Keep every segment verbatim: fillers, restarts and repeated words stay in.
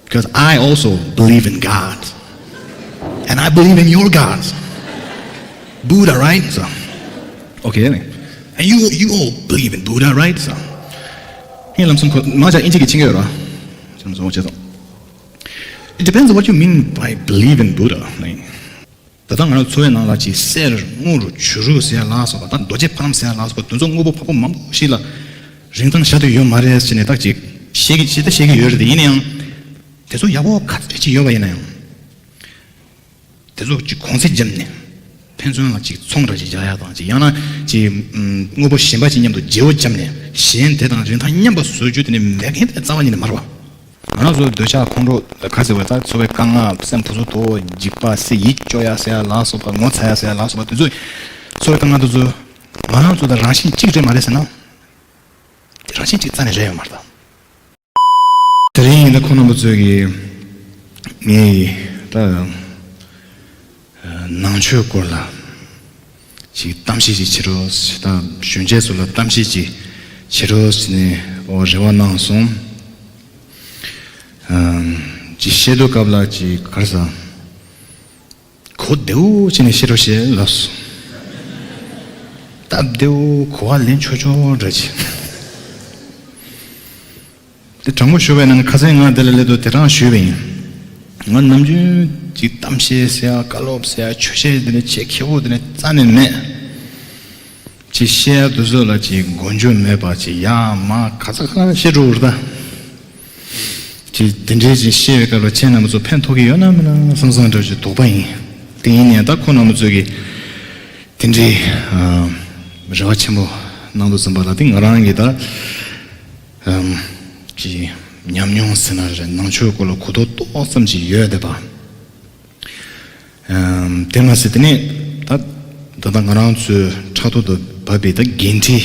Because I also believe in God. And I believe in your God. Buddha, right? So, okay. And you, you all believe in Buddha, right? So, ངས་ལམ་སང་ཁོ་མ་ཆ་ཨིན་ཇི་གི་ཆིང་ཡོད་ར། ལམ་སང་ཁོ་བྱས་སོང་། It depends on what you mean by believe in Buddha. ད་ལྟ་ང་རང་འཚོ་བའི་ནང་ལ་ཅིག་གསེར་དངུལ་རུ་བྱུ་རུ་ཟེར་ཡ་ལ་སོགས་པ་དང་རྡོ་རྗེ་ཕ་ལམ་ཟེར་ཡ་ལ་སོགས་པ་དེ་ཚོ་དངོས་པོ་འཕགས་པ་མང་པོ་ཞིག་ལ་རིན་ཐང་བཞག་ཏུ་ཡོད་མ་རེད་ཟེར་ནས་ད་ཅིག་བཤད་ཀྱི་བཤད་ད་བཤད་ཀྱི་ཡོད་རེད། དེ་ཡིན་ན་ཡང་དེ་ཚོ་ཡག་པོ་ག་ཚོད་ཅིག་ཡོད་པ་ཡིན་ན་ཡང་དེ་ཚོ་ཅིག་གོང་ཚད་བརྒྱབ་ནས་ཕན་ཚུན་ལ་ཅིག་ཚོང་འདྲ་ཅིག་རྒྱག་ཡ་དང་ཅིག་ཡང་ན་ཅིག་དངོས་པོ་གཞན་པ་ཅིག་མཉམ་དུ་བརྗེ་བོ་བརྒྱབ་ནས་གཞན་དེ་དང་རིན་ཐང་མཉམ་པ་བཟོ་རྒྱུ་དེ་ནི་མེད་མཁན་དེ་རྩ་བ་ཉིད་ནས་མ་རེད་བ། ང་རང་ཚོའི་འདོད་ཆགས་ཁོང་ཁྲོ་ག་ཟེར་བ་ད་འཚོ་བའི་དཀའ་ངལ་སེམས་ཕུ་ཚུགས་དོ་འཇིགས་པ་སེ་ཡིད་སྐྱོ་ཡ་ཟེར་ཡ་ལ་སོགས་པ་ངོ་ཚ་ཡ་ཟེར་ཡ་ལ་སོགས་པ་དེ་ཚོ་འཚོ་བའི་དཀའ་ངལ་དེ་ཚོ་ང་རང་ཚོ་ད་རང་བཞིན་གཅིག་རེད་མ་རེད་ཟེར་ན་དེ་རང་བཞིན་གཅིག་རྩ་ནས་རེད་ཡོད་མ་རེད་ད། དེ་རིང་ཡིན་ད་ཁོང་རྣམ་པ་ཚོས་ཀྱིས་ངའི་ད་ནང་ཆོས་སྐོར་ལ་ཅིག་གཏམ་བཤད་ཅིག་བྱེད་རོགས་ད་གཞོན་སྐྱེས་ཚོ་ལ་གཏམ་བཤད་ཅིག་བྱེད་རོགས་ཟེར་ནས་འོ་རེ་བ་གནང་སོང་། ཅིག་བཤད་དུས་སྐབས་ལ་ཅིག་ག་རེ་ཟ། གོ་བདེ་བོ་བྱས་ནས་བཤད་རོགས་བྱེད་ལབ་སོང་། སྟབས་བདེ་བོ་གོ་བ་ལེན་ཆོག་ཆོག་འདྲ་ཅིག་དེ་དྲང་པོ་ཞུ་བས་ན་ཁ་སང་ང་འདི་ལ་སླེབས་དུས་དེ་རང་ཞུས་པ་ཡིན། ང་ནམ་རྒྱུན་ཅིག་གཏམ་བཤད་ཟེར་ཡ་བཀའ་སློབ་ཟེར་ཡ་ཆོས་བཤད་འདི་ནས་ཆེས་ཁེ་བོ་འདི་ནས་རྩ་ནས་མེད། ཅིག་བཤད་ཡ་དུས་ཚོད་ལ་ཅིག་མགོ་མཇུག་མེད་པ་ཅིག་ཡ་མ་ག་ས་ག་ལ་བཤད་འགྲོ་བར་ད། ཅིག་དེ་འདྲའི་ཅིག་བཤད་པའི་སྐབས་ལ་ཁྱེད་རྣམ་པ་ཚོ་ཕན་ཐོགས་ཀྱི་ཡོད་ན་མེད་ན་བསམ་བསམ་འདྲ་ཅིག་དོགས་པ་ཡིན། དེ་ཡིན་ནའི་ད་ཁོ་རྣམ་པ་ཚོས་ཀྱིས་དེ་འདྲའི་རེ་བ་ཆེན་པོ་གནང་འདུག་ཟིན་པ་ལ་དེ་ང་རང་གིས་ད་ཅིག་ཉམས་མྱོང་ཟེར་ན་རེད། ནང་ཆོས་སྐོར་ལ་གོ་རྟོགས་ཏོག་ཙམ་ཅིག་ཡོད་བསྡད་པ། དེ་མ་ཟད་དེ་ནས་ད་ད་ལྟ་ང་རང་ཚོའི་ཕྲག་ཐོག་ཏུ་བབས་པའི་ད་འགན་འཁྲི་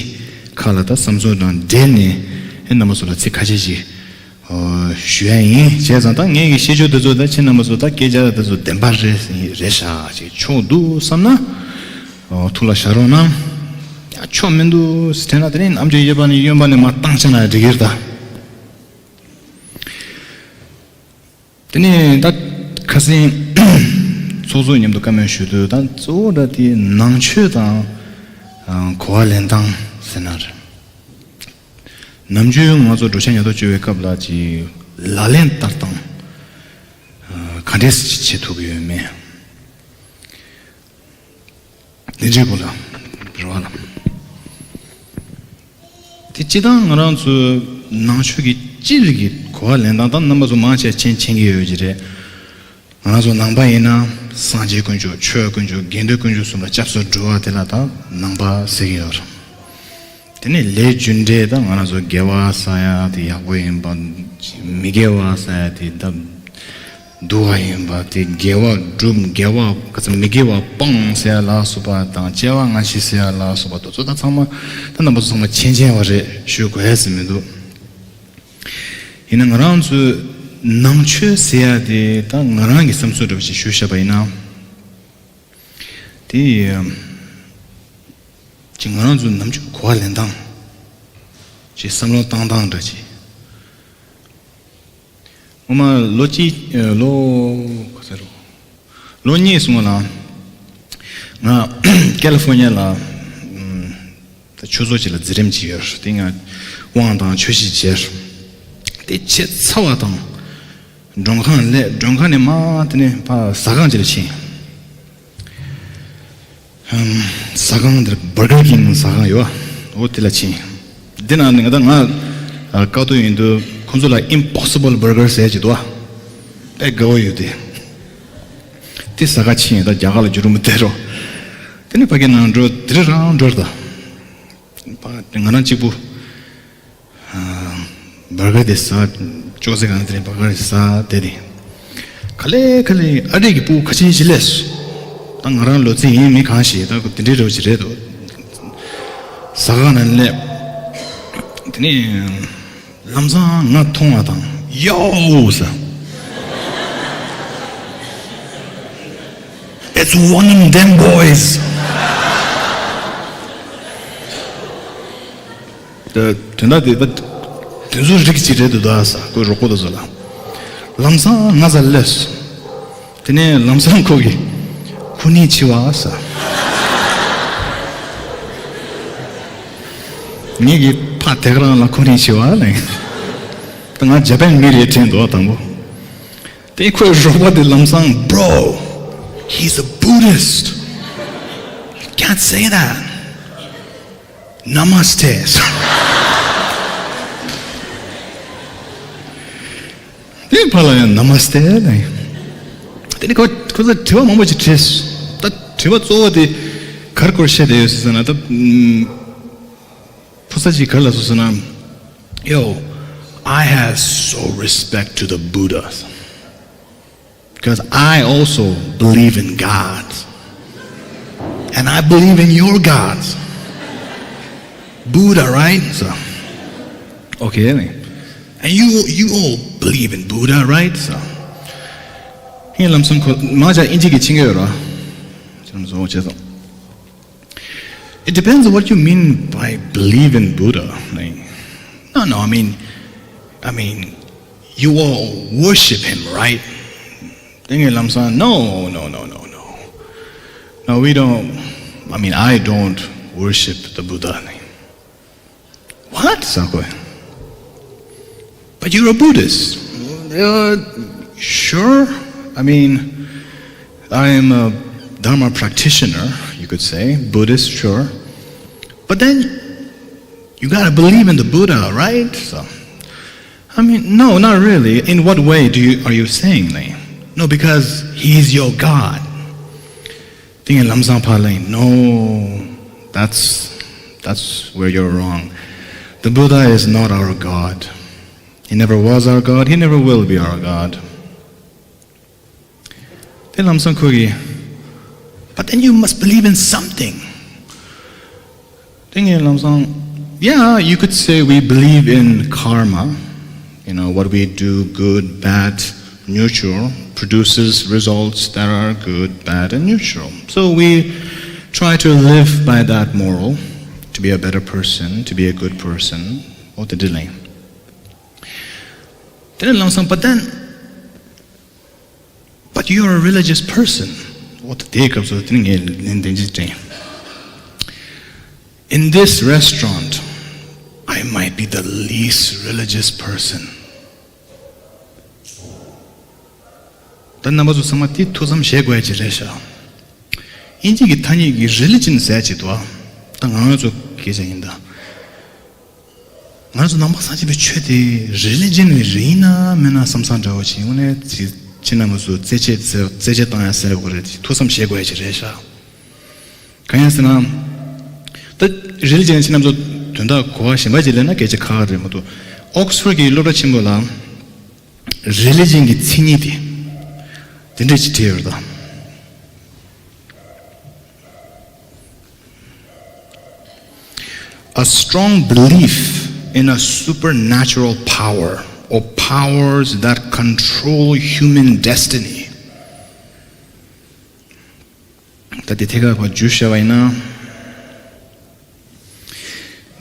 ཁག་ལ་ད་བསམ་ཚུལ་དང་འབྲེལ་ནས་ཨེ་རྣམ་པ་ཚོ་ལ་ཚིག་ཁ་ཤས་ཤིག་ཞུ་ཡ་ཡིན། བྱས་ཙང་ད་ངས་ཀྱི་བཤད་རྒྱུ་དེ་ཚོ་ད་ཁྱེད་རྣམ་པ་ཚོ་ད་སྐད་ཆ་དེ་ཚོ་བདེན་པ་རེད་རེད་ཤག་ཅིག་ཆོག་འདུག་བསམ་ན་ཐུགས་ལ་བཞག་རོགས་གནང་། ཡ་ཆོག་མི་འདུག་དྲན་ན་དེ་ནས་ནམ་རྒྱུན་ཡོད་པ་ནས་གཡོན་པ་ནས་མར་བཏང་བྱས་ན་འགྲིག་གི་རེད་ད། དེ་ནས་ད་ཁ་སང་ཚོགས་གཙོ་མཉམ་དུ་བཀའ་མོལ་ཞུ་དུས་ད་གཙོ་བོ་ད་དེ་ནང་ཆོས་དང་གོ་བ་ལེན་སྟངས་ཟེར་ན་རེད། ནམ་རྒྱུན་ང་ཚོ་འགྲོ་ཆ་ཉལ་ཐོག་བཅུག་པའི་སྐབས་ལ་ཅིག་ལག་ལེན་བསྟར་སྟངས་ག་འདྲས་བྱེད་ཐུབ་ཀྱི་ཡོད་མེད། དེ་འདྲའི་སྐོར་ལ་རེ་བ་ལ། དེ་སྤྱི་བཏང་ང་རང་ཚོའི་ནང་ཆོས་ཀྱི་སྤྱིར་གྱི་གོ་བ་ལེན་སྟངས་དང་རྣམ་པ་ཚོ་མང་ཆེ་མཁྱེན་མཁྱེན་གྱི་ཡོད་ཀྱི་རེད། ང་རང་ཚོ་ནང་པ་ཡིན་ན་སངས་རྒྱས་དཀོན་མཆོག་ཆོས་དཀོན་མཆོག་དགེ་འདུན་དཀོན་མཆོག་གསུམ་ལ་སྐྱབས་སུ་འགྲོ་བ་དེ་ལ་ད་ནང་པ་ཟེར་གྱི་ཡོད་རེད། དེ་ནས་ལས་རྒྱུ་འབྲས་ད་ང་རང་ཚོ་དགེ་བ་བསགས་ཡ་དེ་ཡག་པོ་ཡིན་པ། མི་དགེ་བ་བསགས་ཡ་དེ་ད་སྡུག་པ་ཡིན་པ། དེ་དགེ་བ་སྒྲུབ་དགེ་བ་ག་ཚོད་མི་དགེ་བ་སྤང་ཟེར་ཡ་ལ་སོགས་པ་དང་སྐྱེ་བ་སྔ་ཕྱི་ཟེར་ཡ་ལ་སོགས་པ་དེ་ཚོ་ད་ཚང་མ་ད་རྣམ་པ་ཚོ་ཚང་མ་མཁྱེན་མཁྱེན་པ་རེད། ཞུ་དགོས་ཡ་ཟེར་མི་འདུག་ཡིན་ན་ང་རང་ཚོའི་ནང་ཆོས་ཟེར་ཡ་དེ་ད་ང་རང་གི་བསམ་ཚུལ་འདྲ་བོ་ཞིག་ཞུས་བཞག་པ་ཡིན་ན། དེ་ཅིག་ང་རང་ཚོ་ནམ་རྒྱུན་གོ་བ་ལེན་སྟངས་ཅིག་བསམ་བློ་བཏང་སྟངས་འདྲ་ཅིག་སྔོན་མ་ལོ་གཅིག་ལོ་ག་ཚོད་རེད། ལོ་གཉིས་སྔོན་ལ་ང་ཀེ་ལི་ཧྥོར་ཉ་ལ་ད་ཆོས་ཚོགས་ཅིག་ལ་འཛིན་རིམ་ཅིག་ཡོད། དེ་ང་དབང་དང་ཆོས་གཞིས་བྱས། དེ་བྱས་ཚར་བ་དང་མགྲོན་ཁང་སླེབས། མགྲོན་ཁང་ནས་མར་དེ་ནས་ཕར་ཟ་ཁང་ཅིག་ལ་ཕྱིན། ཟ་ཁང་དེར་བར་གར་ཀིང་ཟ་ཁང་ཡོད། འོ་དེ་ལ་ཕྱིན། དེ་ནང་ནས་ང་ད་ང་ཀ་ཏོ་ཡིན་དུས་ཁོང་ཚོ་ལ་ཨིམ་པོ་སི་བལ་བར་གར་ཟེར་གྱི་འདུག་དཔེ་དགའ་བོ་ཡོད་དེ། དེ་ཟ་ཁང་ཕྱིན། ད་རྒྱ་གར་ལ་རྒྱུ་རུ་མི་བསྡད་རོགས། དེ་ནས་ཕ་གི་ནང་འགྲོ་དེ་རེད་རང་འགྲོ་རེད་ད། ང་རང་གཅིག་པུ། བར་གར་དེ་ཟ། ཅོག་ཙེ་གང་དེ་བར་གར་ཟ་དེ་དེ། ག་ལེ་ག་ལེ་ཨ་རིག་གི་སྤུ་གུ་ཁ་ཆེན་ཞིག་སླེབས་སོང་། ད་ང་རང་ལོ་ཚད་ཡིན་མིན་གང་ཤེས། ད་དེ་འདྲའི་རོ་ཅིག་རེད་འདུག་ཟ་ཁང་ནང་སླེབས། དེ་ནས་ལམ་སང་ང་མཐོང་བ་དང་ཡའོ་ཟེར། It's one of them boys. དོན་དག་དེ་ད་དེ་ཚོ་རིགས་གཅིག་རེད་འདུག་ད་ཟེར། ཁོའི་རོགས་པོ་དེ་ཚོ་ལ། ལམ་སང་ང་ས་སླེབས། དེ་ནས་ལམ་སང་ཁོ་གིས་ཁོ་ནི་འཆི་བ་ཟེར། ངེད་ཀྱིས་ཕ་དེ་ག་རང་ལ་ཁོ་ནི་འཆི་བ་ལབ། ད་ང་ཇ་པན་མི་རེད་དྲན་འདུག་དང་པོ། དེ་ཁོའི་རོགས་པ་དེ་ལམ་སང་bro, he's a Buddhist. You can't say that. Namaste. དེ་ཕར་ལ་ཡང་Namaste་ལབ། དེ་ནི་ཁོ་ཁོ་ཚོ་དྲི་བ་མང་པོ་ཅིག་དྲིས། ད་དྲི་བ་གཙོ་བོ་དེ་ག་རེ་སྐོར་བཤད་བསྡད་ཡོད་ཟེར་ན། ད་ཨུམ། ཕོ་གསར་ཅིག་ག་རེ་ལབ་སོང་ཟེར་ན། Yo, I have so respect to the Buddhas. Because I also believe in God. And I believe in your God. Buddha, right? So, okay. And you you all believe in Buddha, right? So, ངས་ལམ་སང་ཁོ་མ་ཇ་ཨིན་ཇི་གི་ཆིང་གི་ཡོད་ར། ལམ་སང་ཨོ་བྱས་སོང་། It depends on what you mean by believe in Buddha. Like, no, no, I mean, I mean, you all worship him, right? དེ་ངས་ལམ་སང་no, no, no, no, no. No, we don't. I mean, I don't worship the Buddha. What? ཟེར་ཁོས། But you're a Buddhist. Uh, sure. I mean, I am a Dharma practitioner, you could say, Buddhist, sure. But then you gotta believe in the Buddha, right? So, I mean, no, not really. In what way do you are you saying? Like, no, because he is your God. དེ་ངས་ལམ་སང་ཕར་ལ་ཡིན། No, that's that's where you're wrong. The Buddha is not our God. He never was our God. He never will be our God. དེ་ལམ་སང་ཁོ་གིས། But then you must believe in something. དེ་ངས་ལམ་སང་། Yeah, you could say we believe in karma. You know, what we do, good, bad, neutral, produces results that are good, bad, and neutral. So we try to live by that moral, to be a better person, to be a good person. ཨོ་དེ་འདྲ་ལབ། དེ་ནས་ལམ་སང་། But then, but you're a religious person. ཨོ་ད་དེའི་སྐབས་སུ་དེ་ནི་ངས་ལན་དེ་འདྲ་དྲན། In this restaurant, I might be the least religious person. ད་རྣམ་པ་ཚོ་ཚང་མ་དེ་ཐུགས་བསམ་བཞེས་དགོས་ཡ་ཅིག་རེད་ཤག་ཨིན་ཇི་གི་ཐ་སྙད་ཀྱི་religion་ཟེར་ཅིག་འདུག་ཨ། ད་ང་རང་ཚོ་སྐད་ཆ་ཡིན་ད། ང་ཚོ་ནང་པ་སངས་རྒྱས་པའི་ཆོས་དེ་religion་རེད་ཡིན་ན་མིན་ན་བསམ་བསམ་འདྲ་བོ་ཅིག་དངོས་གནས་ཅིག་ཁྱེད་རྣམ་པ་ཚོ་རྩེད་ཆས་རྩེད་ཆས་བཏང་ཡ་ཟེར་དགོས་རེད། ཐུགས་བསམ་བཞེས་དགོས་ཡ་ཅིག་རེད་ཤག་གང་ཡིན་ཟེར་ན། ད་religion་ཁྱེད་རྣམ་ཚོ་དོན་དག་གོ་བ་གཞན་པ་ཅིག་ལེན་ན་སྐད་ཆ་ཁག་རེད་མ་གཏོགས། Oxford་གི་སློབ་གྲྭ་ཆེན་པོ་ལ་religion་གི་མཚན་ཉིད་དེ་དེ་འདྲས་ཅིག་བྲིས་ཡོད་རེད་ད། A strong belief in a supernatural power or powers that control human destiny. ད་དེ་ཐད་ཀར་བར་བརྗོད་བྱ་བ་ཡིན་ན།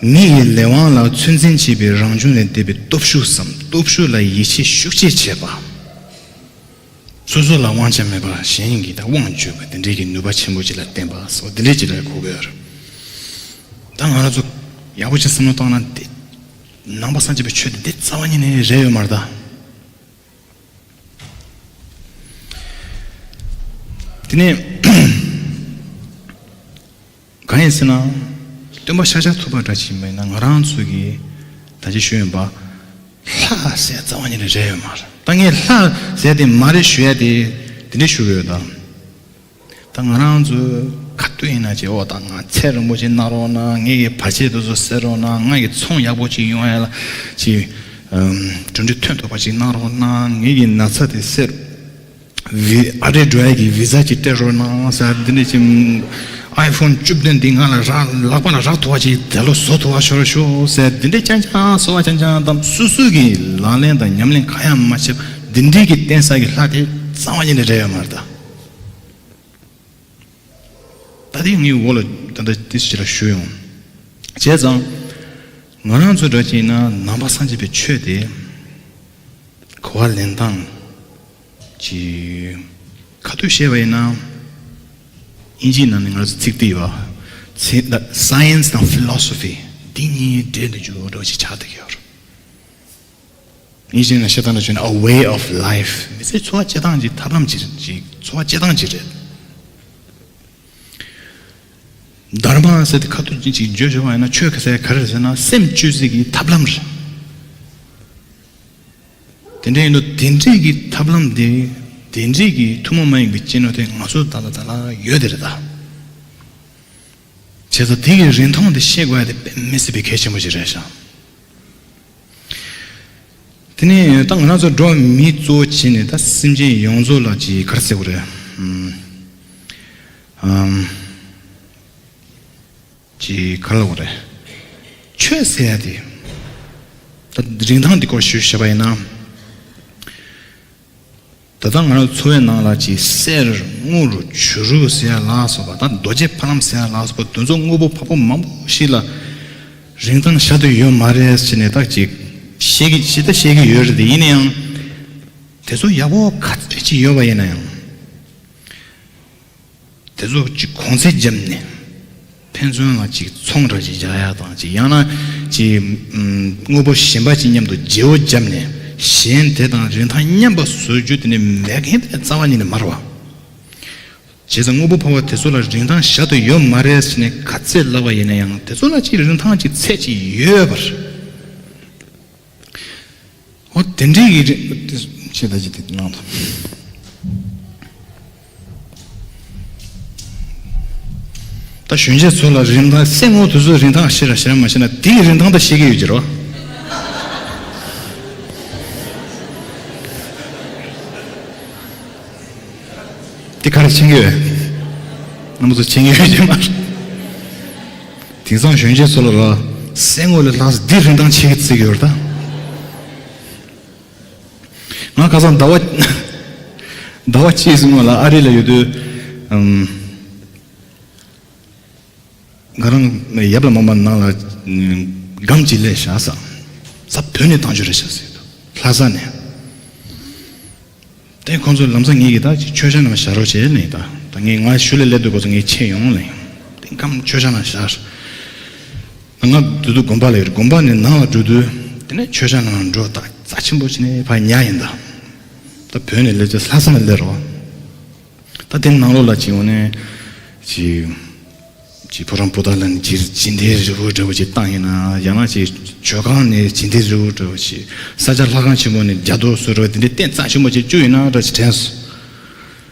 མི་ཡི་ལས་དབང་ལ་ཚོད་འཛིན་བྱེད་པའི་རང་བྱུང་ལས་འདས་པའི་སྟོབས་ཤུགས་སམ། སྟོབས་ཤུགས་ལ་ཡིད་ཆེས་ཤུགས་ཆེ་བྱེད་པ། སོ་སོ་ལ་དབང་ཆ་མེད་པར་གཞན་གྱིས་ད་དབང་བྱེད་པ་དེ་འདྲའི་གི་ནུས་པ་ཆེན་པོ་ཅིག་ལ་བརྟེན་པ་སོགས་དེ་འདྲའི་ཅིག་ལ་གོ་དགོས་རེད། ད་ང་རང་ཚོ་ཡག་པོ་ཅིག་བསམ་བློ་བཏང་ན་དེ་ནང་པ་སངས་རྒྱས་པའི་ཆོས་དེ་འདི་རྩ་བ་ཉིད་ནས་རེད་ཡོད་མ་རེད་ད། དེ་ནས་གང་ཡིན་ཟེར་ན། སྟོན་པ་ཤཱཀྱ་ཐུབ་པ་འདྲ་ཞིག་མེད་ན་ང་རང་ཚོ་གི་ད་ཅི་ཞུ་ཡིན་པ། ལྷ་ཟེར་རྩ་བ་ཉིད་ནས་རེད་ཡོད་མ་རེད། ད་ངས་ལྷ་ཟེར་དེ་མ་རེད་ཞུ་ཡ་དེ་དེ་འདྲས་ཞུ་གི་ཡོད་ད། ད་ང་རང་ཚོའི་ག་དུས་ཡིན་ན་ཅིག་ཨོ་ད་ང་ཚེ་རིང་པོ་ཅིག་གནང་རོགས་གནང་། ངེད་ཀྱི་བར་ཆད་དེ་ཚོ་སེལ་རོགས་གནང་། ང་གི་ཚོང་ཡག་པོ་ཅིག་ཡོང་ཡ་ལ་ཅིག་གྲུབ་འབྲས་ཐོན་ཐུབ་པ་ཅིག་གནང་རོགས་གནང་། ངེད་ཀྱི་ན་ཚ་དེ་སེལ། བི་ཨ་རིར་འགྲོ་ཡ་གི་བི་ཟ་ཅིག་སྤྲད་རོགས་གནང་ཟེར། འདི་འདྲ་ཅིག་ཨའི་ཕོན་བཅུ་བདུན་འདི་ང་ལ་རག་ལག་པ་ལ་རག་ཐུབ་པ་ཅིག་དེ་ལོ་བཟོ་ཐུབ་པ་ཤོར་ཤོག་ཟེར། འདི་འདྲའི་རྐྱང་རྐྱང་གསོལ་བ་རྐྱང་རྐྱང་དང་སོ་སོ་གི་ལག་ལེན་དང་ཉམས་ལེན་གང་ཡང་མ་བྱས་པ་འདི་འདྲའི་གི་བསྟེན་ས་གི་ལྷ་དེ་རྩ་བ་ཉིད་ནས་རེད་ཡོད་མ་རེད་ད། ད་ལྟའི་ངའི་འོག་ལ་ད་ལྟ་ཏི་སི་ཅི་ལ་ཞུ་ཡོང་། བྱས་ཙང་ང་རང་ཚོ་འདྲ་ཅིག་ཡིན་ན་ནང་པ་སངས་རྒྱས་པའི་ཆོས་དེ་གོ་བ་ལེན་སྟངས་ ཅིག་ཁ་ཐུག་བཤད་པ་ཡིན་ན། དབྱིན་ཇིའི་ནང་ནས་ང་ཚོ་ཚིག་དེ་ཡོད་པ། Science དང་Philosophy འདི་གཉིས་འདྲེས་ནས་འཇུག་འགྲོ་ཞིག་ཆགས་བསྡད་ཀྱི་ཡོད་རེད། དབྱིན་ཇིའི་ནང་བཤད་སྟངས་ལ་བྱས་ན་a way of life མི་ཚེའི་འཚོ་བ་སྐྱེལ་སྟངས་ཀྱི་ཐབས་ལམ་ཅིག་ཅིག་འཚོ་བ་སྐྱེལ་སྟངས་ཅིག་རེད། དྷརྨ་ཟེར་ཏེ་ཁ་ཐུག་ཅིག་བརྗོད་བྱས་པ་ཡིན་ན་ཆོས་ཁ་ཟེར་ག་རེ་ཟེར་ན་སེམས་བཅོས་སའི་གི་ཐབས་ལམ་རེད། དེ་འདྲ་ཡིན་དུས་དེ་འདྲའི་གི་ཐབས་ལམ་དེ་དེ་འདྲའི་གི་ཐུན་མོང་མ་ཡིན་པའི་སྤྱི་ནོར་དེ་ང་ཚོ་ད་ལ་ད་ལ་ཡོད་དེ་རེད་ད། བྱས་ཙང་དེ་གི་རིན་ཐང་དེ་ཤེས་དགོས་ཡ་དེ་དཔེ་མི་སྲིད་པའི་གལ་ཆེན་པོ་ཞིག་རེད་ཤག་དེ་ནས་ད་ང་རང་ཚོ་འགྲོ་བ་མི་གཙོ་བོ་བྱས་ནས་ད་སེམས་ཅན་ཡོངས་རྫོགས་ལ་ཅིག་ག་རེ་ཟེར་དགོས་རེད། ཨམ། ཨམ། ཅིག་ག་རེ་ལབ་དགོས་རེད། ཆོས་ཟེར་ཡ་དེ། ད་རིན་ཐང་འདི་སྐོར་ཞུ་བྱས་པ་ཡིན་ན། ད་ལྟ་ང་རང་འཚོ་བའི་ནང་ལ་ཅིག་གསེར་དངུལ་བྱུ་རུ་ཟེར་ཡ་ལ་སོགས་པ་དང་རྡོ་རྗེ་ཕ་ལམ་ཟེར་ཡ་ལ་སོགས་པ་དེ་ཚོ་དངོས་པོ་འཕགས་པོ་མང་པོ་ཞིག་ལ་རིན་ཐང་བཞག་ཏུ་ཡོད་མ་རེད་ཟེར་ནས་ད་ཅིག་བཤད་ཀྱི་ཇི་ལྟར་བཤད་ཀྱི་ཡོད་རེད་དེ། ཡིན་ན་ཡང་དེ་ཚོ་ཡག་པོ་ག་ཚོད་ཅིག་ཡོད་པ་ཡིན་ན་ཡང་། དེ་ཚོ་ཅིག་གོང་ཚད་བརྒྱབ་ནས་ཕན་ཚུན་ལ་ཅིག་ཚོང་འདྲ་ཅིག་རྒྱག་ཡ་དང་ཅིག་ཡང་ན་ཅིག་དངོས་པོ་གཞན་པ་ཅིག་མཉམ་དུ་བརྗེ་བོ་བརྒྱབ་ནས་གཞན་དེ་དང་རིན་ཐང་མཉམ་པ་བཟོ་རྒྱུ་དེ་ནི་མེད་མཁན་དེ་རྩ་བ་ཉིད་ནས་མ་རེད་བ། བྱས་ཙང་དངོས་པོ་འཕགས་པ་དེ་ཚོ་ལ་རིན་ཐང་བཞག་ཏུ་ཡོད་མ་རེད་ཟེར་ནས་ག་ཚད་ལབ་པ་ཡིན་ན་ཡང་དེ་ཚོ་ལ་ཅིག་རིན་ཐང་ཅིག་ཚད་ཅིག་ཡོད་པ་རེད། འོ་དེ་འདྲའི་གི་རེད། ཆེ་ད་ཅི་དེ་གནང་དང་། ད་གཞོན་སྐྱེས་ཚོ་ལ་རིན་ཐང་སེམས་ངོ་དུས་ཚོད་རིན་ཐང་ཤེས་ར་ཤེས་ར་མ་ཤེས་ན་དེ་གི་རིན་ཐང་ད་ཤེས་ཀྱི་ཡོད་ཀྱི་རེད་བ། དེ་ག་རེ་ཤེས་ཀྱི་ཡོད། རྣམ་པ་ཚོ་ཤེས་ཀྱི་ཡོད་ཀྱི་མ་རེད། དེང་སང་གཞོན་སྐྱེས་ཚོ་ལ་ར་སེམས་ངོ་ལས་ལྷག་དེ་རིན་ཐང་ཆེ་གི་བརྩི་གི་ཡོད་རེད་ད། ང་ཁ་སང་ཟླ་བ་ཟླ་བ་གཅིག་སྔོན་ལ་ཨ་རི་ལ་ཡོད་དུས། ཨམ། ང་རང་ཡབ་ལ་མ་མ་ནང་ལ་སྒམ་གཅིག་ལས་བཞག་ས། ས་བོད་ནས་བཏང་རྒྱུ་རེད་བཞག་ཟེར་དུས་ལྷ་ས་ནས། དེ་ཁོང་ཚོས་ལམ་སང་ངེད་ཀྱི་ད་ཅིག་མཆོད་བཤམས་ནང་བཞག་རོགས་བྱེད་ལབ་ཡིན་ད། ད་ངས་ང་ཤུལ་ལས་སླེབས་དུས་ཁོ་ཚོ་ངས་ཁྱེར་ཡོང་ལབ་ཡིན། དེ་སྒམ་མཆོད་བཤམས་ནང་བཞག་ང་དུས་དུས་དགོན་པ་ལ་ཡོད། དགོན་པ་ནས་ནང་ལ་འགྲོ་དུས་དེ་ནས་མཆོད་བཤམས་ནང་འགྲོ་ད་རྩ་ཆེན་པོ་བྱས་ནས་ཕར་ཉལ་ཡིན་ད། ད་བོད་ནས་སླེབས་ཚེ་ལྷ་ས་ནས་སླེབས་རོགས། ད་དེ་ནང་ལོགས་ལ་ཅིག་འོ་ནས་ཅིག་ཅིག་ཕོ་བྲང་པོ་ཏ་ལ་ནས་ཅིག་སྦྱིན་བདེ་རི་བོ་འདྲ་བོ་ཅིག་བཏང་ཡིན་ན། ཡང་ན་ཅིག་མཆོད་ཁང་ནས་སྦྱིན་བདེ་རི་བོ་འདྲ་བོ་ཅིག་ས་སྐྱ་ལྷ་ཁང་ཆེན་མོ་ནས་རྒྱ་རྡོ་བཟོ་འདྲ་བོ་དེ་འདྲའི་རྟེན་རྩ་ཆེན་པོ་ཅིག་བཅུག་ཡིན་ན་འདྲ་ཅིག་དྲན་སོང་།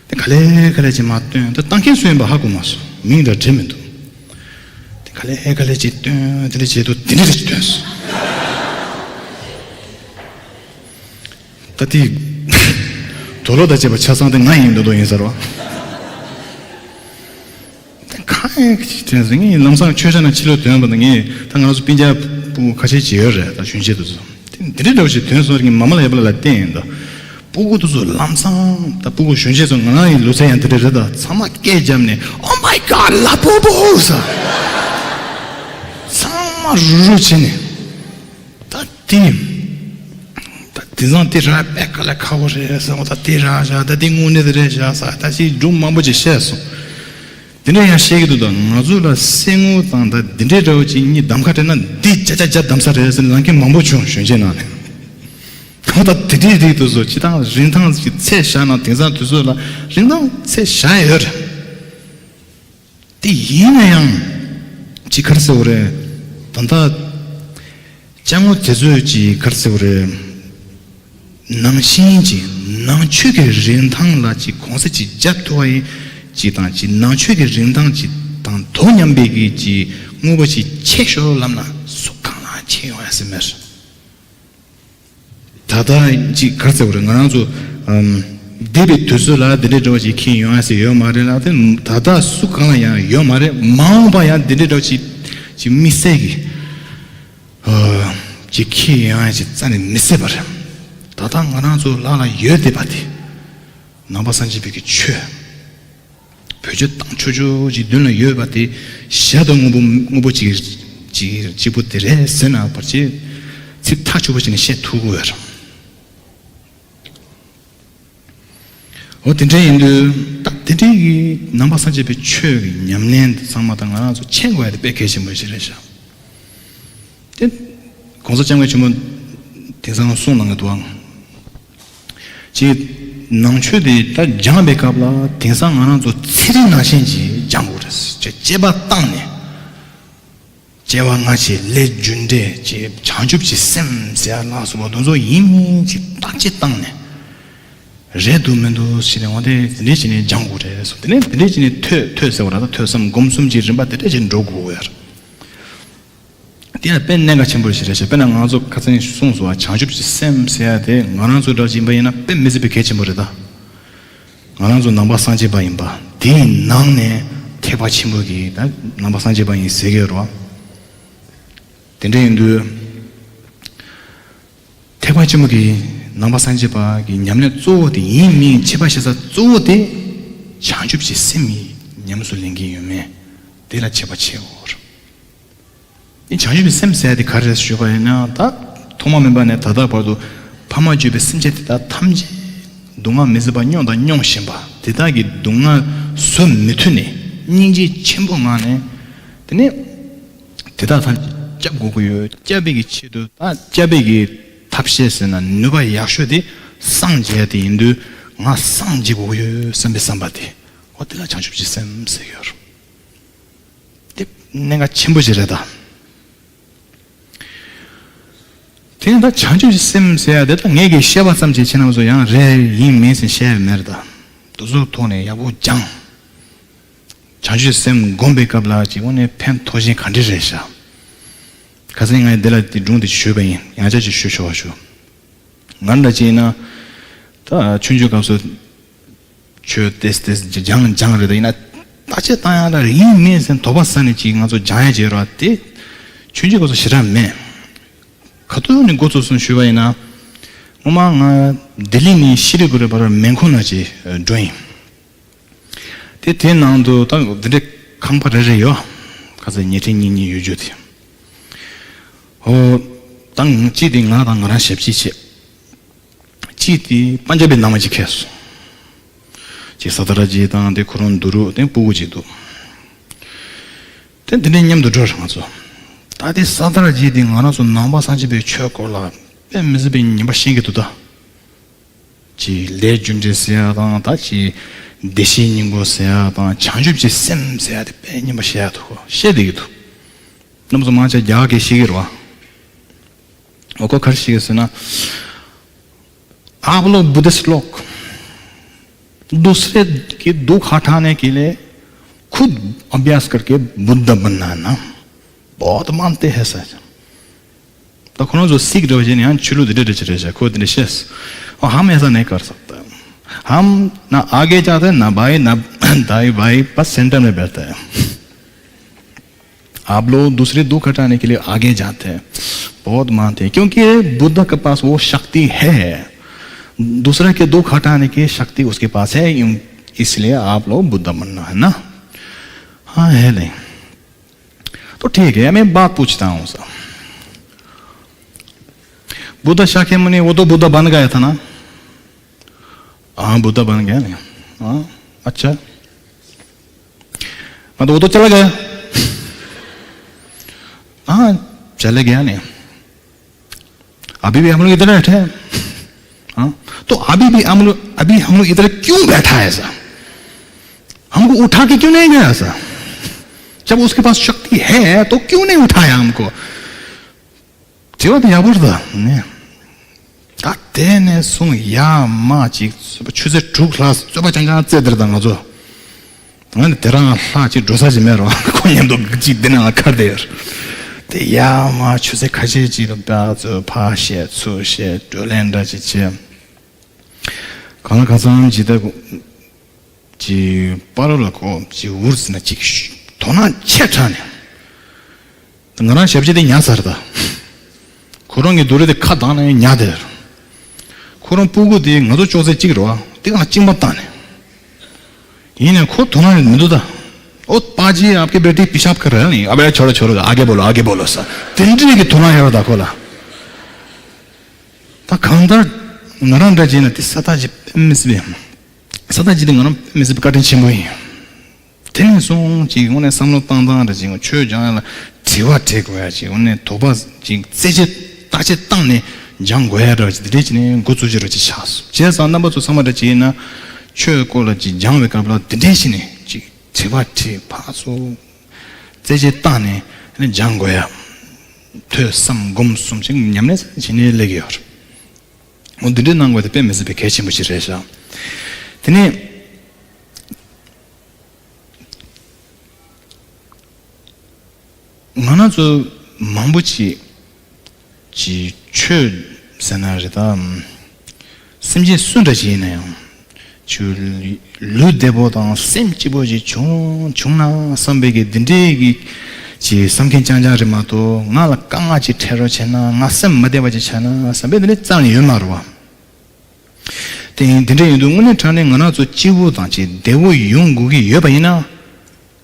དེ་ག་ལེ་ག་ལེ་ཅིག་མར་བཏོན། ད་བཏང་མཁན་སུ་ཡིན་པ་ཧ་གོ་མ་སོང་། མིང་འདྲ་བྲིས་མི་འདུག་དེ་ག་ལེ་ག་ལེ་ཅིག་བཏོན། དེ་འདྲ་བྱེད་དུས་དེ་འདྲ་ཅིག་བཏོན་སོང་། ད་དེ་དུག་ལོག་དང་བཅས་པ་ཆ་ཚང་དེ་ང་ཡིན་མདོག་མདོག་ཡིན་ཟེར་བ། དེ་གང་ཡིན་གྱི་དྲན་སོང་། ངས་ལམ་སང་མཆོད་བཤམས་ནང་ཕྱི་ལོགས་ཐོན་པ་དང་། ངས་ད་ང་ཚོ་སྤུན་ཀྱག་སྤུ་གུ་ཁ་ཤས་ཅིག་ཡོད་རེད། ད་གཞོན་སྐྱེས་དེ་ཚོ་དེ་འདི་འདྲའི་འདྲ་བོ་ཞིག་ཐོན་སོང་། ངས་མ་མ་ལ་ཡབ་ལ་ལ་བསྟན་ཡིན་ད། སྤུ་གུ་དེ་ཚོ་ལམ་སང་ད་སྤུ་གུ་གཞོན་སྐྱེས་ཚོ་ང་རང་ཡི་ལོ་ཚད་ཡང་དེ་འདྲ་རེད་ད། ཚང་མ་སྐད་བརྒྱབ་ནས། Oh my God, ལ་པོ་པོ་ཟེར། ཚང་མ་རུབ་རུབ་བྱས་ནས། ད་དེ། ད་དེང་སང་དེ་རག་དཔེ་དཀའ་ལས་ཁག་པོ་རེད་ཟེར། འོ་ད་དེ་རག་བཞག་ད་དེ་དངོས་གནས་དེ་རེད་བཞག་ཟེར། ད་ཅིག་སྒྲུང་མང་པོ་ཅིག་བཤད་སོང་། དེ་འདྲ་ཡང་བཤད་ཀྱི་འདུག་ད་ང་ཚོ་ལ་གསེར་དངུལ་དང་ད་འདི་འདྲའི་འདྲ་བོ་ཅིག་གཉིས་གདམ་ཁ་སྤྲད་ན་འདི་བརྒྱ་ཆ་བརྒྱ་གདམ་ས་རེད་ཟེར་ལབ་མཁན་མང་པོ་བྱུང་། གཞོན་སྐྱེས་ནང་ནས། འོ་ད་དེ་འདྲའི་རིགས་དེ་ཚོ་ཅི་ལྟར་རིན་ཐང་གི་ཚད་བཞག་ན་དེང་སང་དུས་ཚོད་ལ་རིན་ཐང་ཚད་བཞག་ཡོད་རེད། དེ་ཡིན་ན་ཡང་ཅིག་ག་རེ་ཟེར་དགོས་རེད། ད་ལྟ་ཅ་དངོས་དེ་ཚོས་ཅིག་ག་རེ་ཟེར་དགོས་རེད། ནང་བཞིན་ཅིག་ནང་ཆོས་ཀྱི་རིན་ཐང་ལ་ཅིག་གོང་ས་ཅིག་བརྒྱབ་ཐུབ་པ་ཡིན་ཅིག་དང་། ཅིག་ནང་ཆོས་ཀྱི་རིན་ཐང་ཅིག་དང་དོ་མཉམ་པའི་གི་ཅིག་དངོས་པོ་ཅིག་ཁྱེར་ཤོག་ལབ་ན་སུ་གང་ལ་ཁྱེར་ཡོང་ཡ་ཟེར་མེད། ད་ལྟ་ཅིག་ག་རེ་ཟེར་དགོས་རེད། ང་རང་ཚོ་ཨམ་འདས་པའི་དུས་ཚོད་ལ་འདི་འདྲའི་འདྲ་བོ་ཅིག་ཁྱེར་ཡོང་ཡ་ཟེར་ཡོད་མ་རེད་ལ། དེ་ད་ལྟ་སུ་གང་ལ་ཡང་ཡོད་མ་རེད། མ་འོངས་པ་ཡང་འདི་འདྲའི་འདྲ་བོ་ཅིག་ཅིག་དམིགས་བསལ་གྱི་ཨ་ཅིག་ཁྱེར་ཡོང་ཡ་ཅིག་རྩ་ནས་མི་སྲིད་པ་རེད། ད་ལྟ་ང་རང་ཚོ་ལག་ལ་ཡོད་བསྡད་པ་དེ་ནང་པ་སངས་རྒྱས་པའི་གི་ཆོས། བོད་ཆོས་དང་ཆོས་ཕྱོགས་ཀྱི་མདུན་ལ་ཡོད་པ་དེ་གཞན་དང་དངོས་པོ་དངོས་པོ་གཅིག་གཅིག་གཅིག་པུ་དེ་རེད་ཟེར་ན་ཕལ་ཆེར་ཚིག་ཐག་ཆོད་པོ་བྱས་ནས་བཤད་ཐུབ་ཀྱི་ཡོད་རེད། འོ་དེ་འདྲ་ཡིན་དུས་ད་དེ་འདྲའི་གི་ནང་པ་སངས་རྒྱས་པའི་ཆོས་ཀྱི་ཉམས་ལེན་དེ་ཚང་མ་ད་ང་རང་ཚོ་མཁྱེན་དགོས་ཡ་དེ་དཔེ་གལ་ཆེན་པོ་ཞིག་རེད་ཤག་དེ་༸གོང་ས་༸སྐྱབས་མགོན་ཆེན་པོ་དེང་སང་གསུང་གནང་གི་འདུག་ཨང་། ཅིག་ནང་ཆོས་དེ་ད་སྦྱངས་པའི་སྐབས་ལ་དེང་སང་ང་རང་ཚོ་ཚན་རིག་ནང་བཞིན་ཅིག་སྦྱང་དགོས་རེད། ཅིག་དཔྱད་པ་བཏང་ནས། སྐྱེ་བ་སྔ་ཕྱི་ལས་རྒྱུ་འབྲས་ཀྱི་བྱང་ཆུབ་ཀྱི་སེམས་ཟེར་ཡ་ལ་སོགས་པ་དེ་ཚོ་ཡིན་མིན་གྱི་བརྟག་དཔྱད་བཏང་ནས། རེད་འདུག་མི་འདུག་ཞེས་ནས་འོ་དེ་དེ་འདྲས་བྱས་ནས་སྦྱང་དགོས་རེད་གསུངས། དེ་ནས་དེ་འདྲས་བྱས་ནས་ཐོས་ཐོས་ཟེར་བ་ར། ད་ཐོས་བསམ་སྒོམ་གསུམ་གྱི་རིམ་པ་དེ་འདྲས་བྱས་འགྲོ་དགོས་ཡོད་རེད། དེ་ཡང་དཔེ་གནད་འགག་ཆེན་པོ་ཞིག་རེད་ཤག་དཔེར་ན་ང་ཚོ་ཁ་སང་གསུངས་སོང་བ། བྱང་ཆུབ་ཀྱི་སེམས་ཟེར་ཡ་དེ་ང་རང་ཚོ་འདྲ་ཅིག་ཡིན་པ་ཡིན་ན་དཔེ་མི་སྲིད་པའི་གལ་ཆེན་པོ་རེད་ད། ང་རང་ཚོ་ནང་པ་སངས་རྒྱས་པ་ཡིན་པ་དེའི་ནང་ནས་ཐེག་པ་ཆེན་པོ་གི་ད་ནང་པ་སངས་རྒྱས་པ་ཡིན་ཟེར་གི་ཡོད་རེད་བ། དེ་འདྲ་ཡིན་དུས་ཐེག་པ་ཆེན་པོ་གི་ནང་པ་སངས་རྒྱས་པ་གི་ཉམས་ལེན་གཙོ་བོ་དེ་ཡིན་མིན་དཔྱད་པ་བྱེད་ས་གཙོ་བོ་དེ་བྱང་ཆུབ་ཀྱི་སེམས་ཉམས་སུ་ལེན་གྱི་ཡོད་མེད་དེ་ལ་དཔྱད་པ་བྱེད་དགོས་རེད། དེ་བྱང་ཆུབ་ཀྱི་སེམས་ཟེར་ཡ་དེ་ག་རེ་རེད་ཞུས་པ་ཡིན་ན། ད་ཐོག་མ་མེད་པ་ནས་ད་ལྟ་བར་དུ་ཕ་མ་བརྒྱུད་པའི་སེམས་ཅན་དེ་དག་ཐམས་ཅད་སྡུག་བསྔལ་མི་བཟད་པ་མྱོང་དང་མྱོང་བཞིན་པ་དེ་དག་གི་སྡུག་བསྔལ་བཟོད་མི་ཐུབ་ནས་སྙིང་རྗེ་ཆེན་པོའི་ངང་ནས། དེ་ནས་དེ་དག་ཐམས་ཅད་སྐྱོབ་དགོས་ཀྱི་ཡོད། སྐྱོབ་པའི་གི་ཆེད་དུ་ད་སྐྱོབ་པའི་གི་ཐབས་ཤེས་ཟེར་ན་ནུས་པ་ཡག་ཤོས་དེ་སངས་རྒྱས་དེ་ཡིན་དུས། ང་སངས་རྒྱས་དགོས་ཀྱི་ཡོད་བསམ་པའི་བསམ་པ་དེ། འོ་དེ་ལ་བྱང་ཆུབ་ཀྱི་སེམས་ཟེར་གྱི་ཡོད་རེད། དེ་གནད་འགག་ཆེན་པོ་ཞིག་རེད་ད། དེ་ནི་ད་བྱང་ཆུབ་ཀྱི་སེམས་ཟེར་ཡ་དེ་ད་ངས་ཀྱིས་བཤད་པ་ཙམ་གྱིས་ཁྱེད་རྣམ་ཚོ་ཡང་རེད་ཡིན་མིན་ཟེར་བཤད་ཡ་མེད་རེད་ད། དེ་ཚོའི་ཐོག་ནས་ཡག་པོ་སྦྱངས། བྱང་ཆུབ་སེམས་སྒོམ་པའི་སྐབས་ལ་ཅིག་དངོས་གནས་ཕན་ཐོགས་ཤིང་ག་འདྲ་རེད་ཤག་ཁ་སང་ངས་འདི་ལ་དེ་སྒྲུང་དེ་ཞུས་པ་ཡིན། ཡང་བསྐྱར་ཅིག་ཞུ་ཆོག་པ་ཞུ། ང་འདྲ་ཅིག་ཡིན་ན། ད་ཆུང་ཆུང་སྐབས་སུ་ཆོས་ཏེས་ཏེས་སྦྱང་སྦྱང་རེད་ད། ཡིན་ན་བརྟག་དཔྱད་བཏང་ཡ་ལ་ཡིན་མིན་ཟེར་དོགས་པ་ཟ་ནས་ཅིག་ང་ཚོ་སྦྱང་ཡ་བྱེད་རོགས་དེ། ཆུང་ཆུང་སྐབས་སུ་ཞེ་དྲག་མེད། ག་དུས་ནས་འགོ་ཚུགས་སོང་ཞུས་པ་ཡིན་ན། སྔོན་མ་ང་ལྡི་ལི་ནས་ཤི་ལི་གུ་རི་བར་མེ་འཁོར་ནང་ཅིག་འགྲོ་ཡིན། དེ་དེའི་ནང་དུ་ད་འདི་འདྲའི་ཁང་པ་རེ་རེ་ཡོད། ཁ་ཚ་ཉལ་ཁྲི་གཉིས་གཉིས་ཡོད་རྒྱུ་དེ། ཨོ། ད་གཅིག་དེ་ང་དང་ང་རང་ཞབས་ཕྱི་བྱེད། གཅིག་དེ་པན་ཇ་བི་ནང་མ་ཅིག་ཁེལ་སོང་། ཅིག་ས་ཏ་ར་ཇི་དང་དེ་ཁོ་རང་འདུག་རུ་དེ་སྤུ་གུ་ཅིག་འདུག་དེ་འདི་འདྲའི་མཉམ་དུ་འགྲོ་རེད་ང་ཚོ། ད་དེ་ས་ཏ་ར་ཇི་དེ་ང་རང་ཚོ་ནང་པ་སངས་རྒྱས་པའི་ཆོས་སྐོར་ལ་དཔེ་མི་སྲིད་པའི་ཉན་པ་ཤེས་ཀྱི་འདུག་ད། ཅིག་ལས་རྒྱུ་འབྲས་ཟེར་ཡ་དང་། ད་ཅིག་བདེ་གཤེགས་སྙིང་པོ་ཟེར་ཡ་དང་། བྱང་ཆུབ་ཀྱི་སེམས་ཟེར་ཡ་དེ་དཔེ་སྙན་པོ་བཤད་ཡ་འདུག་གོ། བཤད་བསྡད་ཀྱི་འདུག་རྣམ་པ་ཚོ་མང་ཆེ་རྒྱ་གར་ཤེས་ཀྱི་རེད་བ། འོ་ཁོ་ག་རེ་བཤད་ཀྱི་ཟེར་ན། आप लोग बुद्धिस्ट लोग दूसरे के दुख हटाने के लिए खुद अभ्यास करके बुद्ध बनना ना बहुत मानते हैं सर। ད་ཁོ་རང་ཚོ་སིག་འདྲ་བ་བྱས་ནས་ཡང་ཆོས་ལུགས་འདི་འདྲ་འདྲ་ཅིག་རེད་ཤག་ཁོ་འདི་འདྲ་བཤད། और हम ऐसा नहीं कर सकते। हम ना आगे जाते हैं ना बाएं ना दाएं बाएं बस सेंटर में बैठते हैं। आप लोग दूसरे दुख हटाने के लिए आगे जाते हैं, बहुत मानते हैं, क्योंकि बुद्ध के पास वो शक्ति है, दूसरे के दुख हटाने की शक्ति उसके पास है, इसलिए आप लोग बुद्ध बनना है ना। हाँ, है नहीं। तो ठीक है, मैं बात पूछता हूँ सर, बुद्ध शाक्यमुनि, वो तो बुद्ध बन गया था ना? हाँ, बुद्ध बन गया नहीं। हाँ, अच्छा। हाँ, तो वो तो चला गया। हाँ, चले गया नहीं। अभी भी हम लोग इधर बैठे हैं। हाँ, तो अभी भी हम लोग, अभी हम लोग इधर क्यों बैठा है ऐसा? हमको उठा के क्यों नहीं गया ऐसा? जब उसके पास शक्ति है तो क्यों नहीं उठाया हमको? དྲི་བ་དེ་ཡག་པོ་རེད་ད་ནི། ད་དེ་ནས་བཟུང་ཡར་མར་ཅིག་ཆུ་ཚོད་དྲུག་ལྷག་རྩོད་པ་རྐྱང་རྐྱང་རྩེ་དེར་དང་ང་ཚོ། ང་ནི་དེ་རང་ལྷག་ཅིག་འགྲོ་ས་ཅིག་མེད་རོགས། ཁོ་མཉམ་དུ་ཅིག་འདི་ནང་ལ་ཁར་བསྡད་ཡོད། དེ་ཡར་མར་ཆུ་ཚོད་ཁ་ཤས་ཅིག་ལ་ཕར་ཚུར་ཕར་བཤད་ཚུར་བཤད་བགྲོ་གླེང་འདྲ་ཅིག་བྱས། གང་ལ་གང་འཚམ་ཇི་ལྟར་གྱི་པ་རོ་ལ་གོ་ཅིག་འུར་ཟིན་ན་ཅིག་དོ་སྣང་ཆེ་དྲགས་ནས། ང་རང་ཞབས་ཕྱི་དེ་ཉར་ཚར་ད། ཁོ་རང་གི་རྡོ་རེ་དེ་ཁ་གདངས་ནས་ཉར་དེར། ཁོ་རང་སྤུ་གུ་དེ་ང་ཚོ་ཅོག་ཙེ་གཅིག་རེད་བ། དེ་གང་གཅིན་པ་བཏང་ནས། ཡིན་ནས་ཁོ་དོ་སྣང་མི་འདུག་ད། ओ पाजी, आपके बेटी पेशाब कर रहे हैं नहीं? अबे छोड़ो, छोड़ो, आगे बोलो, आगे बोलो सर। དེ་འདྲའི་གི་དོ་སྣང་ཡོད་ད་ཁོ་ལ། ད་གང་ལྟར་ང་རང་འདྲ་བྱས་ན་དེ་ས་ཐག་ཅིག་དཔེ་མི་སྲིད་པའི། ས་ཐག་ཅིག་དེ་ང་རང་དཔེ་མི་སྲིད་པའི་བཀའ་དྲིན་ཆེན་པོ་ཡིན། དེ་ནས་བཟུང་ཅིག་དངོས་གནས་བསམ་བློ་བཏང་སྟངས་རེ་ཅིག་ཆོས་སྦྱང་ཡ་ལ་དྲི་བ་དྲི་དགོས་ཡ་ཅིག་དངོས་གནས་དོགས་པ་ཅིག་རྩད་གཅོད་བརྟག་དཔྱད་བཏང་ནས་སྦྱང་དགོས་ཡ་འདྲ་བ་ཅིག་དེ་འདྲས་བྱས་ནས་འགོ་བཙུགས་ཀྱི་རོགས་ཅིག་ཆགས་སོང་། བྱས་ཙང་རྣམ་པ་ཚོ་ཚང་མ་འདྲ་ཅིག་ཡིན་ན་ཆོས་སྐོར་ལ་ཅིག་སྦྱང་བའི་སྐབས་ལ་དེ་འདྲས་བྱས་ནས་ཅིག་དྲི་བ་དྲིས་ཕར་ཚུར་རྩད་གཅོད་བཏང་ནས་སྦྱང་དགོས་ཡ། ཐོས་བསམ་སྒོམ་གསུམ་ཅིག་ཉམས་ལེན་བྱས་ནས་སླེབས་ཀྱི་ཡོད་རེད། འོ་འདི་འདྲའི་གནང་དགོས་དེ་དཔེ་མི་སྲིད་པའི་གལ་ཆེན་པོ་ཞིག་རེད་ཤག་དེ་ནས་ང་རང་ཚོ་མང་པོ་ཅིག་ཅིག་ཆོས་ཟེར་ན་རེད་ད། སེམས་ཅན་སུ་འདྲ་ཞིག་ཡིན་ན་ཡང་། ཆུ་ལུས་བདེ་པོ་དང་སེམས་སྐྱིད་པོ་ཞིག་བྱུང་བྱུང་ན་བསམ་པའི་གི་འདི་འདྲའི་གི་ཅིག་བསམ་མཁན་རྐྱང་རྐྱང་རེད་མ་གཏོགས། ང་ལ་དཀའ་ངལ་ཅིག་འཕྲད་རོགས་བྱས་ན། ང་སེམས་མ་བདེ་བ་ཅིག་ཆགས་ན་བསམ་པའི་འདི་འདྲའི་རྩ་ནས་ཡོད་མ་རེད་བ། དེ་ཡིན་འདི་འདྲ་ཡིན་དུས་དངོས་གནས་དྲང་གནས་ང་རང་ཚོ་སྐྱིད་པོ་དང་ཅིག་བདེ་པོ་ཡོང་དགོས་ཀྱི་ཡོད་པ་ཡིན་ན།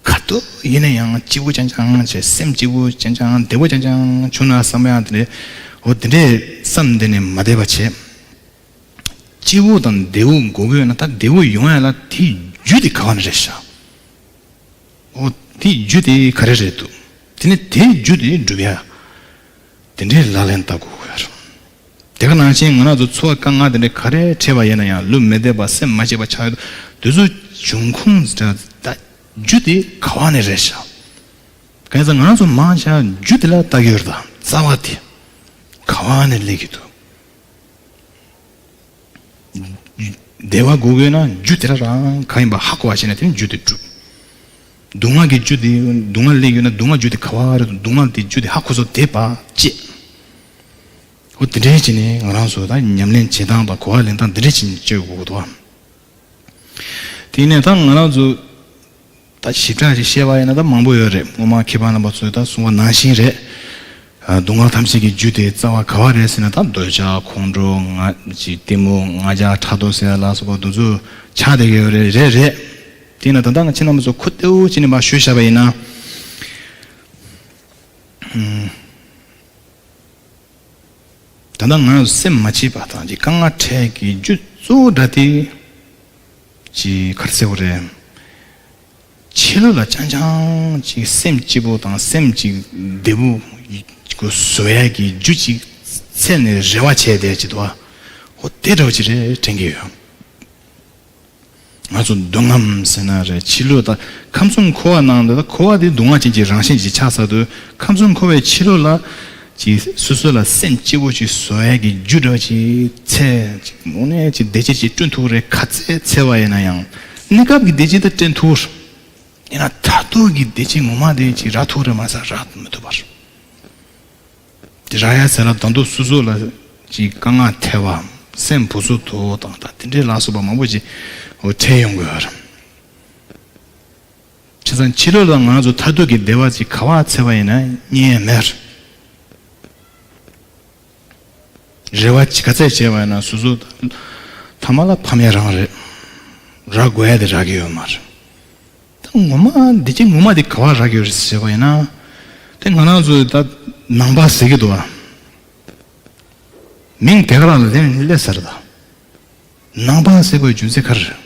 ག་དུས་ཡིན་ན་ཡང་སྐྱིད་པོ་རྐྱང་རྐྱང་བྱས། སེམས་སྐྱིད་པོ་རྐྱང་རྐྱང་བདེ་པོ་རྐྱང་རྐྱང་བྱུང་ན་བསམ་པ་ཡང་དེ་འདྲའི། འོ་དེ་འདྲའི་བསམ་དེ་ནས་མ་བདེ་བ་བྱས། སྐྱིད་པོ་དང་བདེ་པོ་དགོས་ཀྱི་ཡོད་ན་ད་བདེ་པོ་ཡོང་ཡ་ལ་དེའི་རྒྱུ་དེ་ག་བ་ནས་རེད་ཤག་འོ་དེའི་རྒྱུ་དེ་ག་རེ་རེད་འདུག་དེ་ནས་དེའི་རྒྱུ་དེ་སྒྲུབ་ཡ། དེ་འདྲའི་ལག་ལེན་བསྟར་དགོས་ཀྱི་ཡོད་རེད། དེ་ག་ནང་བཞིན་ང་རང་ཚོ་འཚོ་བ་དཀའ་ངལ་དེ་འདྲ་ག་རེ་འཕྲད་པ་ཡིན་ན་ཡང་། ལུས་མི་བདེ་བ་སེམས་མ་སྐྱིད་པ་ཆགས་ཡོད་དུས། དེ་ཚོ་འབྱུང་ཁུངས་ད་རྒྱུ་དེ་ག་བ་ནས་རེད་ཤག་གང་ཡིན་ཟེར་ན་ང་རང་ཚོ་མང་ཆེ་བ་རྒྱུ་དེ་ལ་ལྟ་གི་ཡོད་རེད། ད་རྩ་བ་དེ་ག་བ་ནས་སླེབས་ཀྱི་འདུག་བདེ་བ་དགོས་དགོས་ན་རྒྱུ་དེ་རང་རང་གང་ཡིན་པ་ཧ་གོ་བ་བྱས་ན་དེ་ནི་རྒྱུ་དེ་གྲུབ། སྡུག་བསྔལ་གྱི་རྒྱུ་དེ། སྡུག་བསྔལ་སླེབས་ཡོད་ན་སྡུག་བསྔལ་རྒྱུ་དེ་ག་བ་རེད་འདུག་སྡུག་བསྔལ་དེ་རྒྱུ་དེ་ཧ་གོ་སོང་དེ་བ་ཅེས། འོ་དེ་འདྲའི་བྱས་ནས་ང་རང་ཚོ་ད་ཉམས་ལེན་བྱེད་སྟངས་དང་གོ་བ་ལེན་སྟངས་དེ་འདྲའི་བྱས་ནས་བྱེད་དགོས་ཀྱི་འདུག་བ། དེ་ནས་ད་ང་རང་ཚོ་ད་ཞིབ་ཕྲ་ཞིག་བཤད་པ་ཡིན་ན་ད་མང་པོ་ཡོད་རེད། སྔོན་མ་མཁས་པ་རྣམ་པ་ཚོས་ད་གསུངས་པ་ནང་བཞིན་རེད། ཨ། སྡུག་བསྔལ་ཐམས་ཅད་ཀྱི་རྒྱུ་དེ་རྩ་བ་ག་བ་རེད་ཟེར་ན། ད་འདོད་ཆགས་ཁོང་ཁྲོ་ང་ཅིག་གཏི་མུག་ང་རྒྱལ་ཕྲག་དོག་ཟེར་ཡ་ལ་སོགས་པ་འདི་ཚོ་ཆགས་བསྡད་ཀྱི་ཡོད་རེད། རེད་རེད། དེས་ན་ད་ལྟ་ང་ཁྱེད་རྣམ་པ་ཚོ་ཁུ་ཏེའུ་ཅིག་ནས་མར་ཞུས་བཞག་པ་ཡིན་ན། ཨུམ། ད་ལྟ་ང་རང་ཚོ་སེམས་མ་སྐྱིད་པ་དང་ཅིག་དཀའ་ངལ་འཕྲད་ཀྱི་རྒྱུ་གཙོ་བོ་འདྲ་དེ། ཅིག་ག་རེ་ཟེར་དགོས་རེད། ཕྱི་ལོགས་ལ་རྐྱང་རྐྱང་ཅིག་སེམས་སྐྱིད་པོ་དང་སེམས་ཅིག་བདེ་པོ་བཟོ་ཡ་གི་རྒྱུ་ཅིག་འཚོལ་ནས་རེ་བ་བྱས་བསྡད་ཅིག་འདུག་བ། འོ་དེ་འདྲ་བ་ཅིག་རེད་དྲན་གྱི་ཡོད། ང་ཚོ་སྡུག་བསྔལ་ཟེར་ན་རེད། ཕྱི་ལོགས་ད་ཁམས་གསུམ་འཁོར་བ་ནང་དུ་ད་འཁོར་བ་དེ་སྡུག་བསྔལ་ཅན་གྱི་རང་བཞིན་ཅིག་ཆགས་ཚར་དུས། ཁམས་གསུམ་འཁོར་བའི་ཕྱི་ལོགས་ལ་ཅིག་སོ་སོ་ལ་སེམས་སྐྱིད་པོ་ཅིག་བཟོ་ཡ་གི་རྒྱུ་འདྲ་བ་ཅིག་འཚོལ། ཅིག་དངོས་གནས་ཅིག་བདེ་སྐྱིད་ཅིག་བསྐྲུན་ཐུབ་རེད། ག་ཚད་འཚོལ་བ་ཡིན་ན་ཡང་གནས་སྐབས་ཀྱི་བདེ་སྐྱིད་དེ་བསྐྲུན་ཐུབ་རེད། ཡིན་ན་མཐར་ཐུག་གི་བདེ་སྐྱིད་ངོ་མ་དེ་ཅིག་རག་ཐུབ་རེད་མ་ཟད་རག་མི་ཐུབ་པ་རེད། དེ་རག་ཡ་ཟེར་ལ་ད་དུང་སོ་སོ་ལ་ཅིག་དཀའ་ངལ་འཕྲད་པ། སེམས་སྦུག་སུབ་ཐུབ་དང་ད་དེ་འདྲའི་ལ་སོགས་པ་མང་པོ་ཅིག་འོ་འཕྲད་ཡོང་གི་ཡོད་རེད། བྱས་ཙང་ཕྱི་ལོགས་ལ་ང་རང་ཚོ་མཐར་ཐུག་གི་བདེ་བ་ཅིག་ག་བ་འཚོལ་བ་ཡིན་ན་རྙེད་ཡ་མེད། རེ་བ་ཅིག་ག་ཚད་བྱས་པ་ཡིན་ན་སོ་སོ་ཐ་མ་ལ་ཕམ་ཡ་རང་རེད། རག་དགོས་ཡ་དེ་རག་གི་ཡོད་མ་རེད། ད་ངོ་མ་བདེ་སྐྱིད་ངོ་མ་དེ་ག་བ་རག་གི་ཡོད་རེད་ཟེར་བ་ཡིན་ན། དེ་ང་རང་ཚོས་ད་ནང་པ་ཟེར་གྱི་འདུག་བ། མིང་དེ་ག་རང་ལ་ལན་སླེབས་ས་རེད་ད། ནང་པ་ཟེར་བའི་རྒྱུ་མཚན་ག་རེ་རེད།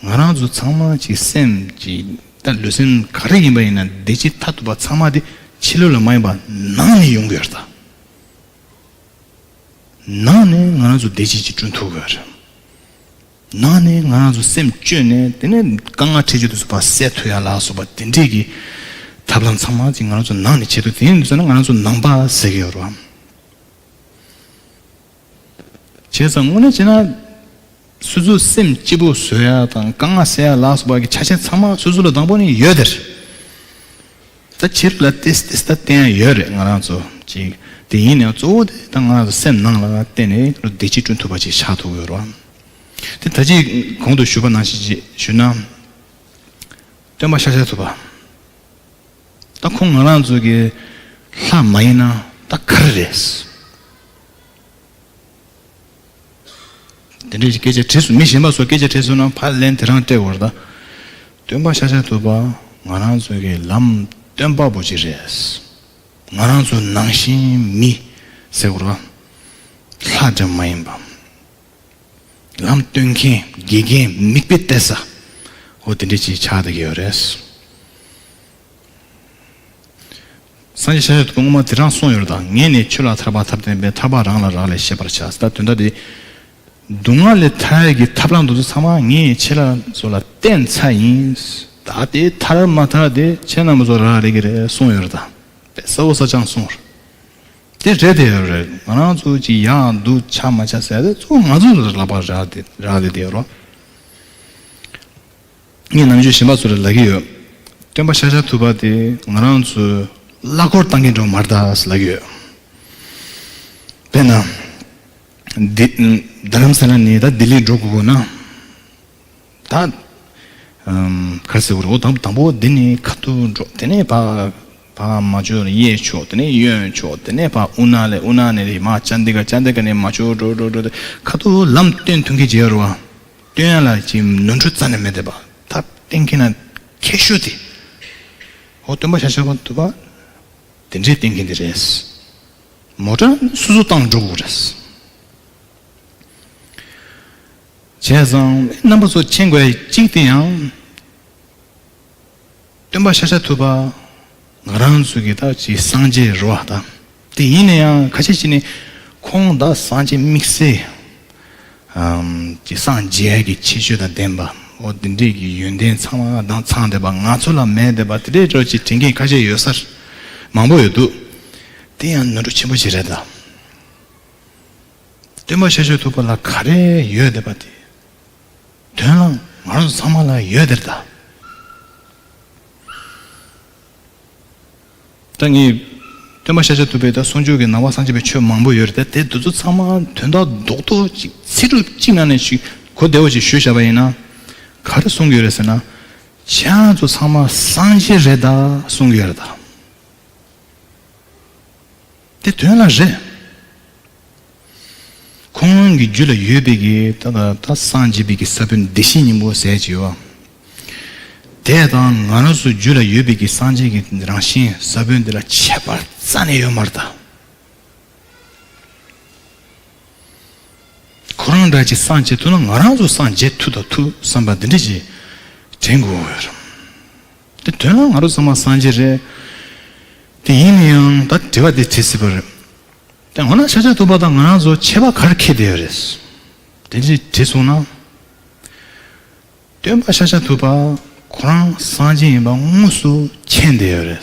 ང་རང་ཚོ་ཚང་མ་ཅིག་སེམས་ཀྱི་ད་ལུས་སེམས་ག་རེ་ཡིན་པ་ཡིན་ན་བདེ་སྐྱིད་མཐར་ཐུག་པ་ཚང་མ་དེ་ཕྱི་ལོགས་ལ་མ་ཡིན་པ་ནང་ནས་ཡོང་གི་ཡོད་རེད་ད། ནང་ནས་ང་རང་ཚོ་བདེ་སྐྱིད་ཅིག་བསྐྲུན་ཐུབ་དགོས་རེད། ནང་ནས་ང་རང་ཚོ་སེམས་བཅོས་ནས་དེ་ནས་དཀའ་ངལ་འཕྲད་རྒྱུ་དེ་ཚོ་ཕར་སེལ་ཐུབ་ཡ་ལ་སོགས་པ་དེ་འདྲས་ཀྱི་ཐབས་ལམ་ཚང་མ་ཅིག་ང་རང་ཚོ་ནང་ནས་བྱེད་ཐུབ། དེ་ཡིན་དུས་ཙང་ན་ང་རང་ཚོ་ནང་པ་ཟེར་གྱི་ཡོད་རེད་བ། བྱས་ཙང་དངོས་གནས་བྱས་ན། སོ་སོའི་སེམས་སྐྱིད་པོ་བཟོ་ཡ་དང་དཀའ་ངལ་སེལ་ཡ་ལ་སོགས་པ་གི་ཆ་རྐྱེན་ཚང་མ་སོ་སོ་ལ་དང་པོ་ནས་ཡོད་དེ་རེད། ད་ཕྱི་རོལ་ལ་ཏིས་ཏིས་ད་བསྟན་ཡ་ཡོད་རེད་ང་རང་ཚོ་ཅིག་དེ་ཡིན་ནའང་གཙོ་བོ་དེ་ད་ང་རང་ཚོ་སེམས་ནང་ལ་བསྟན་ནས་བདེ་སྐྱིད་བསྐྲུན་ཐུབ་པ་ཅིག་ཆགས་ཐུབ་ཡོད་རེད་བ། དེ་ད་ཅིག་གོང་དུ་ཞུས་པ་ནང་བཞིན་ཅིག་ཞུས་ན། སྟོན་པ་ཤཱཀྱ་ཐུབ་པ། ད་ཁོང་ང་རང་ཚོ་གི་ལྷ་མ་ཡིན་ན་ད་ག་རེ་རེད། དེ་འདྲའི་སྐད་ཆ་དྲིས་སོང་། མི་གཞན་པ་ཚོ་སྐད་ཆ་དྲིས་སོང་ན་ཕར་ལན་དེ་རང་སྤྲད་དགོས་རེད་ད། སྟོན་པ་ཤཱཀྱ་ཐུབ་པ་ང་རང་ཚོ་གི་ལམ་སྟོན་པ་པོ་ཅིག་རེད། ང་རང་ཚོ་ནང་བཞིན་མི་ཟེར་དགོས་རེད་བ། ལྷ་འདྲ་མ་ཡིན་པ། ལམ་སྟོན་མཁན། དགེ་རྒན། མིག་དཔེ་སྟེར་ས། འོ་དེ་འདྲ་ཅིག་ཆགས་བསྡད་ཀྱི་ཡོད་རེད། སངས་རྒྱས་ཤཱཀྱ་ཐུབ་པ་སྔོན་མ་དེ་རང་གསུངས་ཡོད་རེད་ད། ངས་ནི་ཆོས་ལ་ཐར་པ་ཐབས་བསྟན་པས། ཐར་པ་རང་ལ་རག་ལས་ཤེས་པར་བྱ། ད་དོན་དག་དེ། སྡུག་བསྔལ་ལས་ཐར་ཡས་ཀྱི་ཐབས་ལམ་དེ་ཚོ་ཚང་མ་ངས་ཁྱེད་རང་ཚོ་ལ་བསྟན་ཚར་ཡིན། ད་དེ་ཐར་མ་ཐར་དེ་ཁྱེད་རྣམ་པ་ཚོ་རག་ལས་ཀྱི་རེད་གསུངས་ཡོད་རེད་ད། དཔེ་གསལ་པོ་གསལ་རྐྱང་གསུངས་རེད། དེ་རེད་དེ་ཡོད་རེད། ང་རང་ཚོ་ཅིག་ཡག་སྡུག་ཆ་མ་ཆ་ཟེར་དེ་གཙོ་བོ་ང་ཚོ་ལ་ལག་པར་རག་དེ་རག་ལས་དེ་ཡོད་རོ། ངས་ནམ་རྒྱུན་གཞན་པ་ཚོ་ལ་ལབ་ཀྱི་ཡོད། སྟོན་པ་ཤཱཀྱ་ཐུབ་པ་དེ་ང་རང་ཚོའི་གླ་འཁོར་བཏང་མཁན་འདྲ་མ་རེད་ད་ཟེར་ལབ་ཀྱི་ཡོད། དཔེར་ན། འདི། རྡ་རམ་ས་ལ་ནས་ད་ལྡི་ལི་འགྲོ་དགོས་དགོས་ན། ད། ཨམ། ག་རེ་ཟེར་དགོས་རེད། འོ་དང་དང་པོ་འདི་ནས་ཁ་ཐུག་འགྲོ། དེ་ནས་ཕར། ཕར་མ་ལྕོག་གཡས་ཕྱོགས། དེ་ནས་གཡོན་ཕྱོགས། དེ་ནས་ཕར་དབུ་ནག་ལས། དབུ་ནག་ནས་རེད། མར་ཅན་ཏི་ཀ། ཅན་ཏི་ཀ་ནས་མ་ལྕོག་འགྲོ་འགྲོ་འགྲོ་དེ་ཁ་ཐུག་ལམ་སྟོན་ཐུབ་མཁན་ཅིག་ཡོད་རེད་བ། སྟོན་ཡ་ལ་ཅིག་ནོར་འཁྲུལ་རྩ་ནས་མེད་བསྡད་པ། ད་བསྟན་མཁན་ལ་མཁས་ཤོས་དེ། འོ་སྟོན་པ་ཤཱཀྱ་ཐུབ་པ། དེ་འདྲའི་བསྟན་མཁན་དེ་རེད། མོ་ཊ་སོ་སོ་བཏང་འགྲོ་དགོས་རེད། བྱས་ཙང་རྣམ་པ་ཚོ་མཁྱེན་དགོས་ཡ་གཅིག་དེ་ཡང་། སྟོན་པ་ཤཱཀྱ་ཐུབ་པ། ང་རང་ཚོ་གི་ད་ཅིག་སངས་རྒྱས་རེད་བ་ད། དེ་ཡིན་ན་ཡང་ཁ་ཤས་ཤིག་ནི་ཁོང་ད་སངས་རྒྱས་དམིགས་བསལ། ཨམ། ཅིག་སངས་རྒྱས་ཀྱི་ཁྱད་ཆོས་དང་ལྡན་པ། འོ་དེ་འདྲས་ཀྱི་ཡོན་ཏན་ཚང་མ་དང་ཚང་བསྡད་པ། ང་ཚོ་ལ་མེད་བསྡད་པ་དེ་འདྲས་འདྲ་ཅིག་དྲན་མཁན་ཁ་ཤས་ཡོད་ས་མང་པོ་ཡོད་འདུག། དེ་ཡང་ནོར་འཁྲུལ་ཆེན་པོ་ཞིག་རེད་ད། སྟོན་པ་ཤཱཀྱ་ཐུབ་པ་ལ་ག་རེ་ཡོད་བསྡད་པ་དེ། དོན་ལ་ང་རང་ཚོ་ཚང་མ་ལ་ཡོད་དེ་རེད་ད། ད་ངས་སྟོན་པ་ཤཱཀྱ་ཐུབ་པའི་ད་གསུང་ཆོས་ཀྱི་ནང་པ་སངས་རྒྱས་པའི་ཆོས་མང་པོ་ཡོད་རེད་དེ། དེ་དེ་ཚོ་ཚང་མ་དོན་དག་རྡོག་རྡོག་ཅིག་ཚིག་གྲུབ་གཅིག་ནང་ནས་ཞིག་གོ་བདེ་བོ་ཞིག་ཞུས་བཞག་པ་ཡིན་ན། ག་རེ་གསུང་གི་ཡོད་རེད་ཟེར་ན། ཁྱེད་རང་ཚོ་ཚང་མ་སངས་རྒྱས་རེད་ད་གསུང་གི་ཡོད་རེད་ད། དེ་དོན་ལ་རེད། ཁོང་གི་རྒྱུད་ལ་ཡོད་པའི་གི་ད་ད་ད་སངས་རྒྱས་པའི་གི་ས་བོན་བདེ་གཤེགས་སྙིང་པོ་ཟེར་གྱི་ཡོད། དེ་དང་ང་རང་ཚོ་རྒྱུད་ལ་ཡོད་པའི་གི་སངས་རྒྱས་ཀྱི་རང་བཞིན་ས་བོན་དེ་ལ་ཁྱད་པར་རྩ་ནས་ཡོད་མ་རེད་ད། ཁོ་རང་འདྲ་ཅིག་སངས་རྒྱས་ཐུབ་ན་ང་རང་ཚོ་སངས་རྒྱས་ཐུབ་དང་ཐུབ་བསམ་པ་འདི་འདྲ་ཅིག་དྲན་དགོས་ཡོད་རེད། དེ་དོན་ལ་ང་རང་ཚང་མ་སངས་རྒྱས་རེད། དེ་ཡིན་ན་ཡང་ད་དྲི་བ་དེ་དྲིས་སྲིད་པ་རེད། དེ་འོ་ན་ཤཱཀྱ་ཐུབ་པ་དང་ང་རང་ཚོ་ཁྱད་པར་ག་རེ་འཁྱེར་བསྡད་ཡོད་རེད། དེ་འདྲ་དྲིས་སོང་ན། སྟོན་པ་ཤཱཀྱ་ཐུབ་པ་ཁོ་རང་སངས་རྒྱས་ཡིན་པ་དངོས་སུ་མཁྱེན་བསྡད་ཡོད་རེད།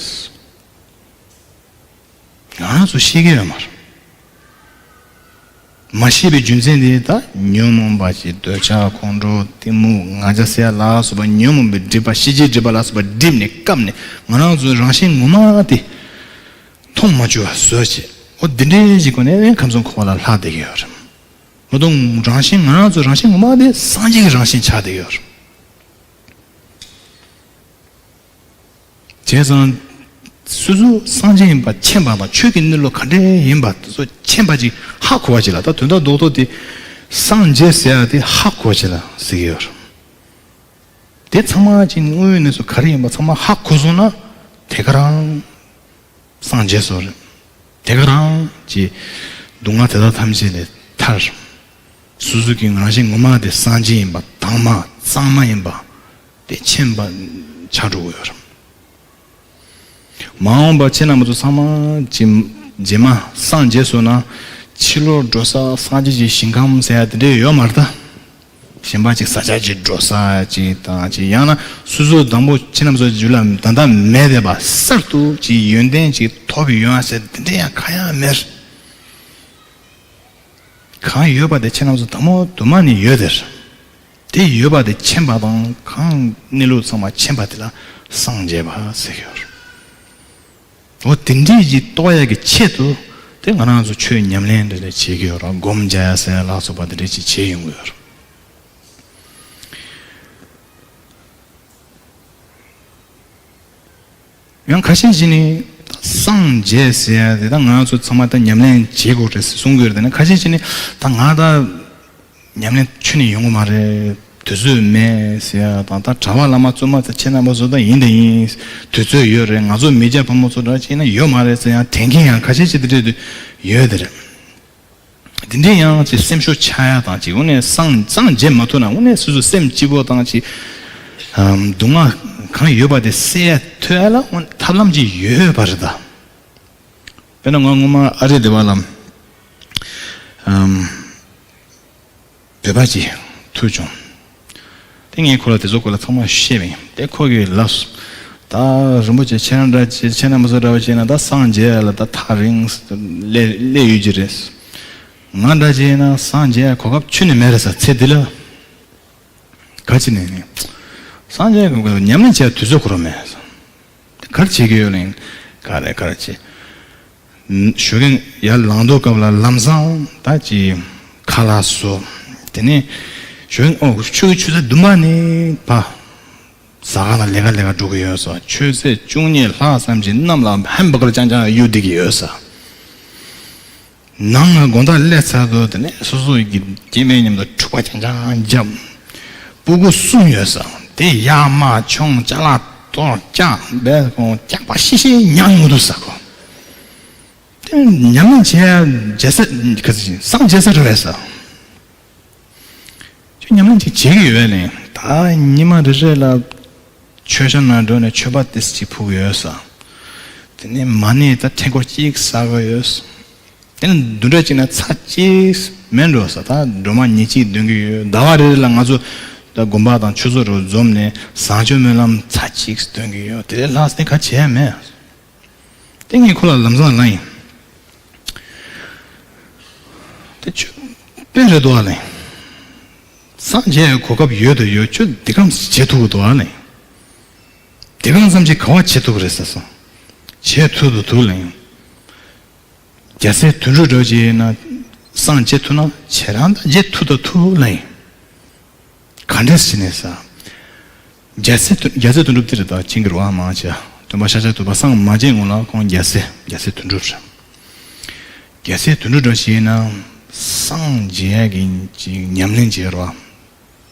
ང་རང་ཚོ་ཤེས་ཀྱི་ཡོད་མ་རེད། མ་ཤེས་པའི་རྒྱུ་མཚན་དེ་ད་ཉོན་མོངས་པ་ཅིག་འདོད་ཆགས་ཁོང་ཁྲོ་གཏི་མུག་ང་རྒྱལ་ཟེར་ཡ་ལ་སོགས་པ་ཉོན་མོངས་པའི་སྒྲིབ་པ་ཤེས་བྱའི་སྒྲིབ་པ་ལ་སོགས་པ་སྒྲིབ་ནས་བཀབ་ནས་ང་རང་ཚོའི་རང་བཞིན་ངོ་མ་དེ་མཐོང་མ་བཅུག་པ་བཟོས་བྱས། འོ་འདི་འདྲའི་ཞིག་གོ་ནས་ཁམས་གསུམ་འཁོར་བ་ལ་ལྷག་བསྡད་ཀྱི་ཡོད་རེད། མ་གཏོགས་རང་བཞིན་ང་རང་ཚོའི་རང་བཞིན་ངོ་མ་དེ་སངས་རྒྱས་ཀྱི་རང་བཞིན་ཆགས་བསྡད་ཀྱི་ཡོད་རེད། བྱས་ཙང་། སོ་སོ་སངས་རྒྱས་ཡིན་པ་མཁྱེན་པ་དང་ཆོས་ཀྱི་གནས་ལུགས་ག་འདྲས་ཡིན་པ་དེ་ཚོ་མཁྱེན་པ་ཅིག་ཧ་གོ་བ་ཅིག་ལ་ད་དོན་དག་རྡོག་རྡོག་དེ་སངས་རྒྱས་ཟེར་ཡ་དེ་ཧ་གོ་བ་ཅིག་ལ་ཟེར་གྱི་ཡོད་རེད། དེ་ཚང་མ་ཅིག་དངོས་ཡོད་གནས་ཚུལ་ག་རེ་ཡིན་པ་ཚང་མ་ཧ་གོ་སོང་ན་དེ་ག་རང་སངས་རྒྱས་སོ་རེད། དེ་ག་རང་གི་སྡུག་བསྔལ་དེ་དག་ཐམས་ཅད་ལས་ཐར། སོ་སོ་གི་རང་བཞིན་ངོ་མ་དེ་སངས་རྒྱས་ཡིན་པ་དྭངས་མ་གཙང་མ་ཡིན་པ་དེ་མཁྱེན་པ་ཆགས་འགྲོ་གི་ཡོད་རེད། མ་འོངས་པ་ཁྱེད་རྣམ་པ་ཚོ་ཚང་མ་ཅི་རྗེས་མ་སངས་རྒྱས་སོང་ན་ཕྱི་ལོགས་འགྲོ་ས་སངས་རྒྱས་ཀྱི་ཞིང་ཁམས་ཟེར་ཡ་དེ་འདྲས་ཡོད་མ་རེད་ད། གཞན་པ་ཅིག་ས་ཆ་ཅིག་འགྲོ་ས་ཅིག་དང་ཅིག་ཡང་ན་སོ་སོ་དང་པོ་ཁྱེད་རྣམ་ཚོ་རྒྱུད་ལ་ད་ལྟ་མེད་བསྡད་པ་གསར་དུ་ཅིག་ཡོན་ཏན་ཅིག་ཐོབ་ཡོང་ཡ་ཟེར་དེ་འདྲས་ཡང་གང་ཡང་མེད། གང་ཡོད་པ་དེ་ཁྱེད་རྣམ་ཚོ་དང་པོ་དུ་མ་ནས་ཡོད་དེ། དེ་ཡོད་པ་དེ་མཁྱེན་པ་དང་གང་གནས་ལུགས་ཚང་མ་མཁྱེན་པ་དེ་ལ་སངས་རྒྱས་པ་ཟེར་གྱི་ཡོད་རེད། འོ་དེ་འདྲས་ཀྱི་རྟོགས་ཡ་གི་ཆེད་དུ་དེ་ང་རང་ཚོ་ཆོས་ཉམས་ལེན་འདྲ་འདྲ་བྱེད་ཀྱི་ཡོད་རེད། སྒོམ་རྒྱག་ཡ་ཟེར་ཡ་ལ་སོགས་པ་དེ་འདྲས་ཅིག་བྱེད་ཡོང་གི་ཡོད་རེད། ཡང་ཁ་ཤས་ཅིག་ནི་སངས་རྒྱས་ཟེར་ཡ་དེ་ད་ང་རང་ཚོ་ཚང་མ་ད་ཉམས་ལེན་བྱེད་དགོས་རེད་ཟེར་གསུང་གི་ཡོད་རེད། དེ་ནི་ཁ་ཤས་ཅིག་ནི་ད་ང་ད་ཉམས་ལེན་ཁྱོན་ནས་ཡོང་གི་མ་རེད། དུས་ཚོད་མེད་ཟེར་ཡ་དང་། ད་གྲྭ་པ་བླ་མ་བཙུན་མ་ད་ཁྱེད་རྣམ་པ་ཚོ་ད་ཡིན་ད་ཡིན། དུས་ཚོད་ཡོད་རེད། ང་ཚོ་མི་སྐྱ་ཕོ་མོ་ཚོ་འདྲ་ཅིག་ན་ཡོད་མ་རེད་ཟེར་ཡང་དྲན་མཁན་ཡང་ཁ་ཤས་ཅིག་དེ་འདྲས་ཡོད་དེ་རེད། དེ་འདྲའི་ཡང་ཅིག་སེམས་ཤུགས་ཆག་ཡ་དང་ཅིག་དངོས་གནས་སངས་སངས་རྒྱས་མ་ཐུབ་ན་དངོས་གནས་སོ་སོ་སེམས་སྐྱིད་པོ་དང་ཅིག་ཨམ་སྡུག་བསྔལ་གང་ཡོད་པ་དེ་སེལ་ཐུབ་ཡ་ལ་དངོས་ཐབས་ལམ་ཅིག་ཡོད་པ་རེད་ད། དཔེར་ན་ང་སྔོན་མ་ཨ་རི་སྡེ་བ་ལ་ཨམ་བོད་པ་ཅིག་ཐུག་བྱུང་། དེ་ངས་ཁོ་ལ་དེ་ཚོ་སྐོར་ལ་ཚང་མ་བཤད་པ་ཡིན། དེ་ཁོ་གིས་ལབ་སོང་། ད་རིན་པོ་ཆེ་ཁྱེད་རང་འདྲ་ཅིག་ཁྱེད་རང་མི་ཚོ་འདྲ་བ་བྱས་ན་ད་སངས་རྒྱས་ལ་ད་ཐག་རིང་སླེབས་སླེབས་ཡོད་ཀྱི་རེད། ང་འདྲ་ཅིག་ཡིན་ན་སངས་རྒྱས་གོ་སྐབས་ཁྱོན་ནས་མེད་རེད་ས་ཚེ་འདི་ལ། ག་ཅི་ནས་ནི། སངས་རྒྱས་ཀྱི་ཉམས་ལེན་བྱས་དུས་ཚོད་ཁོ་རང་མེད། ག་རེ་བྱེད་ཀྱི་ཡོད་ལེན། ག་རེ་ག་རེ་བྱེད། ཞོགས་ཀས་ཡར་ལངས་དུས་སྐབས་ལ་ལམ་སང་ད་ཅི་ཁ་ལག་བཟོ། དེ་ནས་ཞོགས་ཀས་ཨོ་ཆུ་ཆུ་ཚོད་བདུན་པ་ནས་ཕ། ཟ་ཁང་ལ་ལས་ཀ་ལས་ཀ་འགྲོ་གི་ཡོད་ས། ཆུ་ཚོད་བཅུ་གཉིས་ལྷག་ཙམ་གྱི་གནམ་ལ་ཧེམ་བྷར་གར་རྐྱང་རྐྱང་གཡུག་བསྡད་ཀྱི་ཡོད་ས། ནང་ལ་དགོང་དག་སླེབས་ཚར་དུས་དེ་ནས་སོ་སོ་གི་སྐྱེ་དམན་མཉམ་དུ་འཁྲུག་པ་རྐྱང་རྐྱང་བརྒྱབ། སྤུ་གུ་གསུམ་ཡོད་ས། དེ་ཡར་མར་མཆོང་ཅ་ལག་གཏོར་བཀྱག་སྦས་ཁོང་སྐྱག་པ་ཤི་ཤི་མྱང་མི་འདུག་ས་ཁོ། དེ་ཉམས་ལེན་བྱས་རྒྱལ་ས་ག་ཚོད་ཅིག་སངས་རྒྱས་ས་རེད་བས་ས། ཁྱོད་ཉམས་ལེན་ཅིག་བྱེད་ཀྱི་ཡོད་ནས་ད་ཉི་མ་རེ་རེ་ལ་མཆོད་བཤམས་ནང་འགྲོ་ནས་མཆོད་པ་ཏིས་ཅིག་ཕུལ་གྱི་ཡོད་ས། དེ་ནས་མ་ཎི་ད་ཕྲེང་སྐོར་གཅིག་བསགས་ཀྱི་ཡོད་ས། དེ་ནས་བདུན་ཕྲག་གཅིག་ན་ཚར་གཅིག་མེད་འགྲོ་ས། ད་སྒྲོལ་མ་ཉིན་གཅིག་འདོན་གྱི་ཡོད། ཟླ་བ་རེ་རེ་ལ་ང་ཚོ་ད་དགོན་པ་དང་ཆོས་ཚོགས་རུ་འཛོམས་ནས་བཟང་སྤྱོད་སྨོན་ལམ་ཚར་གཅིག་འདོན་གྱི་ཡོད། དེ་ལས་ལྷག་སྟེ་ག་བྱས་མེད། དེ་ངས་ཁོ་ལ་ལམ་སང་ལབ་ཡིན། དེ་ཁྱོད་དཔེ་རེད་འདུག་ཨ་ལེ། སངས་རྒྱས་གོ་སྐབས་ཡོད་དང་ཡོད། ཁྱོད་འདི་གམ་བྱེད་ཐུབ་ཀྱི་འདུག་ཨ་ལེ། འདི་གམ་ཙམ་གྱིས་ག་བ་བྱེད་ཐུབ་ཀྱི་རེད་ཟེར་སོང་། བྱེད་ཐུབ་ཏུ་ཐུབ་ལེ། རྒྱལ་སྲས་དོན་གྲུབ་འདྲ་བོ་ཅིག་ཡིན་ན་སངས་རྒྱས་ཐུབ་ན་ཁྱེད་རང་ད་རྒྱས་ཐུབ་དང་ཐུབ་ལེ། ག་འདྲས་ཟེར་ནས་ས། རྒྱལ་སྲས་དོན་རྒྱལ་སྲས་དོན་གྲུབ་དེ་རེད་ད། ཅིང་གི་རུ་བ་མང་ཆེ། སྟོན་པ་ཤཱཀྱ་ཐུབ་པ་སངས་མ་རྒྱས་སྔོན་ལ་ཁོང་རྒྱལ་སྲས་རྒྱལ་སྲས་དོན་གྲུབ་རེད། རྒྱལ་སྲས་དོན་གྲུབ་འདྲ་བོ་ཅིག་ཡིན་ན་སངས་རྒྱས་ཀྱི་ཅིག་ཉམས་ལེན་བྱེད་རོགས།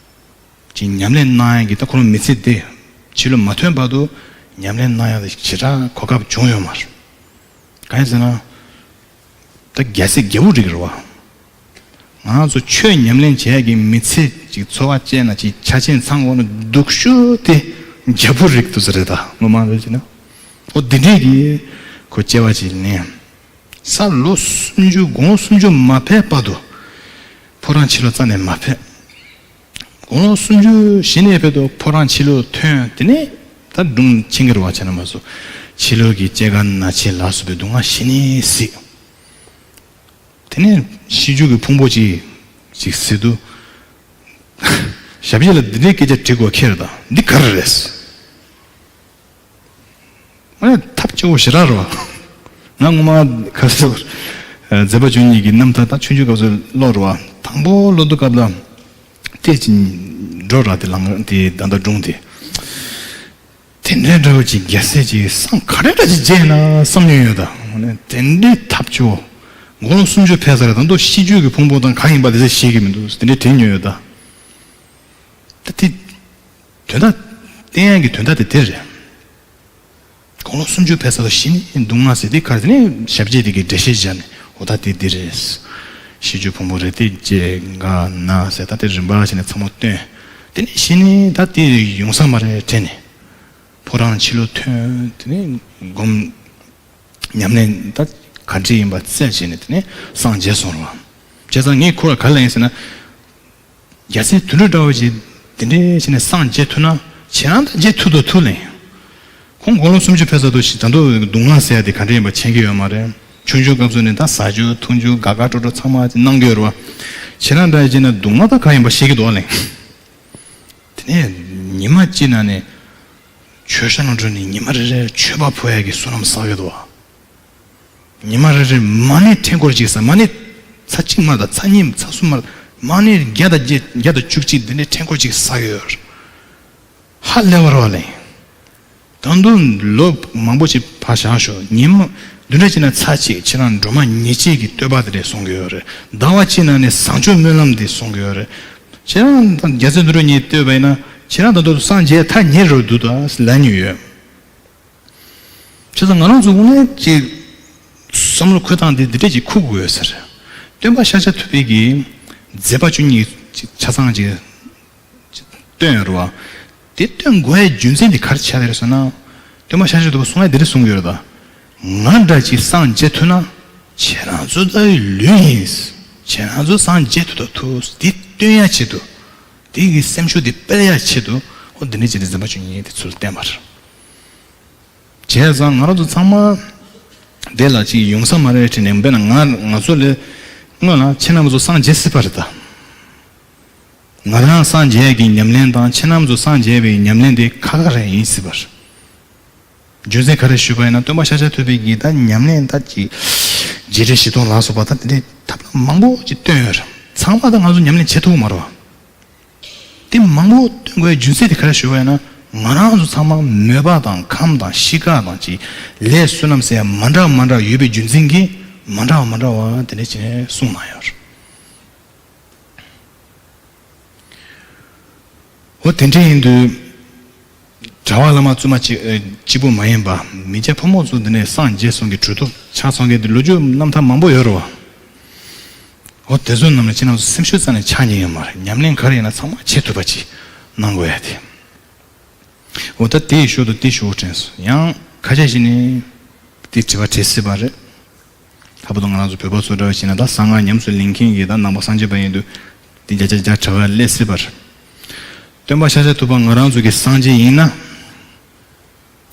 ཅིག་ཉམས་ལེན་གནང་ཡག་གི་ད་ཁོ་རང་མི་ཚེ་འདི་ཕྱི་ལོ་མ་ཐོན་བར་དུ་ཉམས་ལེན་གནང་ཡག་དེ་ཞེ་དྲག་གོ་སྐབས་བྱུང་ཡོད་མ་རེད། གང་ཡིན་ཟེར་ན། ད་རྒྱལ་སྲས་རྒྱལ་པོ་རིགས་རེད་བ། ང་རང་ཚོ་ཆོས་ཉམས་ལེན་བྱེད་ཡག་གི་མི་ཚེ་ཅིག་འཚོ་བ་སྐྱེལ་ན་ཅིག་ཆ་རྐྱེན་ཚང་དགོས་ན་སྡུག་ཤོས་དེ་རྒྱལ་པོ་རིགས་དེ་ཚོ་རེད་ད། ངོ་མ་རེད་ཅེ་ན། ཨོ་འདི་འདྲས་ཀྱི་ཁོ་སྐྱེ་བ་ཅིག་ནས། ས་ལོ་སུམ་ཅུ་དགུང་ལོ་སུམ་ཅུ་མ་ཕེབས་བར་དུ་ཕོ་བྲང་ཕྱི་ལོགས་རྩ་ནས་མ་ཕེབས། དགུང་ལོ་སུམ་ཅུ་གཞི་ནས་ཕེབས་དུས་ཕོ་བྲང་ཕྱི་ལོགས་ཐོན། དེ་ནས་ད་སྒྲུང་ཆེན་གྱི་རུ་བ་བྱས་ན་མ་སོ། ཕྱི་ལོགས་ཀྱི་སྐྱེ་རྒ་ན་འཆི་ལ་སོགས་པའི་སྡུག་བསྔལ་ཞི་ནས་གཟིགས། དེ་ནས་ཤིས་བརྗོད་ཀྱི་ཕུང་པོ་ཅིག་ཅིག་གཟིགས་དུས། ཞབས་ཕྱི་ལ་འདི་འདྲའི་སྐད་ཆ་དྲི་དགོས་ཁེལ་ད་འདི་ག་རེ་རེད། ཨ་ནི་ཐབས་སྐྱོ་བོ་ཞེ་དྲག་རེད་བ། ང་སྔོན་མ་ཁ་སང་མཛད་པ་བཅུ་གཉིས་ཀྱི་རྣམ་ཐར་ད་ཆུང་ཆུང་སྐབས་སུ་ཀློག་རེད་བ། དང་པོ་ཀློག་དུས་སྐབས་ལ་ཏོག་ཙམ་འགྲོ་ར་དེ་ལངས་དེ་ད་ལྟ་སྒྲུང་དེ། དེ་འདྲའི་འདྲ་བོ་ཅིག་རྒྱལ་སྲས་ཅིག་སངས་ག་རེ་འདྲ་ཅིག་རྒྱས་ན་བསམ་མྱོང་ཡོད་ད། དེ་འདྲའི་ཐབས་སྐྱོ་བོ། དགུང་ལོ་སུམ་ཅུ་ཕེབས་ས་རེད། ད་དུང་ཤིས་བརྗོད་ཀྱི་ཕུང་པོ་དང་གང་ཡིན་པ་དེ་ཚོ་ཤེས་ཀྱི་མི་འདུག་དེ་འདྲའི་དྲན་མྱོང་ཡོད་ད། ད་དེ། དོན་དག་བསྟན་ཡག་གི་དོན་དག་དེ་དེ་རེད། དགུང་ལོ་སུམ་ཅུ་ཕེབས་ས་ལ་ཞི་ནས་སྡུག་བསྔལ་ཟེར་དེ་ག་རེ་དེ་ནས་ཞབས་རྗེས་དེ་གི་འགྲེལ་བཤད་བྱས་ནས་འོ་ད་དེ་འདི་རེད། ཤིས་བརྗོད་ཕུང་པོ་རེད་དེ་སྐྱེ་རྒ་ན་ཟེར་ད་དེ་རིམ་པ་བྱས་ནས་ཚང་མ་བཏོན། དེ་ནས་ཞི་ནས་ད་དེ་ཡོང་ས་མ་རེད་དྲན་ནས། ཕོ་བྲང་ཕྱི་ལོགས་ཐོན། དེ་ནས་སྒོམ། ཉམས་ལེན་ད་ག་འདྲ་ཡིན་པ་རྩད་བྱས་ནས་དེ་ནས་སངས་རྒྱས་སོང་རེད་བ། བྱས་ཙང་ངས་ཁོ་ལ་ག་རེ་ལབ་ཡིན་ཟེར་ན། རྒྱལ་སྲས་དོན་གྲུབ་འདྲ་བོ་ཞིག་དེ་འདྲའི་བྱས་ནས་སངས་རྒྱས་ཐུབ་ན་ཁྱེད་རང་ད་རྒྱས་ཐུབ་དང་ཐུབ་ལེ། ཁོང་དགུང་ལོ་སུམ་ཅུ་ཕེབས་ཚར་དུས་ད་དུང་སྡུག་བསྔལ་ཟེར་ཡ་དེ་ག་འདྲ་ཡིན་པ་མཁྱེན་གྱི་ཡོད་མ་རེད། ཆུང་ཆུང་སྐབས་སུ་ནས་ད་ཟ་རྒྱུ་འཐུང་རྒྱུ་དགའ་དགའ་སྤྲོ་སྤྲོ་ཚང་མ་གནང་གི་ཡོད་རེད་བ། ཁྱེད་རང་འདྲ་བྱས་ན་སྡུག་བསྔལ་ད་ག་ཡིན་པ་ཤེས་ཀྱི་འདུག་ལེ། དེ་ནས་ཉི་མ་གཅིག་ན་ནས་མཆོད་བཤམས་ནང་འགྲོ་ནས་ཉི་མ་རེ་རེར་མཆོད་པ་ཕུལ་ཡ་གི་བསོད་ནམས་བསགས་ཡོད་དོ། ཉི་མ་རེ་རེར་མ་ཎི་ཕྲེང་སྐོར་གཅིག་བསགས། མ་ཎི་ཚར་གཅིག་མ་རེད་ད་ཚར་གཉིས་ཚར་གསུམ་མ་རེད། མ་ཎི་བརྒྱ་དང་བརྒྱད་བརྒྱ་དང་བཅུ་གཅིག་འདི་འདྲའི་ཕྲེང་སྐོར་གཅིག་བསགས་ཡོད། ཧ་ལས་པ་རེད་བ་ལེ། ད་དུང་ལོ་མང་པོ་ཞིག་ཕར་བཞག་ཤོག་ཉི་མ་བདུན་ཕྲག་གཅིག་ན་ཚར་གཅིག་ཁྱེད་རང་སྒྲོལ་མ་ཉེར་གཅིག་གི་བསྟོད་པ་དེ་འདྲ་གསུང་གི་ཡོད་རེད། ཟླ་བ་གཅིག་ན་ནི་བཟང་སྤྱོད་སྨོན་ལམ་འདི་གསུང་གི་ཡོད་རེད། ཁྱེད་རང་དང་རྒྱལ་སྲས་དོན་གྲུབ་གཉིས་བསྟོད་པ་ཡིན་ན་ཁྱེད་རང་ད་དུང་སངས་རྒྱས་ཐག་ཉེ་རུ་འདུག་ད་ལབ་མྱོང་ཡོད། བྱས་ཙང་ང་རང་ཚོ་དངོས་གནས་ཀྱི་བསམ་བློ་འཁོར་སྟངས་འདི་འདི་འདྲས་ཀྱི་འཁུར་དགོས་ཟེར། སྟོན་པ་ཤཱཀྱ་ཐུབ་པའི་གི་མཛད་པ་བཅུ་གཉིས་ཆ་ཚང་ཅིག་སྟོན་ཡོད་རེད་བ། དེ་སྟོན་དགོས་ཡའི་རྒྱུ་མཚན་དེ་ག་རེ་ཆགས་ཡོད་རེད་ཟེར་ན། སྟོན་པ་ཤཱཀྱ་ཐུབ་པ་གསུང་ཡ་དེ་རེད་གསུང་གི་ཡོད་རེད་ད། ང་འདྲ་ཅིག་སངས་རྒྱས་ཐུབ་ན། ཁྱེད་རང་ཚོ་ལྟ་བུའི་ལུས་ཡིན། ཁྱེད་རང་ཚོ་སངས་རྒྱས་ཐུབ་ཐུབ་ཐུབ་དེ་སྟོན་ཡ་ཆེད་དུ། དེ་གི་སེམས་ཤུགས་དེ་སྤེལ་ཡ་ཆེད་དུ། ཨོ་དེ་འདྲ་བྱས་ཏེ་མཛད་པ་བཅུ་གཉིས་དེ་ཚུར་བསྟན་པ་རེད། བྱས་ཙང་ང་རང་ཚོ་ཚང་མ་དེ་ལ་ཅིག་ཡོང་ས་མ་རེད་དྲན་ནས། དཔེར་ན་ང་ང་ཚོ་ལས་སྔོན་ལ་ཁྱེད་རྣམ་ཚོ་སངས་རྒྱས་སྲིད་པ་རེད་ད། ང་རང་སངས་རྒྱས་ཀྱི་ཉམས་ལེན་དང་ཁྱེད་རྣམ་ཚོ་སངས་རྒྱས་པའི་ཉམས་ལེན་དེ་ཁ་ཁ་རེ་ཡིན་སྲིད་པ་རེད། རྒྱུ་མཚན་ག་རེ་ཞུས་པ་ཡིན་ན། སྟོན་པ་ཤཱཀྱ་ཐུབ་པའི་གི་ད་ཉམས་ལེན་ད་ཅིག་བརྒྱད་ཁྲི་བཞི་སྟོང་ལ་སོགས་པ་ད་དེ་འདྲའི་ཐབས་ལམ་མང་པོ་ཅིག་བཏོན་ཡོད་རེད། ཚང་མ་ད་ང་ཚོ་ཉམས་ལེན་བྱེད་ཐུབ་ཀྱི་མ་རེད་བ། དེ་མང་པོ་སྟོན་དགོས་རྒྱུ་མཚན་དེ་ག་རེ་ཞུ་བ་ཡིན་ན། ང་རང་ཚོ་ཚང་མ་མོས་པ་དང་ཁམས་དང་གཤིས་ཀ་དང་ཅིག་ལས་བསོད་ནམས་ཟེར་ཡ་མ་འདྲ་མ་འདྲ་ཡོད་པའི་རྒྱུ་མཚན་གྱིས་མ་འདྲ་མ་འདྲ་བ་དེ་འདྲ་བྱས་ནས་གསུངས་གནང་ཡོད་རེད། འོ་དེ་འདྲ་ཡིན་དུས། གྲྭ་པ་བླ་མ་བཙུན་མ་གཅིག་ཨ་གཅིག་པུ་མ་ཡིན་པ། མི་སྐྱ་ཕོ་མོ་ཚོ་འདི་ནས་སངས་རྒྱས་གསུང་གི་གྲོས་ཐོག་ཆ་ཚང་མཁན་དེ་ལོ་རྒྱུས་རྣམ་ཐར་མང་པོ་ཡོད་རེད་བ། འོ་དེ་ཚོའི་ནང་ནས་ཁྱེད་རང་ཚོ་སེམས་ཤུགས་རྩ་ནས་ཆག་ཉེན་ཡོད་མ་རེད། ཉམས་ལེན་ག་རེ་ཡིན་ན་ཚང་མ་བྱེད་ཐུབ་པ་ཅིག་གནང་དགོས་ཡ་དེ། འོ་ད་དེའི་ཞོར་དུ་དེ་ཞུ་དྲན་སོང་། ཡང་ཁ་ཤས་ཤིག་ནས་དེ་དྲི་བ་དྲི་སྲིད་པ་རེད། ལྷག་པར་དུ་ང་རང་ཚོ་བོད་པ་ཚོ་འདྲ་བ་ཞིག་ན་ད་གསང་སྔགས་ཉམས་སུ་ལེན་མཁན་གྱི་ད་ནང་པ་སངས་རྒྱས་པ་ཡིན་དུས། དེ་བརྒྱ་ཆ་བརྒྱ་དྲི་བ་སླེབས་སྲིད་པ་རེད། སྟོན་པ་ཤཱཀྱ་ཐུབ་པ་ང་རང་ཚོ་གི་སངས་རྒྱས་ཡིན་ན།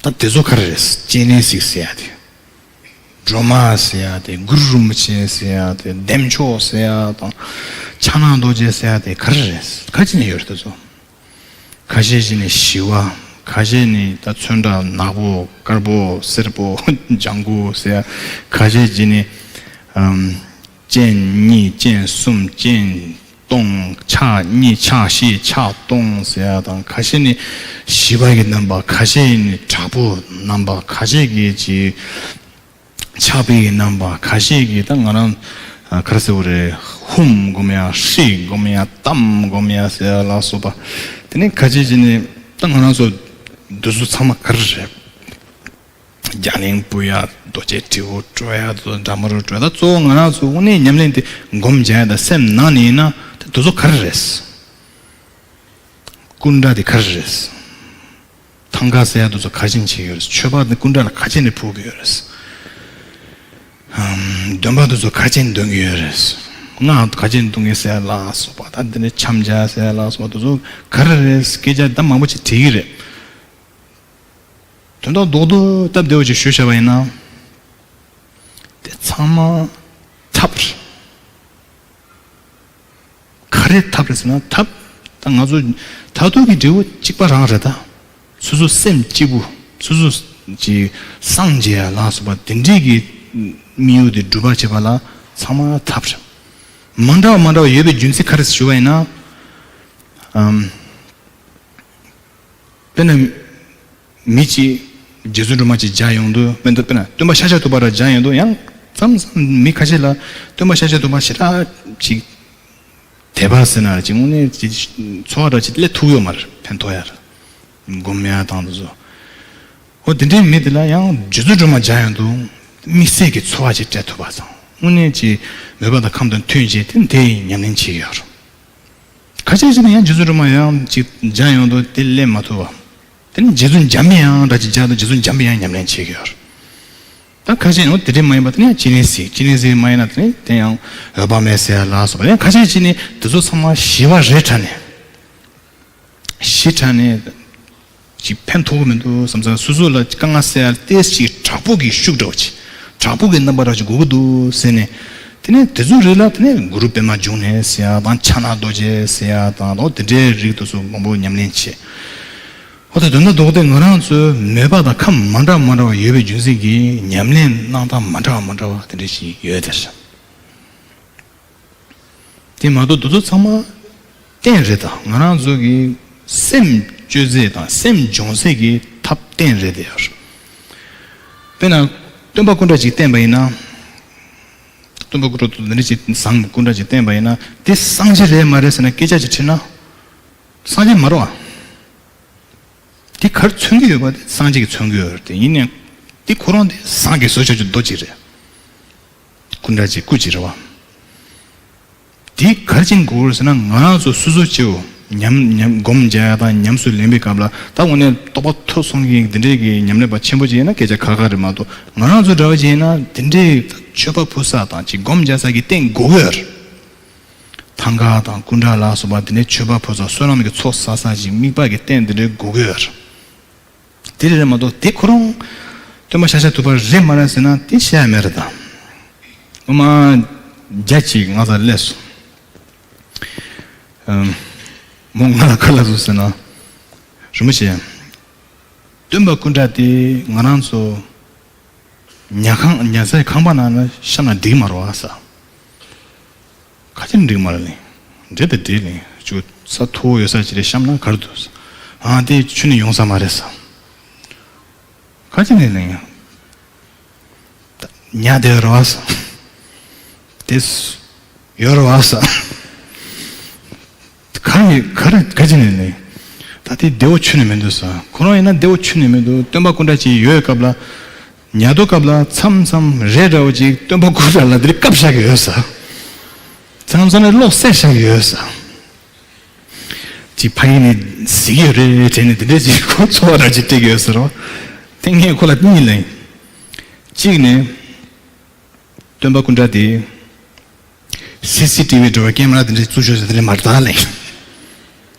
ད་དེ་ཚོ་ག་རེ་རེད། སྤྱན་རས་གཟིགས་ཟེར་ཡ་དེ། སྒྲོལ་མ་ཟེར་ཡ་དེ། གུ་རུ་རིན་པོ་ཆེ་ཟེར་ཡ་དེ། བདེ་མཆོག་ཟེར་ཡ་དང་། ཕྱག་ན་རྡོ་རྗེ་ཟེར་ཡ་དེ་ག་རེ་རེད། ག་ཅི་ནས་ཡོད་རེད་དེ་ཚོ། ཁ་ཤས་ཤིག་ནི་ཞི་བ། ཁ་ཤས་ནི་ད་ཚོན་ཁྲ་ནག་པོ་དཀར་པོ་སེར་པོ་ལྗང་གུ་ཟེར་ཡ། ཁ་ཤས་ཤིག་ནི་ཨམ། སྤྱན་གཉིས་སྤྱན་གསུམ་སྤྱན་སྟོང་། ཕྱག་གཉིས་ཕྱག་བཞི་ཕྱག་སྟོང་ཟེར་ཡ་དང་། ཁ་ཤས་ནི་ཞི་བ་གི་རྣམ་པ། ཁ་ཤས་ནི་དྲག་པོ་རྣམ་པ། ཁ་ཤས་ཀྱིས་ཅིག་ཕྱག་དཔེ་ཡི་རྣམ་པ། ཁ་ཤས་ཀྱིས་ད་ང་རང་ཨ་ག་རེ་ཟེར་དགོས་རེད། ཧཱུྃ་སྒོམ་ཡ། ཧྲཱིཿ་སྒོམ་ཡ། ཏཾ་སྒོམ་ཡ་ཟེར་ཡ་ལ་སོགས་པ། དེ་ནས་ཁ་ཤས་ཀྱིས་ནི་ད་ང་རང་ཚོ་འདི་ཚོ་ཚང་མ་ག་རེ་རེད། རྒྱ་གླིང་ཕུ་ཡ། རྡོ་རྗེ་དྲིལ་བུ་དཀྲོལ་ཡ། དེ་ཚོ་འདྲ་མི་འདྲ་དཀྲོལ་ཡ། ད་གཙོ་བོ་ང་རང་ཚོ་དངོས་གནས་ཉམས་ལེན་དེ་སྒོམ་རྒྱག་ཡ་ད་སེམས་ནང་ནས་ཡིན་ན་ད་དེ་ཚོ་ག་རེ་རེད། སྐུ་འདྲ་དེ་ག་རེ་རེད། ཐང་ག་ཟེར་ཡ་དེ་ཚོ་ག་ཅན་བྱེད་ཀྱི་ཡོད་རེད། མཆོད་པ་དེ་སྐུ་འདྲ་ལ་ག་ཅན་ནས་ཕུལ་གྱི་ཡོད་རེད། ཨམ། འདོན་པ་དེ་ཚོ་ག་ཅན་འདོན་གྱི་ཡོད་རེད། སྔགས་ག་ཅན་འདོན་གྱི་ཟེར་ཡ་ལ་སོགས་པ། ད་འདི་ནས་འཆམ་རྒྱག་ཟེར་ཡ་ལ་སོགས་པ་དེ་ཚོ་ག་རེ་རེད། སྐད་ཆ་ད་མང་པོ་ཅིག་དྲི་གི་རེད། དོན་དག་རྡོག་རྡོག་སྟབས་བདེ་བོ་ཅིག་ཞུས་བཞག་པ་ཡིན་ན། དེ་ཚང་མ་ཐབས་རེད། ག་རེ་ཐབས་རེད་ཟེར་ན། ཐབས་ད་ང་ཚོ་མཐར་ཐུག་གི་འབྲས་བུ་གཅིག་པ་རང་རེད་ད། སོ་སོ་སེམས་གཅིག་པུ། སོ་སོ་ཀྱི་སངས་རྒྱས་ལ་སོགས་པ་དེ་འདྲའི་གི་དམིགས་ཡུལ་དེ་འགྲུབ་པ་བྱེད་པ་ལ་ཚང་མ་ཐབས་རེད། མ་འདྲ་བ་མ་འདྲ་བ་ཡོད་པའི་རྒྱུ་མཚན་ག་རེ་ཞུ་བ་ཡིན་ན། ཨམ། དཔེར་ན། མི་གཅིག་རྗེ་བཙུན་སྒྲོལ་མ་ཅིག་མཇལ་ཡོང་དུས། དཔེར་ན་སྟོན་པ་ཤཱཀྱ་ཐུབ་པ་ར་མཇལ་ཡོང་དུས། ཡང་མཚམས་མཚམས་མི་ཁ་ཤས་ལ་སྟོན་པ་ཤཱཀྱ་ཐུབ་པ་ཞེ་དྲག་ཅིག་དད་པ་ཟེར་ན་ཅིག་དངོས་གནས་ཅིག་ཚོར་བ་འདྲ་ཅིག་སླེབས་ཐུབ་ཡོད་མ་རེད། ཕན་ཐོགས་ཡ་རེད། སྒོམ་ཡ་དང་དེ་ཚོ། འོ་དེ་འདྲའི་མི་དེ་ལ་ཡང་རྗེ་བཙུན་སྒྲོལ་མ་མཇལ་ཡོང་དུས་དམིགས་བསལ་གྱི་ཚོར་བ་ཅིག་སྤྲད་ཐུབ་པ་དང་། དངོས་གནས་ཀྱི་མོས་པ་དང་ཁམས་དང་མཐུན་བྱས་ཏེ་དེ་ཉམས་ལེན་བྱེད་ཀྱི་ཡོད་རེད། ཁ་ཤས་ཤིག་ནི་ཡང་རྗེ་བཙུན་སྒྲོལ་མ་ཡང་ཅིག་མཇལ་ཡོང་དུས་དེ་སླེབས་མ་ཐུབ་པ། དེ་ནི་རྗེ་བཙུན་འཇམ་པའི་དབྱངས་འདྲ་ཅིག་མཇལ་དུས་རྗེ་བཙུན་འཇམ་པའི་དབྱངས་ཉམས་ལེན་བྱེད་ཀྱི་ཡོད་རེད། ད་ཁ་ཤས་ཡང་དེ་འདྲའི་མ་ཡིན་པ་དེ་ནི་ཡང་སྤྱན་རས་གཟིགས། སྤྱན་རས་གཟིགས་མ་ཡིན་ན་དེ་ནི་དེ་ཡང་འོད་དཔག་མེད་ཟེར་ཡ་ལ་སོགས་པ། ཡང་ཁ་ཤས་ཤིག་ནི་དེ་ཚོ་ཚང་མ་ཞི་བ་རེད་དྲན་ནས། ཞི་དྲན་ནས་ཅིག་ཕན་ཐོགས་ཀྱི་མི་འདུག་བསམ་ཙང་། སོ་སོ་ལ་དཀའ་ངལ་སེལ་ཡ་ཏོག་ཙམ་དྲག་པོ་གི་ཤུགས་འདྲ་བོ་ཅིག་དྲག་པོ་གི་རྣམ་པ་འདྲ་བོ་ཅིག་དགོས་ཀྱི་འདུག་ཟེར་ནས། དེ་ནས་དེ་ཚོའི་རིགས་ལ་དེ་ནས་གུ་རུ་པདྨ་འབྱུང་གནས་ཟེར་ཡ་དང་། ཕྱག་ན་རྡོ་རྗེ་ཟེར་ཡ་དང་། དེ་འདྲའི་རིགས་དེ་ཚོ་མང་པོ་ཉམས་ལེན་བྱེད། འོ་ད་དོན་དག་རྡོག་རྡོག་དེ་ང་རང་ཚོའི་མོས་པ་དང་ཁམས་མ་འདྲ་མ་འདྲ་བ་ཡོད་པའི་རྒྱུ་མཚན་གྱིས་ཉམས་ལེན་གནང་སྟངས་མ་འདྲ་བ་མ་འདྲ་བ་དེ་འདྲ་ཞིག་ཡོད་དེ། དེ་མ་གཏོགས་དེ་ཚོ་ཚང་མ་རྟེན་རེད་ད། ང་རང་ཚོ་གི་སེམས་བཅོས་ཚད་དང་སེམས་སྦྱོང་ཚད་ཀྱི་ཐབས་རྟེན་རེད་དེ་ཡོད། དཔེར་ན་སྟོན་པ་སྐུ་འདྲ་ཅིག་བསྟན་པ་ཡིན་ན། སྟོན་པ་སྐུ་འདྲ་དེ་འདྲ་ཅིག་བཟང་པོ་སྐུ་འདྲ་ཅིག་བསྟན་པ་ཡིན་ན། དེ་སངས་རྒྱས་རེད་མ་རེད་ཟེར་ན་སྐད་ཆ་ཅིག་དྲིས་ན། སངས་རྒྱས་མ་རེད་བ། དེ་ག་རེ་མཚོན་གྱི་ཡོད་པ་དེ་སངས་རྒྱས་ཀྱིས་མཚོན་གྱི་ཡོད་རེད་དེ། ཡིན་ནའང་དེ་ཁོ་རང་དེ་བཟང་གི་བཟོ་བྱ་རྒྱུ་རྡོ་གཅིག་རེད། སྐུ་འདྲ་ཅིག་སྐུ་གཅིག་རེད་བ། དེ་ག་རེ་བྱེད་དགོས་རེད་ཟེར་ན། ང་རང་ཚོ་སོ་སོ་སྐྱེ་བོ་ཉམས་ཉམས་སྒོམ་རྒྱག་ཡ་དང་ཉམས་སུ་ལེན་པའི་སྐབས་ལ། ད་དངོས་གནས་རྟོགས་པ་མཐོ་སོང་མཁན་འདི་འདྲའི་གི་ཉམས་ལེན་པ་ཆེན་པོ་ཅིག་ཡིན་ན་སྐད་ཆ་ཁ་ཁ་རེད་མ་གཏོགས། ང་རང་ཚོ་འདྲ་བ་ཅིག་ཡིན་ན་དེ་འདྲའི་མཆོད་པ་ཕུལ་ས་དང་ཅིག་སྒོམ་རྒྱག་ས་གི་རྟེན་དགོས་ཀྱི་ཡོད་རེད། ཐང་ག་དང་སྐུ་འདྲ་ལ་སོགས་པ་དེ་ནས་མཆོད་པ་ཕུལ་ས། བསོད་ནམས་ཀྱི་ཚོགས་བསགས་ས་ཅིག་དམིགས་པ་གི་རྟེན་དེ་འདྲའི་དགོས་ཀྱི་ཡོད་རེད། དེ་རེད་མ་གཏོགས་དེ་ཁོ་རང་སྟོན་པ་ཤཱཀྱ་ཐུབ་པ་རེད་མ་རེད་ཟེར་ན་དེ་བཤད་ཡ་མེད་རེད་ད། སྔོན་མ་རྒྱ་གཅིག་ང་ཚ་སླེབས་སོང་། ཨམ། མོ་ང་ལ་ག་ལབ་སོང་ཟེར་ན། རིན་པོ་ཆེ། སྟོན་པ་སྐུ་འདྲ་དེ་ང་རང་ཚོ་ཉལ་ཁང་ཉལ་སའི་ཁང་པ་ནང་ན་བཤམས་ན་འགྲིག་མ་རེད་བ་ཟེར། ག་ཅི་འགྲིག་མ་རེད་ལབ། འགྲིག་དང་འགྲིག་ལབ། ཅིག་ས་མཐོ་པོ་ཡོད་ས་ཅིག་རེད། བཤམས་ན་ག་རེ་འདུག་ཟེར། ཨ་དེ་ཁྱོན་ནས་ཡོང་ས་མ་རེད་ཟེར། ག་ཅི་ནས་ལབ། ཉལ་བསྡད་ཡོད་རེད་བ་ཟེར། དེ་ཡོད་རེད་བ་ཟེར། ག་རེ་ག་རེ་ག་ཅི་ནས་ལབ། ད་དེ་བདེ་བོ་ཁྱོན་ནས་མི་འདུག་ཟེར། ཁོ་རང་ཡིན་ན་བདེ་བོ་ཁྱོན་ནས་མི་འདུག་སྟོན་པ་སྐུ་འདྲ་ཅིག་ཡོད་སྐབས་ལ། ཉལ་དུས་སྐབས་ལ་མཚམས་མཚམས་རས་འདྲ་བོ་ཅིག་སྟོན་པ་སྐུ་འདྲ་ལ་འདིར་བཀབ་བཞག་གི་ཡོད་ཟེར། མཚམས་མཚམས་ནས་གློག་བསད་བཞག་གི་ཡོད་ཟེར། ཅིག་ཕ་གི་ནས་གཟིགས་ཡོད་རེད་དྲན་ནས་འདི་འདྲས་ཅིག་ཁོ་ཚོར་བ་འདྲ་ཅིག་སྤྲད་ཀྱི་ཡོད་ཟེར་བ། དེ་ངས་ཁོ་ལ་གཉིས་ལབ། གཅིག་ནས། སྟོན་པ་སྐུ་འདྲ་དེ། སི་སི་ཊི་བི་འདྲ་བ་ཀེ་མ་ར་དེ་འདྲས་བཙུགས་ཤོག་ཟེར་དེ་འདྲས་མ་རེད་ད་ལབ།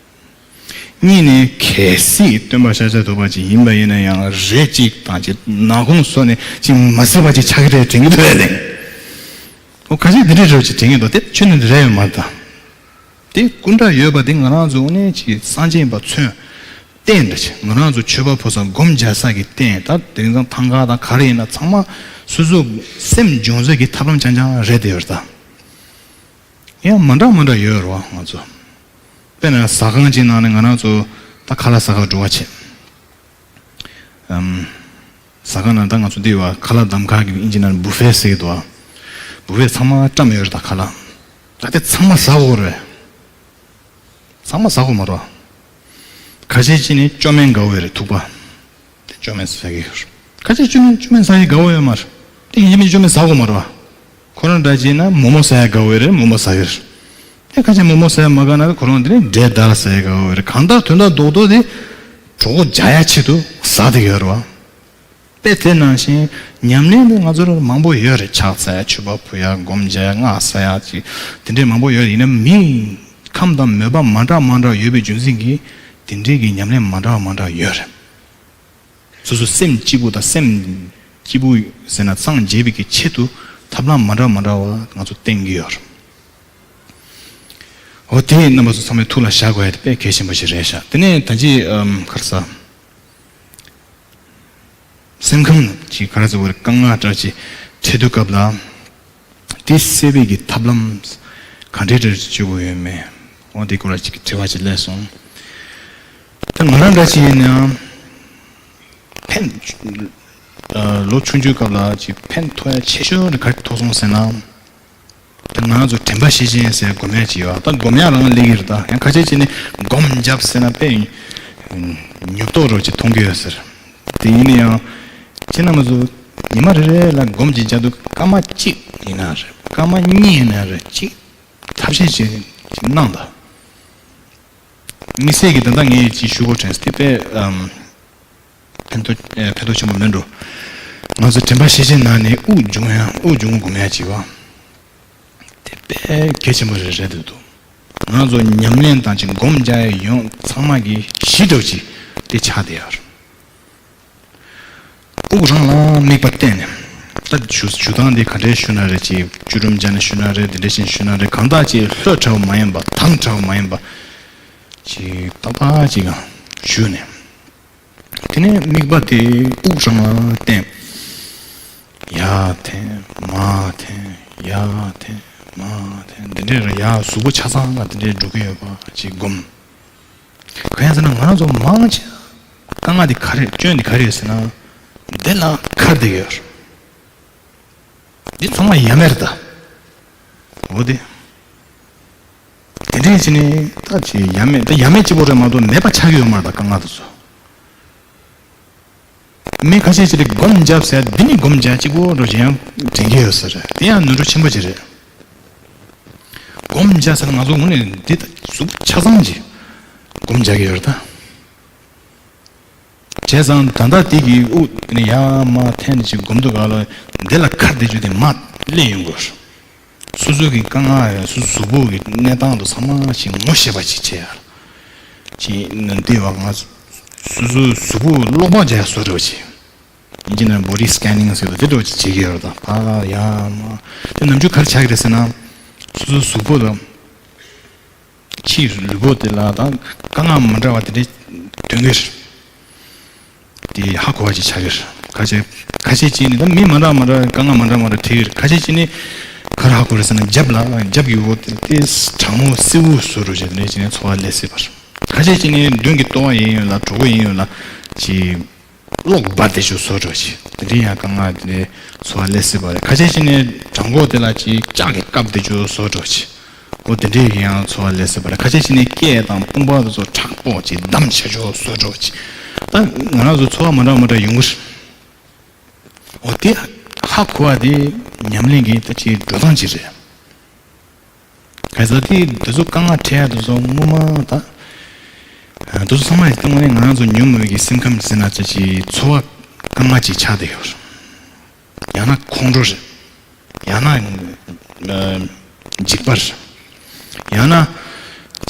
གཉིས་ནས་གལ་སྲིད་སྟོན་པ་ཤཱཀྱ་ཐུབ་པ་ཅིག་ཡིན་པ་ཡིན་ན་ཡང་རས་གཅིག་དང་ཅིག་ནག་ཁུང་བཟོས་ནས་ཅིག་མ་བཟོས་པ་ཅིག་ཆགས་ཀྱི་རེད་དྲན་གྱི་འདུག་ལབ། འོ་ཁ་ཤས་འདི་འདྲས་རེད་ཅིག་དྲན་གྱི་འདུག་དེ་ཁྱོན་ནས་རེད་ཡོད་མ་རེད་ད། དེ་སྐུ་འདྲ་ཡོད་པ་དེ་ང་རང་ཚོ་དངོས་གནས་ཅིག་སངས་རྒྱས་ཡིན་པ་མཚོན། རྟེན་འདྲ་ཅིག་ང་རང་ཚོ་མཆོད་པ་ཕུལ་ས་སྒོམ་རྒྱག་ས་གི་རྟེན། ད་དེང་སང་ཐང་ག་དང་ག་རེ་ཡིན་ན་ཚང་མ་སོ་སོ་སེམས་སྦྱོང་ས་གི་ཐབས་ལམ་རྐྱང་རྐྱང་རེད་དེ་ཡོད་རེད་ད། ཡང་མ་འདྲ་མ་འདྲ་ཡོད་རེད་བ་ང་ཚོ། དཔེར་ན་ཟ་ཁང་ཅིག་ནང་ནས་ང་རང་ཚོ་ད་ཁ་ལག་ཟ་ག་འགྲོ་བ་བྱེད། ཨམ། ཟ་ཁང་ནང་ད་ང་ཚོ་འདི་བ་ཁ་ལག་གདམ་ཁ་གི་ཨིན་ཇི་ནང་བུ་ཧྥེ་ཟེར་གི་འདུག་བ། བུ་ཧྥེ་ཚང་མ་བཀྲམ་ཡོད་རེད་ད་ཁ་ལག་ད་དེ་ཚང་མ་ཟ་དགོས་རེད། ཚང་མ་ཟ་དགོས་མ་རེད། ཁ་ཤས་ཅིག་ནི་ཅོ་མན་དགའ་བོ་ཡོད་རེད་ཐུག་པ། དེ་ཅོ་མན་ཟ་གི་ཡོད་རེད། ཁ་ཤས་ཅོ་མན་ཅོ་མན་ཟ་གི་དགའ་བོ་ཡོད་མ་རེད། དེ་ཡིན་གཅིག་མིན་གཅིག་ཅོ་མན་ཟ་དགོས་མ་རེད་བ། ཁོ་རང་འདྲ་ཅིག་ན་མོག་མོག་ཟ་ཡ་དགའ་བོ་ཡོད་རེད། མོག་མོག་ཟ་གི་རེད། དེ་ཁ་ཤས་མོག་མོག་ཟ་ཡ་མ་དགའ་ན་ཁོ་རང་དེ་ནི་འབྲས་དར་ཟ་ཡ་དགའ་བོ་ཡོད་རེད། གང་ལྟར་དོན་དག་རྡོག་རྡོག་དེ་གྲོད་ཁོག་འཇགས་ཡ་ཆེད་དུ་ཟ་བསྡད་ཡོད་རེད་བ། དཔེ་དེ་ནང་བཞིན་ཉམས་ལེན་དེ་ང་ཚོར་མང་པོ་ཡོད་རེད། ཕྱག་འཚལ་ཡ་མཆོད་པ་ཕུལ་ཡ་སྒོམ་རྒྱག་ཡ་སྔགས་བཟླ་ཡ་ཅིག་དེ་འདྲས་མང་པོ་ཡོད་རེད། ཡིན་ན་མི་ཁམས་དང་མོས་པ་མ་འདྲ་མ་འདྲ་ཡོད་པའི་རྒྱུ་མཚན་གྱིས་དེ་འདྲས་ཀྱི་ཉམས་ལེན་མ་འདྲ་བ་མ་འདྲ་ཡོད་རེད། སོ་སོ་སེམས་སྐྱིད་པོ་དང་སེམས་སྐྱིད་པོ་ཟེར་ན་སངས་རྒྱས་པའི་གི་ཆེད་དུ་ཐབས་ལམ་མ་འདྲ་མ་འདྲ་བ་ང་ཚོ་བསྟེན་གྱི་ཡོད་རེད། འོ་དེ་རྣམ་པ་ཚོ་ཚང་མའི་ཐུགས་ལ་བཞག་དགོས་ཡ་དེ་དཔེ་གལ་ཆེན་པོ་ཞིག་རེད་ཤག་དེ་ནས་ད་ཅི་ཨམ་ག་རེ་ཟ། སེམས་ཁམས་ཀྱི་ག་རེ་ཟེར་དགོས་རེད། དཀའ་ངལ་འདྲ་ཅིག་འཕྲད་དུས་སྐབས་ལ། དེ་སེལ་བའི་གི་ཐབས་ལམ་ག་འདྲའི་འདྲ་ཅིག་སྤྱོད་དགོས་ཡོད་མེད། འོ་དེ་སྐོར་ལ་ཅིག་དྲི་བ་ཅིག་སླེབས་སོང་། ད་ང་རང་འདྲ་ཅིག་ཡིན་ན་ཕན། ཨ་ལོ་ཆུང་ཆུང་སྐབས་ལ་ཅིག་ཕན་ཐོགས་ཡ་ཆེ་ཤོས་དེ་ག་རེ་ཐོགས་སོང་ཟེར་ན། ད་ང་ཚོ་དྲན་པ་ཤེས་བཞིན་ཟེར་སྒོམ་ཡ་ཅིག་ཡོད། ད་སྒོམ་ཡ་རང་ལས་ཀྱི་རེད། ད་ཡང་ཁ་ཤས་ཅིག་ནི་སྒོམ་བརྒྱབ་ཟེར་ན་དཔེ་ཉོབ་ཏོ་རོ་ཅིག་མཐོང་གི་ཡོད་ཟེར། དེ་ཡིན་ན་ཡང་ཁྱེད་རྣམ་པ་ཚོ་ཉི་མ་རེ་རེ་ལ་སྒོམ་ཅིག་བརྒྱབ་དུས་སྐར་མ་གཅིག་ཡིན་ན་རེད། སྐར་མ་གཉིས་ཡིན་ན་རེད། ཅིག་ཐབས་ཤེས་ཅིག་ཅིག་གནང་དང་། དམིགས་བསལ་གྱི་ད་ལྟ་ངས་ཅིག་ཞུ་དགོས་དྲན་སོང་། དེ་དཔེ་ཨམ། ཕན་ཐོགས་ཨེ་ཕན་ཐོགས་ཆེན་པོ་མིན་འགྲོ། ང་ཚོ་དྲན་པ་ཤེས་བཞིན་ནང་ནས་དབུགས་འབྱུང་ཡ་དབུགས་འབྱུང་སྒོམ་ཡ་བྱེད་པ། དེ་དཔེ་གལ་ཆེན་པོ་རེད་རེད་འདུག་ང་ཚོ་ཉམས་ལེན་དང་ཅིག་སྒོམ་རྒྱག་ཡ་ཡོངས་ཚང་མ་གི་གཞི་འདྲ་བོ་ཅིག་དེ་ཆགས་བསྡད་ཡོད་རེད། དབུགས་རང་ལ་དམིགས་པ་གཏད་ནས། ད་ཞུ་ཞུ་སྟངས་དེ་ག་འདྲས་ཞུ་ན་རེད། ཅིག་བཅུ་རུམ་སྦྱར་ནས་ཞུ་ན་རེད། དེ་འདྲས་ཤིག་ཞུ་ན་རེད། གང་ལྟར་ཅིག་ལྷོད་དྲགས་པ་མ་ཡིན་པ། དྭངས་དྲགས་པ་མ་ཡིན་པ། ཅིག་ཏག་ཏག་ཅིག་ཞུས་ནས། དེ་ནས་དམིགས་པ་དེ་དབུགས་རང་ལ་བསྟན། ཡར་འཐེན་མར་འཐེན་ཡར་འཐེན་མར་འཐེན། འདི་འདྲས་རེད། ཡར་གཟུགས་པོ་ཆ་ཚང་ལ་དེ་འདྲས་འགྲོ་གི་ཡོད་པ་ཅིག་སྒོམ། གང་ཡིན་ཟེར་ན་ང་རང་ཚོ་མང་ཆེ་དཀའ་ངལ་དེ་ག་རེ་སྐྱོན་དེ་ག་རེ་ཡོད་ཟེར་ན། འདི་ལ་ཁར་དེ་ཡོད་རེད། འདི་ཚང་མ་ཡ་མེད་རེད་ད། འོ་དེ། དེ་འདྲས་བྱས་ནས་ད་ཅི་ཡ་མེད་ད་ཡ་མེད་གཅིག་པོ་རེད་མ་གཏོགས་མེད་པ་ཆགས་ཀྱི་ཡོད་མ་རེད་ད་དཀའ་ངལ་དེ་ཚོ། མི་ཁ་ཤས་ཅིག་གིས་སྒོམ་བརྒྱབ་ཟེར། འདི་ནི་སྒོམ་བརྒྱབ་གཅིག་པོ་འགྲོ་བཞིན་ཡང་དྲན་གྱི་ཡོད་ས་རེད། དེ་ཡང་ནོར་འཁྲུལ་ཆེན་པོ་ཅིག་རེད། སྒོམ་རྒྱག་ས་ལ་ང་ཚོ་དངོས་གནས་འདི་ལྟ་གཟུགས་ཆ་ཚང་ཅིག་སྒོམ་རྒྱག་གི་ཡོད་རེད་ད། བྱས་ཙང་ད་ལྟ་དེ་གི་དབུགས་དེ་ནས་ཡར་མར་འཐེན་ནས་ཅིག་སྒོམ་དུས་སྒང་ལ་འདི་ལ་ཁ་གཏད་རྒྱུ་དེ་མར་སླེབས་ཡོང་དགོས། སོ་སོ་གི་དཀའ་ངལ་ཡང་སོ་སོ་གཟུགས་པོ་གི་གནས་སྟངས་དང་ཚང་མ་ཅིག་ངོ་ཤེས་པ་ཅིག་བྱེད་ཡ། ཅིག་ནི་འདི་བ་ང་སོ་སོ་གཟུགས་པོ་ཀློག་པ་བྱེད་ཡ་བཟོ་འདྲ་བ་ཅིག་ཡིན་གྱི་ན་body scanning ཟེར་བ་དེ་འདྲ་བ་ཅིག་བྱེད་ཀྱི་ཡོད་རེད་ད། ཕར་ཡར་མར་དེ་ནམ་རྒྱུན་ག་རེ་བྱ་གི་རེད་ཟེར་ན། སོ་སོ་གཟུགས་པོ་དང་། ཕྱིའི་ལུས་པོ་དེ་ལ་ད་དཀའ་ངལ་མི་འདྲ་བ་དེ་འདྲ་ཐོན་གྱི་རེད། དེ་ཧ་གོ་བ་ཅིག་ཆགས་ཀྱི་རེད། ཁ་ཤས་ཁ་ཤས་ཅིག་ནི་ད་མི་མི་འདྲ་མི་འདྲ་དཀའ་ངལ་མི་འདྲ་མི་འདྲ་འཕྲད་ཀྱི་རེད། ཁ་ཤས་ཅིག་ནི་ག་རེ་ཧ་གོ་རེད་ཟེར་ན་རྒྱབ་ལ་རྒྱབ་ཀྱི་འོག་དེ་དེ་གྲང་མོ་བསིལ་པོ་བཟོ་འདྲ་བྱས་དེ་འདྲ་ཅིག་ནས་ཚོར་བ་སླེབས་སྲིད་པ་རེད། ཁ་ཤས་ཅིག་ནི་མདུན་གྱི་ལྟོ་བ་ཡིན་ཡོད་ལ་གྲོད་ཁོག་ཡིན་ཡོད་ལ་ཅིག་གློག་འབར་བསྡད་རྒྱུ་བཟོ་འདྲ་ཅིག་དེ་འདྲའི་ཡང་དཀའ་ངལ་དེ་འདྲའི་ཚོར་བ་སླེབས་སྲིད་པ་རེད། ཁ་ཤས་ཅིག་ནི་བྲང་ཁོག་དེ་ལ་ཅིག་ལྕགས་ཀྱིས་བཀབ་བསྡད་རྒྱུ་བཟོ་འདྲ་ཅིག་འོ་དེ་འདྲའི་ཡང་ཚོར་བ་སླེབས་སྲིད་པ་རེད། ཁ་ཤས་ཅིག་ནི་སྐེ་དང་དཔུང་པ་དེ་ཚོ་མཁྲེགས་པོ་ཅིག་བསྡམས་བྱས་རྒྱུ་བཟོ་འདྲ་ཅིག་ད་ང་རང་ཚོ་ཚོར་བ་མི་འདྲ་མི་འདྲ་ཡོང་གི་རེད། འོ་དེ་ཧ་གོ་བ་དེ་ཉམས་ལེན་གྱི་ད་ཅིག་འགྲོ་སྟངས་ཅིག་རེད། ག་ས་དེ་འདི་ཚོ་དཀའ་ངལ་འཕྲད་ཡ་འདི་ཚོ་སྔོན་མ་ད། འདི་ཚོ་ཚང་མ་ཡི་སྟེང་ནས་ང་རང་ཚོ་ཉོན་མོངས་པའི་སེམས་ཁམས་ཟེར་ན་ཅི་ཅི་ཚོར་བ་དཀའ་ངལ་ཅིག་ཆགས་བསྡད་ཡོད་རེད། ཡང་ན་ཁོང་ཁྲོ་རེད། ཡང་ན་འཇིགས་པ་རེད། ཡང་ན་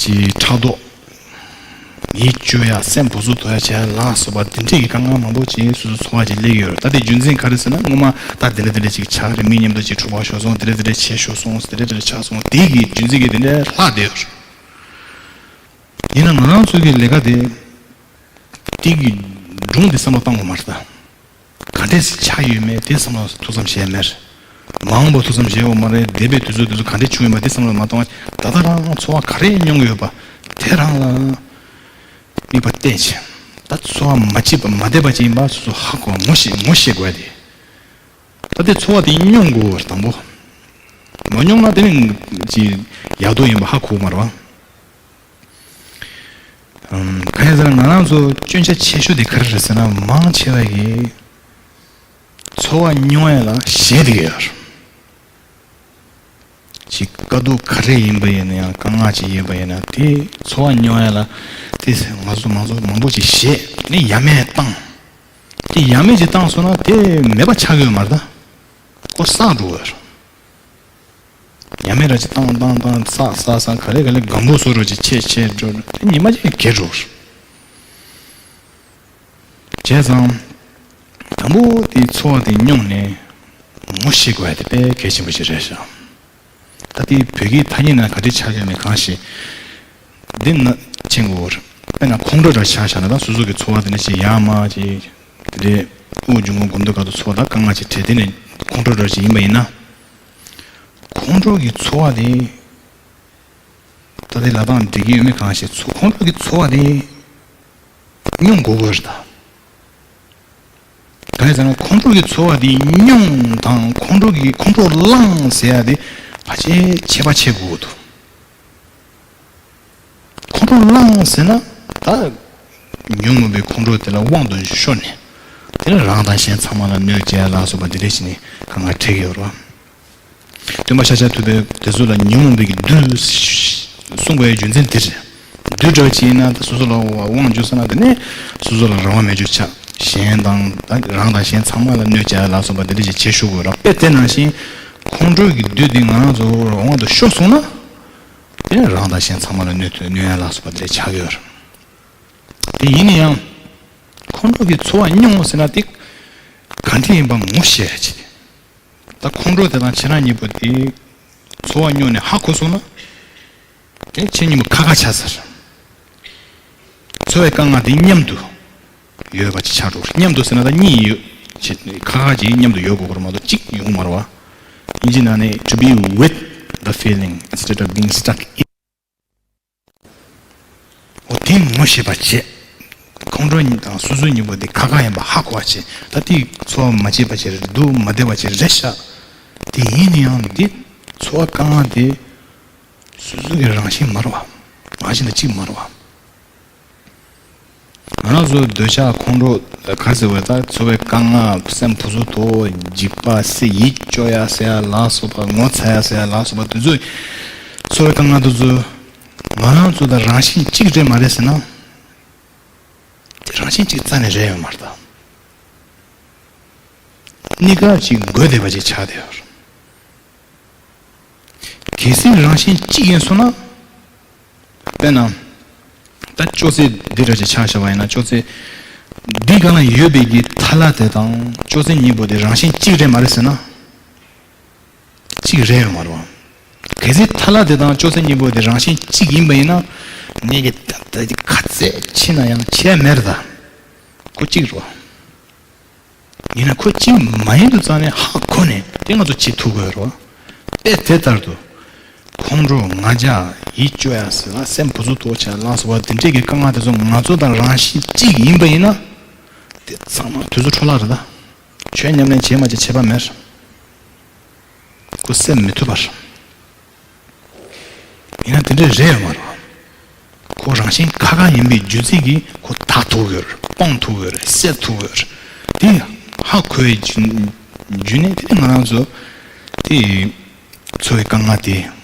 ཅི་ཕྲག་དོག་ཡིད་སྐྱོ་ཡ་སེམས་སྡུག་ཚོ་དོར་ཡ་བྱས་ལ་སོགས་པ་འདི་འདྲའི་གི་དཀའ་ངལ་མང་པོ་ཅིག་སོ་སོ་ཚོར་བ་ཅིག་སླེབས་ཡོད་རེད། ད་དེ་རྒྱུ་མཚན་ག་རེ་ཟེར་ན་སྔོན་མ་ད་དེ་འདྲ་དེ་འདྲ་ཅིག་ཆགས་རེད། མི་མཉམ་དུ་ཅིག་འཁྲུག་པ་ཤོར་སོང་། དེ་འདྲ་དེ་འདྲ་བྱས་ཤོར་སོང་། དེ་འདྲ་དེ་འདྲ་ཆགས་སོང་། དེ་གི་རྒྱུ་མཚན་གི་དེ་འདྲ་ལྷག་བསྡད་ཡོད་རེད། ཡིན་ན་ང་རང་ཚོ་གི་ལས་ཀ་དེ་དེ་གི་སྒྲུང་དེ་བསམ་བློ་བཏང་དགོས་མ་རེད་ད། ག་འདྲས་ཆགས་ཡོད་མེད་དེ་བསམ་བློ་ཐུགས་བསམ་བཞེས་མེད། མ་འོངས་པ་ཐུགས་བསམ་བཞེས་དགོས་མ་རེད། འདས་པའི་དུས་ཚོད་དེ་ཚོ་ག་འདྲས་བྱུང་ཡོད་མེད་དེ་བསམ་བློ་མ་གཏོང་བ། ད་ལྟ་རང་ཚོར་བ་ག་རེ་མྱོང་གི་ཡོད་པ་དེ་རང་ལ་དམིགས་པ་གཏད་བྱས། ད་ཚོར་བ་མ་སྐྱིད་པ་མ་བདེ་བ་ཅིག་ཡིན་པ་སོ་སོ་ཧ་གོ་ངོ་ཤེས་ངོ་ཤེས་དགོས་ཡ་དེ། ད་དེ་ཚོར་བ་དེ་མྱོང་དགོས་པ་དང་པོ། མ་མྱོང་ན་དེ་ནི་ཅི་ཡག་སྡུག་ཡིན་པ་ཧ་གོ་མ་རེད་བ། ཨམ། གང་ཡིན་ཟེར་ན་ང་རང་ཚོ་སྐྱོན་ཆ་ཆེ་ཤོས་དེ་ག་རེ་རེད་ཟེར་ན་མང་ཆེ་བ་གིས་ཚོར་བ་མྱོང་ཡ་ལ་ཞེད་དེ་ཡོད་རེད། ཅིག་དཀའ་སྡུག་ག་རེ་ཡིན་པ་ཡིན་ན་ཡང་དཀའ་ངལ་ཅིག་ཡིན་པ་ཡིན་ན་དེ་ཚོར་བ་མྱོང་ཡ་ལ་དེ་ང་ཚོ་མང་ཚོགས་མང་པོ་ཅིག་ཞེད་ནས་ཡ་མེད་བཏང་། དེ་ཡ་མེད་ཅིག་བཏང་སོང་ན་དེ་མེད་པ་ཆགས་ཀྱི་ཡོད་མ་རེད་ད། ཁོ་བསགས་འགྲོ་གི་ཡོད་རེད། ཉ་མེད་ར་ཅིག་བཏང་བཏང་བཏང་བསགས་བསགས་བསགས་ག་ལེ་ག་ལེ་སྒམ་པོ་བཟོ་འགྲོ་ཅིག་ཆེ་ཆེ་འགྲོ་དེ་ཉི་མ་ཅིག་གས་འགྲོ། བྱས་ཙང་། དང་པོ་དེ་ཚོར་བ་དེ་མྱོང་ནས་ངོ་ཤེས་དགོས་ཡ་དེ་དཔེ་གལ་ཆེན་པོ་ཞིག་རེད་ཤག་ད་དེ་བོད་སྐད་ཐ་སྙད་ནང་ག་འདྲས་ཆགས་ཡོད་མེད་གང་ཤེས། འདི་ན་མཁྱེན་དགོས་རེད། དཔེར་ན་ཁོང་ཁྲོ་འདྲ་ཆགས་བཞག་ན་ད་སོ་སོ་གི་ཚོར་བ་དེ་འདྲ་ཞིག་ཡར་མར་ཅིག་དེ་འདྲའི་དབུགས་འབྱུང་ཁུངས་སྒོམ་དུས་སྐབས་སུ་ཚོར་བ་ད་དཀའ་ངལ་ཅིག་འཕྲད་དེ་ནས་ཁོང་ཁྲོ་འདྲ་ཞིག་ཡིན་པ་ཡིན་ན། ཁོང་ཁྲོ་གི་ཚོར་བ་དེ། ད་ལྟའི་ལབ་སྟངས་འགྲིག་གི་ཡོད་མེད་གང་ཤེས། ཚོ་ཁོང་ཁྲོ་གི་ཚོར་བ་དེ་མྱོང་དགོས་དགོས་རེད་ད། གང་ཡིན་ཟེར་ན་ཁོང་ཁྲོ་གི་ཚོར་བ་དེ་མྱོང་དང་ཁོང་ཁྲོ་གི་ཁོང་ཁྲོ་བླངས་ཟེར་ཡ་དེ་ཕལ་ཆེར་ཁྱད་པར་ཕྱེ་དགོས་འདུག་ཁོང་ཁྲོ་བླངས་ཟེར་ན་ད་ཉོན་མོངས་པའི་ཁོང་ཁྲོ་དེ་ལ་དབང་དུ་ཤོར་ནས་དེ་ལ་རང་དང་གཞན་ཚང་མ་ལ་གནོད་སྐྱེལ་ལ་སོགས་པ་འདི་འདྲ་ཞིག་ནས་དཀའ་ངལ་འཕྲད་ཀྱི་ཡོད་རེད་བ། སྟོན་པ་ཤཱཀྱ་ཐུབ་པས་དེ་ཚོ་ལ་ཉོན་མོངས་པའི་གི་བདུད་གསུངས་པའི་རྒྱུ་མཚན་དེ་རེད། བདུད་འདྲ་བ་ཅིག་ཡིན་ན་ད་སོ་སོ་ལ་དབང་བསྒྱུར་ས་ན་དེ་ནས་སོ་སོ་ལ་རང་དབང་མེད་རྒྱུ་ཆགས། གཞན་དང་ད་རང་དང་གཞན་ཚང་མ་ལ་གནོད་བྱ་ལ་སོགས་པ་དེ་འདྲ་ཞིག་བྱེད་ཤོག་གི་རེད། དཔེ་དེ་ནང་བཞིན་ཁོང་ཁྲོ་གི་བདུད་དེ་ང་རང་ཚོ་དབང་དུ་ཤོར་སོང་ན་དེ་ནས་རང་དང་གཞན་ཚང་མ་ལ་གནོད་གནོད་ཡ་ལ་སོགས་པ་དེ་འདྲ་ཆགས་ཀྱི་ཡོད་རེད། དེ་ཡིན་ན་ཡང་ཁོང་ཁྲོ་གི་ཚོར་བ་མྱོང་ཟེར་ན་དེ་ག་འདྲ་ཡིན་པ་ངོ་ཤེས་ཡ་ཅིག་ད་ཁོང་ཁྲོ་དེ་དང་ཁྱེད་རང་གཉིས་པོ་དེ་ཚོར་བ་མྱོང་ནས་ཧ་གོ་སོང་ན། དེ་ཁྱེད་གཉིས་པོ་ཁ་ཁ་ཆགས་ཚར། ཚོར་བའི་དཀའ་ངལ་དེ་མཉམ་དུ་ཡོད་པ་ཅིག་ཆགས་འགྲོ། མཉམ་དུ་ཟེར་ན་ད་གཉིས་ཡོད། ཁ་ཁ་ཅིག་མཉམ་དུ་ཡོད་དགོས་པར་མ་གཏོགས་གཅིག་ཡོང་མ་རེད་བ། དབྱིན་ཇི་ནང་ནས་to be with the feeling instead of being stuck in འོ་དེ་ངོ་ཤེས་པ་བྱས། ཁོང་ཁྲོ་གཉིས་དང་སོ་སོའི་གཉིས་པོ་དེ་ཁ་ཁ་ཡིན་པ་ཧ་གོ་བ་བྱས། ད་དེ་ཚོར་བ་མ་སྐྱིད་པ་ཅིག་རེད། སྡུག་མ་བདེ་བ་ཅིག་རེད་ཤག་དེ་ཡིན་ན་ཡང་འདི་ཚོར་བ་དཀའ་ངལ་དེ་སོ་སོ་གི་རང་བཞིན་མ་རེད་བ། རང་བཞིན་དང་གཅིག་མ་རེད་བ། ང་རང་ཚོ་འདོད་ཆགས་ཁོང་ཁྲོ་ག་རེ་ཟེར་བ་ད་ཚོར་བའི་དཀའ་ངལ་སེམས་སྡུག་ཚོ་དོར་འཇིགས་པ་སེ་ཡིད་སྐྱོ་ཡ་ཟེར་ཡ་ལ་སོགས་པ་ངོ་ཚ་ཡ་ཟེར་ཡ་ལ་སོགས་པ་དེ་ཚོ་ འཚོ་བའི་དཀའ་ངལ་དེ་ཚོ་ང་རང་ཚོ་དང་རང་བཞིན་གཅིག་རེད་མ་རེད་ཟེར་ན། དེ་རང་བཞིན་གཅིག་རྩ་ནས་རེད་ཡོད་མ་རེད་ད། གཉིས་ཀ་ཅིག་དགོས་བསྡད་པ་ཅིག་ཆགས་བསྡད་ཡོད་རེད། གལ་སྲིད་རང་བཞིན་གཅིག་ཡིན་སོང་ན། དཔེར་ན། ད་ཅོག་ཙེ་འདི་འདྲ་ཅིག་ཆ་བཞག་པ་ཡིན་ན། ཅོག་ཙེ་འདི་སྒང་ལ་ཡོད་པའི་གི་ཐལ་བ་དེ་དང་ཅོག་ཙེ་གཉིས་པོ་དེ་རང་བཞིན་གཅིག་རེད་མ་རེད་ཟེར་ན། གཅིག་རེད་ཡོད་མ་རེད་བ། གལ་སྲིད་ཐལ་བ་དེ་དང་ཅོག་ཙེ་གཉིས་པོ་དེ་རང་བཞིན་གཅིག་ཡིན་པ་ཡིན་ན། ངས་ཀྱི་ད་ལྟ་ག་ཚད་ཕྱིན་ན་ཡང་ཆད་མེད་རེད་ད། ཁོ་གཅིག་རེད་བ། ཡིན་ན་ཁོ་གཅིག་མ་ཡིན་དུས་ཙང་ནས་ཧ་གོ་ནས་དེ་ང་ཚོ་བྱེད་ཐུབ་དགོས་རེད་བ། དཔེ་དེ་ལྟར་དུ། ཁོང་ཁྲོ་ང་རྒྱལ་ཡིད་སྐྱོ་ཡ་ཟེར་ལ་སེམས་བུ་ཚུགས་ཐོག་ཆ་ལ་སོགས་པ་དེ་འདྲས་ཀྱི་དཀའ་ངལ་དེ་ཚོ་ང་ཚོ་དང་རང་བཞིན་གཅིག་ཡིན་པ་ཡིན་ན། དེ་ཚང་མ་དུས་ཚོད་འཕྲོ་བརླག་རེད་ད། ཁྱོད་ཉམས་ལེན་བྱེད་མ་བྱེད་ཁྱད་པར་མེད། ཁོ་སེམས་མི་ཐུབ་པར། ཡིན་ན་དེ་འདྲས་རེད་ཡོད་མ་རེད། ཁོ་རང་བཞིན་ཁ་ཁ་ཡིན་པའི་རྒྱུ་མཚན་གྱིས་ཁོ་དག་ཐུབ་ཡོད་རེད། སྤང་ཐུབ་ཡོད་རེད། སེལ་ཐུབ་ཡོད་རེད། དེ་ཧ་གོ་བའི་རྒྱུ་རྒྱུ་ནས་དེ་ང་རང་ཚོ་དེ་འཚོ་བའི་དཀའ་ངལ་དེ་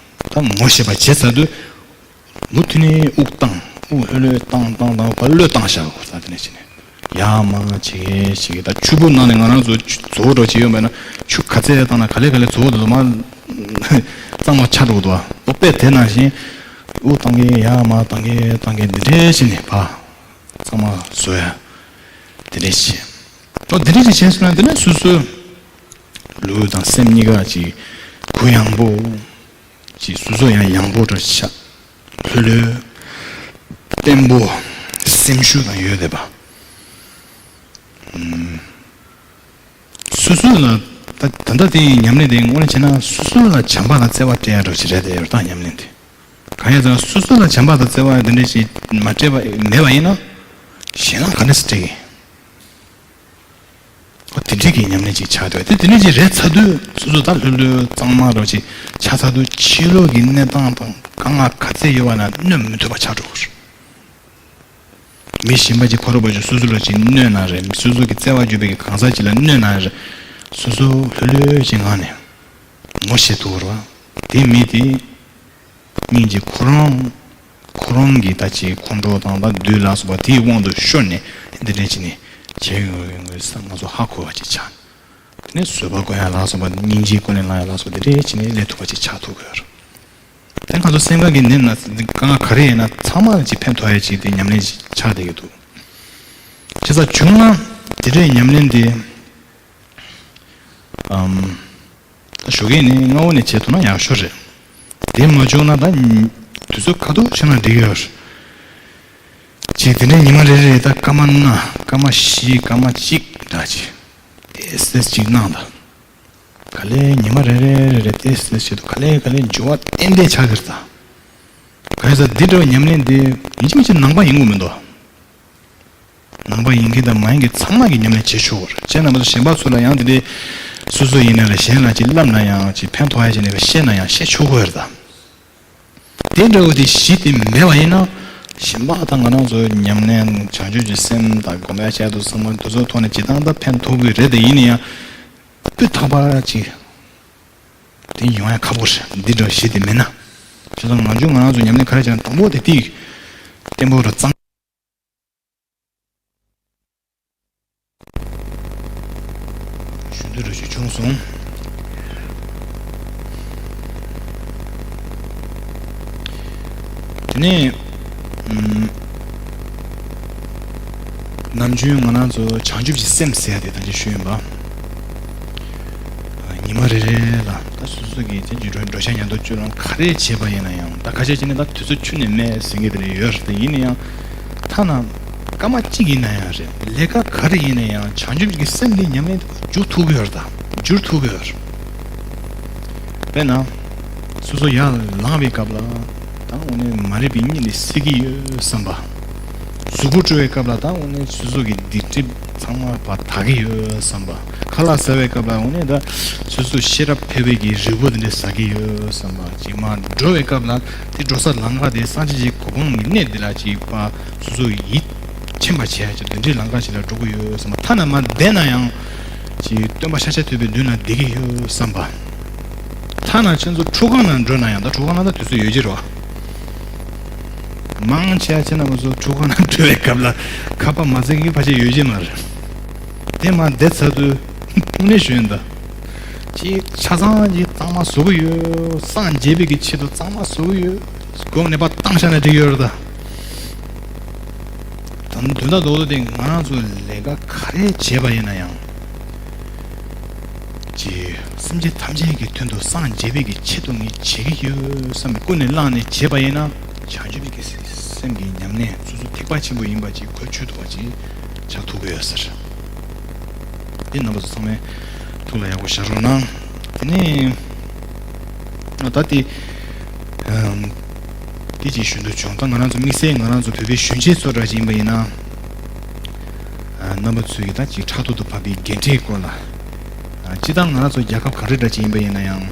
ད་ངོ་ཤེས་པ་བྱས་ཚར་དུས། མུ་མཐུད་ནས་དབུགས་བཏང་། དབུགས་ལྷོད་ལྷོད་བཏང་བཏང་བཏང་བ་གློད་བཏང་བཞག་གོ་ས་དེ་ནས་བྱས་ནས། ཡར་མར་བྱེད་བྱེད་ད་ཆུ་བུར་ནང་ནས་ང་རང་ཚོ་ཆུ་རྫོགས་འགྲོ་བྱེད་ཡོད་མེད་ན། ཆུ་ག་ཚད་བཏང་ན་ག་ལེ་ག་ལེ་རྫོགས་འདུག་མ། གཙང་མ་ཆགས་འགྲོ་འདུག་ཨོ་དཔེ་དེ་ནང་བཞིན། དབུགས་བཏང་གི་ཡར་མར་བཏང་གི་བཏང་གི་འདི་འདྲས་བྱས་ནས་ཕར། གཙང་མ་བཟོ་ཡ། དེ་འདྲས་བྱས། ཨོ་དེ་འདྲས་ཅིག་བྱས་སོང་ན་དེ་ནས་སོ་སོའི་ལུས་དང་སེམས་གཉིས་ཀ་ཅིག་གུ་ཡངས་པོ། ཅིག་སོ་སོ་ཡང་ཡངས་པོ་འདྲ་ཆགས། ལྷོད་ལྷོད། བརྟན་པོ། སེམས་ཤུགས་དང་ཡོད་བསྡད་པ། ཨུམ། སོ་སོ་ལ་ད་ད་ལྟ་དེ་ཉམས་ལེན་དེ་དངོས་གནས་བྱས་ན་སོ་སོ་ལ་བྱམས་པ་དང་བརྩེ་བ་སྤྲད་ཡ་འདྲ་ཞིག་རེད་དེ་ཡོད་ད་ཉམས་ལེན་དེ། གང་ཡིན་ཟེར་ན་སོ་སོ་ལ་བྱམས་པ་དང་བརྩེ་བ་དེ་འདྲ་ཞིག་མ་སྤྲད་པ་མེད་པ་ཡིན་ན། གཞན་ལ་ག་འདྲ་སེ་སྤྲད་ཀྱི། ཨོ་དེ་འདྲའི་གི་ཉམས་ལེན་ཅིག་ཆགས་འདུག་དེ་དེ་འདྲའི་ཅིག་རེད་ཚར་དུས་སོ་སོ་ད་ལྷོད་ལྷོད་གཙང་མ་འདྲ་ཅིག་ཆགས་ཚར་དུས་ཕྱི་ལོགས་ཀྱི་གནས་སྟངས་དང་དཀའ་ངལ་ག་ཚད་ཡོད་པ་ན་གནོད་མི་ཐུབ་པ་ཆགས་འགྲོ་གི་རེད། མི་གཞན་པ་ཅིག་ཁོ་རང་པོ་ཅིག་སོ་སོ་ལ་ཅིག་གནོད་ན་རེད། སོ་སོ་གི་བརྩེ་བ་བརྗོད་པའི་གི་གང་ཟག་ཅིག་ལ་གནོད་ན་རེད། སོ་སོ་ལྷོད་ལྷོད་ཅིག་ངང་ནས་ངོ་ཤེས་ཐུབ་རེད་བ། དེ་མི་དེ། སྙིང་རྗེ་ཁོ་རང་། ཁོ་རང་གི་ད་ཅིག་ཁོང་ཁྲོ་དང་ད་བདུད་ལ་སོགས་པ་དེའི་དབང་དུ་ཤོར་ནས་འདི་འདྲ་བྱས་ནས་བྱས་ཡོང་ཡོང་གི་ས་ང་ཚོ་ཧ་གོ་བ་ཅིག་ཆགས། དེ་ནས་བཟོད་པ་བསྐུལ་ཡ་ལ་སོགས་པ་སྙིང་རྗེ་ཀུན་ལས་བསླང་ཡ་ལ་སོགས་པ་འདི་འདྲ་བྱས་ནས་སླེབས་ཐུབ་པ་ཅིག་ཆགས་ཐུབ་ཀྱི་ཡོད་རེད། དེ་ང་ཚོ་སེམས་ཁམས་ཀྱི་ནད་ན་དཀའ་ངལ་ག་རེ་ཡིན་ན་ཚང་མ་ལ་ཅིག་ཕན་ཐོགས་ཡ་ཅིག་དེ་ཉམས་ལེན་ཅིག་ཆགས་བསྡད་ཀྱི་འདུག་བྱས་ཙང་བྱུང་ན་དེ་འདྲའི་ཉམས་ལེན་དེ། ཨམ། ད་ཞོགས་ཀས་ནི་སྔ་བོ་ནས་བྱེད་ཐུབ་ན་ཡག་ཤོས་རེད། དེ་མ་བྱུང་ན་ད་དུས་ཚོད་ག་དུས་བྱུང་ན་འགྲིག་ཡོད། ཅིག་དེ་འདྲའི་ཉི་མ་རེ་རེ་ད་སྐར་མ་ལྔ་སྐར་མ་བཞི་སྐར་མ་གཅིག་འདྲ་ཅིག་ཏེས་ཏེས་ཅིག་གནང་དང་། ག་ལེ་ཉི་མ་རེ་རེ་རེ་རེ་ཏེས་ཏེས་བྱེད་དུ་ག་ལེ་ག་ལེ་འགྱུར་བ་ཏན་ཏན་ཆགས་ཀྱི་རེད་ད། ག་རེ་ཟེར་འདི་འདྲ་བའི་ཉམས་ལེན་འདི་ཡིན་གཅིག་མིན་གཅིག་ནང་པ་ཡིན་དགོས་མི་འདུག་ནང་པ་ཡིན་མཁན་དང་མ་ཡིན་མཁན་ཚང་མ་གིས་ཉམས་ལེན་བྱེད་ཆོག་གི་རེད། ཁྱེད་རྣམ་པ་ཚོ་གཞན་པ་ཚོ་ལ་ཡང་དེ་འདྲའི་སོ་སོ་ཡིན་ན་རེད། གཞན་ལ་ཅིག་བསླབ་ན་ཡང་ཅིག་ཕན་ཐོགས་ཡ་ཅིག་ནས་བཤད་ན་ཡང་བཤད་ཆོག་གི་རེད་ད། དེ་འདྲ་བོ་དེ་གཞི་དེ་མེད་པ་ཡིན་ན་གཞན་པ་དང་ང་རང་ཚོ་ཉམས་ལེན་བྱང་ཆུབ་ཀྱི་སེམས་དང་སྒོམ་ཡ་བྱས་འདུག་བསམ་ན་དེ་ཚོའི་ཐོག་ནས་ཇི་ལྟར་ད་ཕན་ཐོགས་ཀྱི་རེད་དེ་ཡིན་ན་ཡང་སྤུས་དག་པ་ཅིག་དེ་ཡོང་ཡ་ཁག་པོ་རེད། འདི་འདྲ་བོ་གཞི་དེ་མེད་ན། བྱས་ཙང་ང་ཚོས་ང་རང་ཚོ་ཉམས་ལེན་ག་རེ་བྱས་ན་དང་པོ་དེ་དེ་བརྟན་པོ་རུ་གཙང་། ཞུ་འདོད་རེ་ཞིག་བྱུང་སོང་། དེ་ནས་ཨམ། ནམ་རྒྱུན་ང་རང་ཚོ་བྱང་ཆུབ་ཀྱི་སེམས་ཟེར་ཡ་དེ་ད་ཅི་ཞུས་ཡིན་པ། ཉི་མ་རེ་རེ་ལ་ད་སོ་སོ་གི་དེ་འགྲོ་འགྲོ་ཤ་ཉལ་དུ་བཅུག་རང་ག་རེ་བྱས་པ་ཡིན་ན་ཡང་ད་ཁ་ཤས་ཅིག་ནི་ད་དུས་ཚོད་ཁྱོན་ནས་མེད་ཟེར་མཁན་དེ་རེ་ཡོད་རེད། ད་ཡིན་ན་ཡང་ཐ་ན་སྐར་མ་གཅིག་ཡིན་ན་ཡང་རེད། ལས་ཀ་ག་རེ་ཡིན་ན་ཡང་བྱང་ཆུབ་ཀྱི་སེམས་དེ་ཉམས་ལེན་དུ་འཇུག་ཐུབ་ཀྱི་ཡོད་རེད། ད་འཇུག་ཐུབ་ཀྱི་ཡོད་རེད། དཔེར་ན། སོ་སོ་ཡར་ལངས་པའི་སྐབས་ལ་ད་དངོས་གནས་མ་རིག་པའི་གཉིད་ལས་སད་ཀྱི་ཡོད་བསམ་པ། གཟུགས་པོ་བཀྲུ་བའི་སྐབས་ལ་ད་དངོས་གནས་སོ་སོ་གི་སྡིག་སྒྲིབ་ཚང་མ་ཕར་དག་གི་ཡོད་བསམ་པ། ཁ་ལག་ཟ་བའི་སྐབས་ལ་དངོས་གནས་ད་སོ་སོ་ཤེས་རབ་འཕེལ་བའི་གི་རིལ་བུ་དེ་འདྲ་ཟ་གི་ཡོད་བསམ་པ། ཅིག་མར་འགྲོ་བའི་སྐབས་ལ་དེ་འགྲོ་ས་ལམ་ཁ་དེ་སངས་རྒྱས་ཀྱི་གོ་འཕང་གི་གནས་འདི་ལ་ཅིག་ཕར་སོ་སོ་ཡིད་ཆེན་པ་བྱས་ཅིག་དེ་འདྲའི་ལམ་ཁ་ཞིག་ལ་འགྲོ་གི་ཡོད་བསམ་པ། ཐ་ན་མར་བསྡད་ན་ཡང་ཅིག་སྟོན་པ་ཤཱཀྱ་ཐུབ་པའི་མདུན་ལ་བསྡད་ཀྱི་ཡོད་བསམ་པ། ཐ་ན་ཁྱེད་ཚོ་ཁྲུས་ཁང་ནང་འགྲོ་ན་ཡང་། ད་ཁྲུས་ཁང་ནང་ད་དུས་ཚོད་ཡོད་ཀྱི་རེད་བ། མང་ཆེ་བ་ཁྱེད་རྣམ་པ་ཚོ་ཁྲུས་ཁང་ནང་འགྲོ་བའི་སྐབས་ལ་ཁ་པར་མ་བཙལ་མཁན་ཕལ་ཆེར་ཡོད་ཀྱི་མ་རེད། དེ་མ་བསྡད་ཚར་དུས་དངོས་གནས་ཞུ་ཡིན་ད། ཅིག་ཆ་ཚང་ཅིག་གཙང་མ་བཟོ་གི་ཡོད། སངས་རྒྱས་པའི་གི་ཆེད་དུ་གཙང་མ་བཟོ་གི་ཡོད། སྒོམ་ནས་པ་བཏང་བཞག་ན་འགྲིག་ཡོད་རེད་ད། དོན་དོན་དག་རྡོག་རྡོག་དེ་ང་རང་ཚོ་ལས་ཀ་ག་རེ་བྱས་པ་ཡིན་ན་ཡང་། ཅིག་སེམས་ཅན་ཐམས་ཅད་ཀྱི་དོན་དུ་སངས་རྒྱས་པའི་གི་ཆེད་དུ་ངས་བྱེད་ཀྱི་ཡོད་བསམ་ཀུན་ནས་བླངས་ནས་བྱས་པ་ཡིན་ན། བྱང་ཆུབ་ཀྱི་སེམས་ཀྱི་ཉམས་ལེན་སོ་སོ་ཐེག་པ་ཆེན་པོ་ཡིན་པ་ཅིག་གོ་ཆོད་ཐུབ་པ་ཅིག་ཆགས་ཐུབ་ཀྱི་ཡོད་ཟེར། འདི་རྣམ་པ་ཚོ་ཚང་མས་ཐུགས་ལ་ཡག་པོ་བཞག་རོགས་གནང་། དེ་ནས་ད་དེ་དེ་ཅིག་ཞུ་འདོད་བྱུང་། ད་ང་རང་ཚོ་དམིགས་བསལ་ང་རང་ཚོ་བོད་པའི་གཞོན་སྐྱེས་ཚོ་འདྲ་ཅིག་ཡིན་པ་ཡིན་ན། རྣམ་པ་ཚོས་ཀྱི་ད་ཅིག་ཕྲག་ཐོག་ཏུ་བབས་པའི་འགན་འཁྲིའི་སྐོར་ལ། སྤྱིར་བཏང་ང་རང་ཚོ་རྒྱལ་ཁབ་ག་རེ་འདྲ་ཅིག་ཡིན་པ་ཡིན་ན་ཡང་།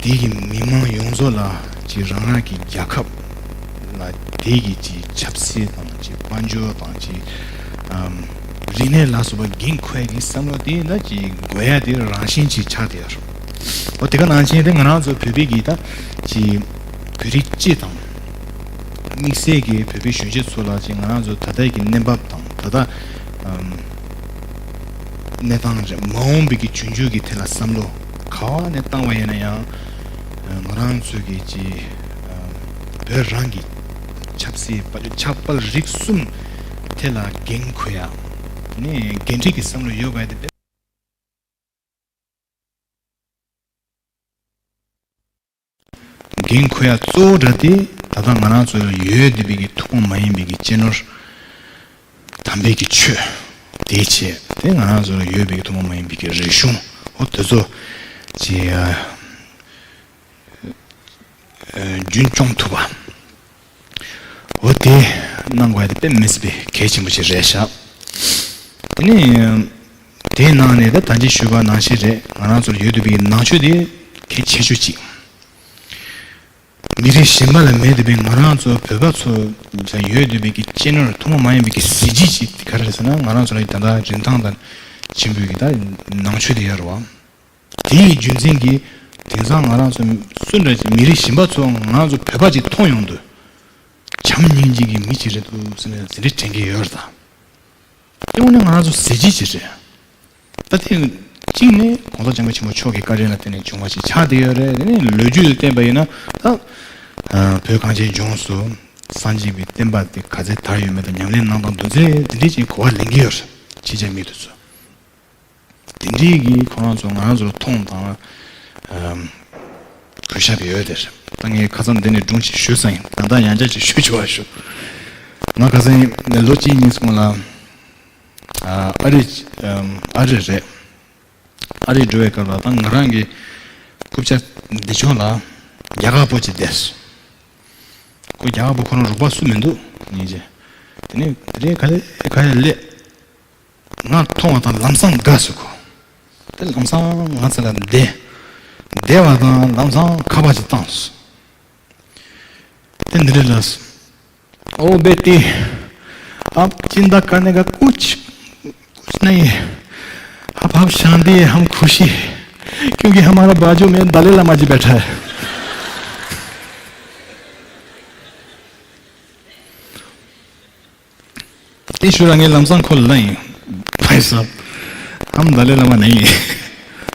དེའི་གི་མི་མང་ཡོངས་རྫོགས་ལ་ཅིག་རང་རང་གི་རྒྱལ་ཁབ་ལ་དེའི་གི་ཅིག་ཆབ་སྲིད་དང་ཅིག་དཔལ་འབྱོར་དང་ཅིག་ཨམ། རིག་གནས་ལ་སོགས་པ་འགན་འཁུར་ཡ་གི་བསམ་བློ་དེ་ད་ཅིག་དགོས་ཡ་དེ་རང་བཞིན་ཅིག་ཆགས་བསྡད་ཡོད་རེད། འོ་དེ་ག་ནང་བཞིན་དེ་ང་རང་ཚོ་བོད་པའི་གི་ད་ཅིག་བོད་རིགས་སྤྱི་དང་། དམིགས་བསལ་གྱི་བོད་པའི་གཞོན་སྐྱེས་ཚོ་ལ་ཅིག་ང་རང་ཚོ་ད་ལྟའི་གི་གནས་བབ་དང་ད་ལྟ་ཨམ། གནས་སྟངས་རེད། མ་འོངས་པའི་གི་འབྱུང་འགྱུར་གྱི་ཐད་ལ་བསམ་བློ་ག་བ་ནས་བཏང་བ་ཡིན་ན་ཡང་། ང་རང་ཚོའི་གི་ཅིག་བོད་རང་གི་ཆབ་སྲིད་དཔལ་འབྱོར་ཆབ་དཔལ་རིག་གསུམ་ཐད་ལ་འགན་འཁུར་ཡ། དེ་ནས་འགན་འཁྲི་གི་བསམ་བློ་ཡོད་པ་དེ་དཔེ། འགན་འཁུར་ཡ་གཙོ་བོ་འདྲ་དེ་ད་ལྟ་ང་རང་ཚོ་ལ་ཡོད་བསྡད་པའི་གི་ཐུན་མོང་མ་ཡིན་པའི་གི་སྤྱི་ནོར་དམ་པའི་གི་ཆོས་དེའི་ཆེད་དེ་ང་རང་ཚོ་ལ་ཡོད་པའི་གི་ཐུན་མོང་མ་ཡིན་པའི་གི་རིག་གཞུང་འོ་དེ་ཚོ་ཅིག་ཨ། ཨ། རྒྱུན་སྐྱོང་ཐུབ་པ། འོ་དེ་གནང་དགོས་ཡ་དེ་དཔེ་མི་སྲིད་པའི་གལ་ཆེན་པོ་ཞིག་རེད་ཤག་དེ་ནས་དེའི་ནང་ནས་ད་ད་ཅི་ཞུས་པ་ནང་བཞིན་རེད། ང་རང་ཚོར་ཡོད་བསྡད་པའི་ནང་ཆོས་དེ་གལ་ཆེ་ཤོས་གཅིག །མི་རིགས་གཞན་པ་ལ་མེད་བསྡད་པའི་ང་རང་ཚོ་བོད་པ་ཚོ་ཡོད་བསྡད་པའི་གི་སྤྱི་ནོར་ཐུན་མོང་མ་ཡིན་པའི་གི་གཟི་བརྗིད་ཅིག་དེ་ག་རེ་རེད་ཟེར་ན། ང་རང་ཚོ་ལ་ད་ལྟ་རིན་ཐང་དང་ཆེན་པོའི་གི་ད་ནང་ཆོས་དེ་ཡོད་རེད་བ། དེའི་རྒྱུ་མཚན་གྱིས་དེང་སང་ང་རང་ཚོ་སུ་འདྲ་ཅིག་མི་རིགས་གཞན་པ་ཚོ་ང་རང་ཚོ་བོད་པ་ཅིག་མཐོང་ཡོང་དུས་བྱམས་སྙིང་རྗེ་གི་མི་ཅིག་རེད་འདུག་ཟེར་ནས་དེ་འདྲ་དྲན་གྱི་ཡོད་རེད་ད། དེ་དངོས་གནས་ང་རང་ཚོ་གཟི་བརྗིད་ཅིག་རེད། ད་དེ་གཅིག་ནས་༸གོང་ས་༸སྐྱབས་མགོན་ཆེན་པོ་མཆོག་གི་བཀའ་དྲིན་ལ་བརྟེན་ནས་བྱུང་བ་ཞིག་ཆགས་བསྡད་ཡོད་རེད། དེ་ནས་ལོ་རྒྱུས་ལ་བལྟས་པ་ཡིན་ན་ད་བོད་གངས་ཅན་ལྗོངས་སུ་སངས་རྒྱས་པའི་བསྟན་པ་དེ་ག་ཚད་དར་ཡོད་མེད་དང་ཉམས་ལེན་གནང་སྟངས་དེ་ཚོ་དེ་འདྲས་ཅིག་གོ་བ་ལེན་གྱི་ཡོད་རེད། ཕྱི་རྒྱལ་མི་དེ་ཚོ། དེ་འདྲའི་གི་ཁོ་རང་ཚོ་ང་རང་ཚོར་མཐོང་དང་ཨམ། གུས་ཞབས་ཡོད་དེ། ད་ངས་ཁ་སང་འདི་ནས་སྒྲུང་ཞིག་ཞུས་ས་ཡིན། ད་ལྟ་ཡང་བསྐྱར་ཅིག་ཞུ་ཆོག་པ་ཞུ། ང་ཁ་སང་ལོ་གཅིག་གཉིས་སྔོན་ལ་ཨ་རི་ཨམ། ཨ་རི་རེད། ཨ་རི་འགྲོ་བའི་སྐབས་ལ་ད་ང་རང་གི་རྐུབ་བཀྱག་འདི་ཕྱོགས་ལ་རྒྱ་གར་པོ་ཅིག་བསྡད། ཁོ་རྒྱ་གར་པོ་ཁོ་རང་རོགས་པ་སུ་མི་འདུག་ཉིན་རྗེས། དེ་ནས་དེ་རིང་ག་ལེ་ག་ཡ་ལེ། ང་མཐོང་བ་དང་ལམ་སང་དགའ་སོང་ཁོ། དེ་ལམ་སང་ང་ཚ་ལ་བསྡད། བསྡད་པ་དང་ལམ་སང་ཁ་པར་ཅིག་བཏང་སོང་། དེ་འདི་རེད་ལབ་སོང་། ओ बेटी, आप चिंता करने का कुछ कुछ नहीं है। अब हम शांति है, हम खुशी है, क्योंकि हमारा बाजू में दलाई लामा जी बैठा है। དེ་ཞུ་ར་ངས་ལམ་སང་ཁོ་ལ་ལབ་ཡིན། भाई साहब, हम दलाई लामा नहीं है।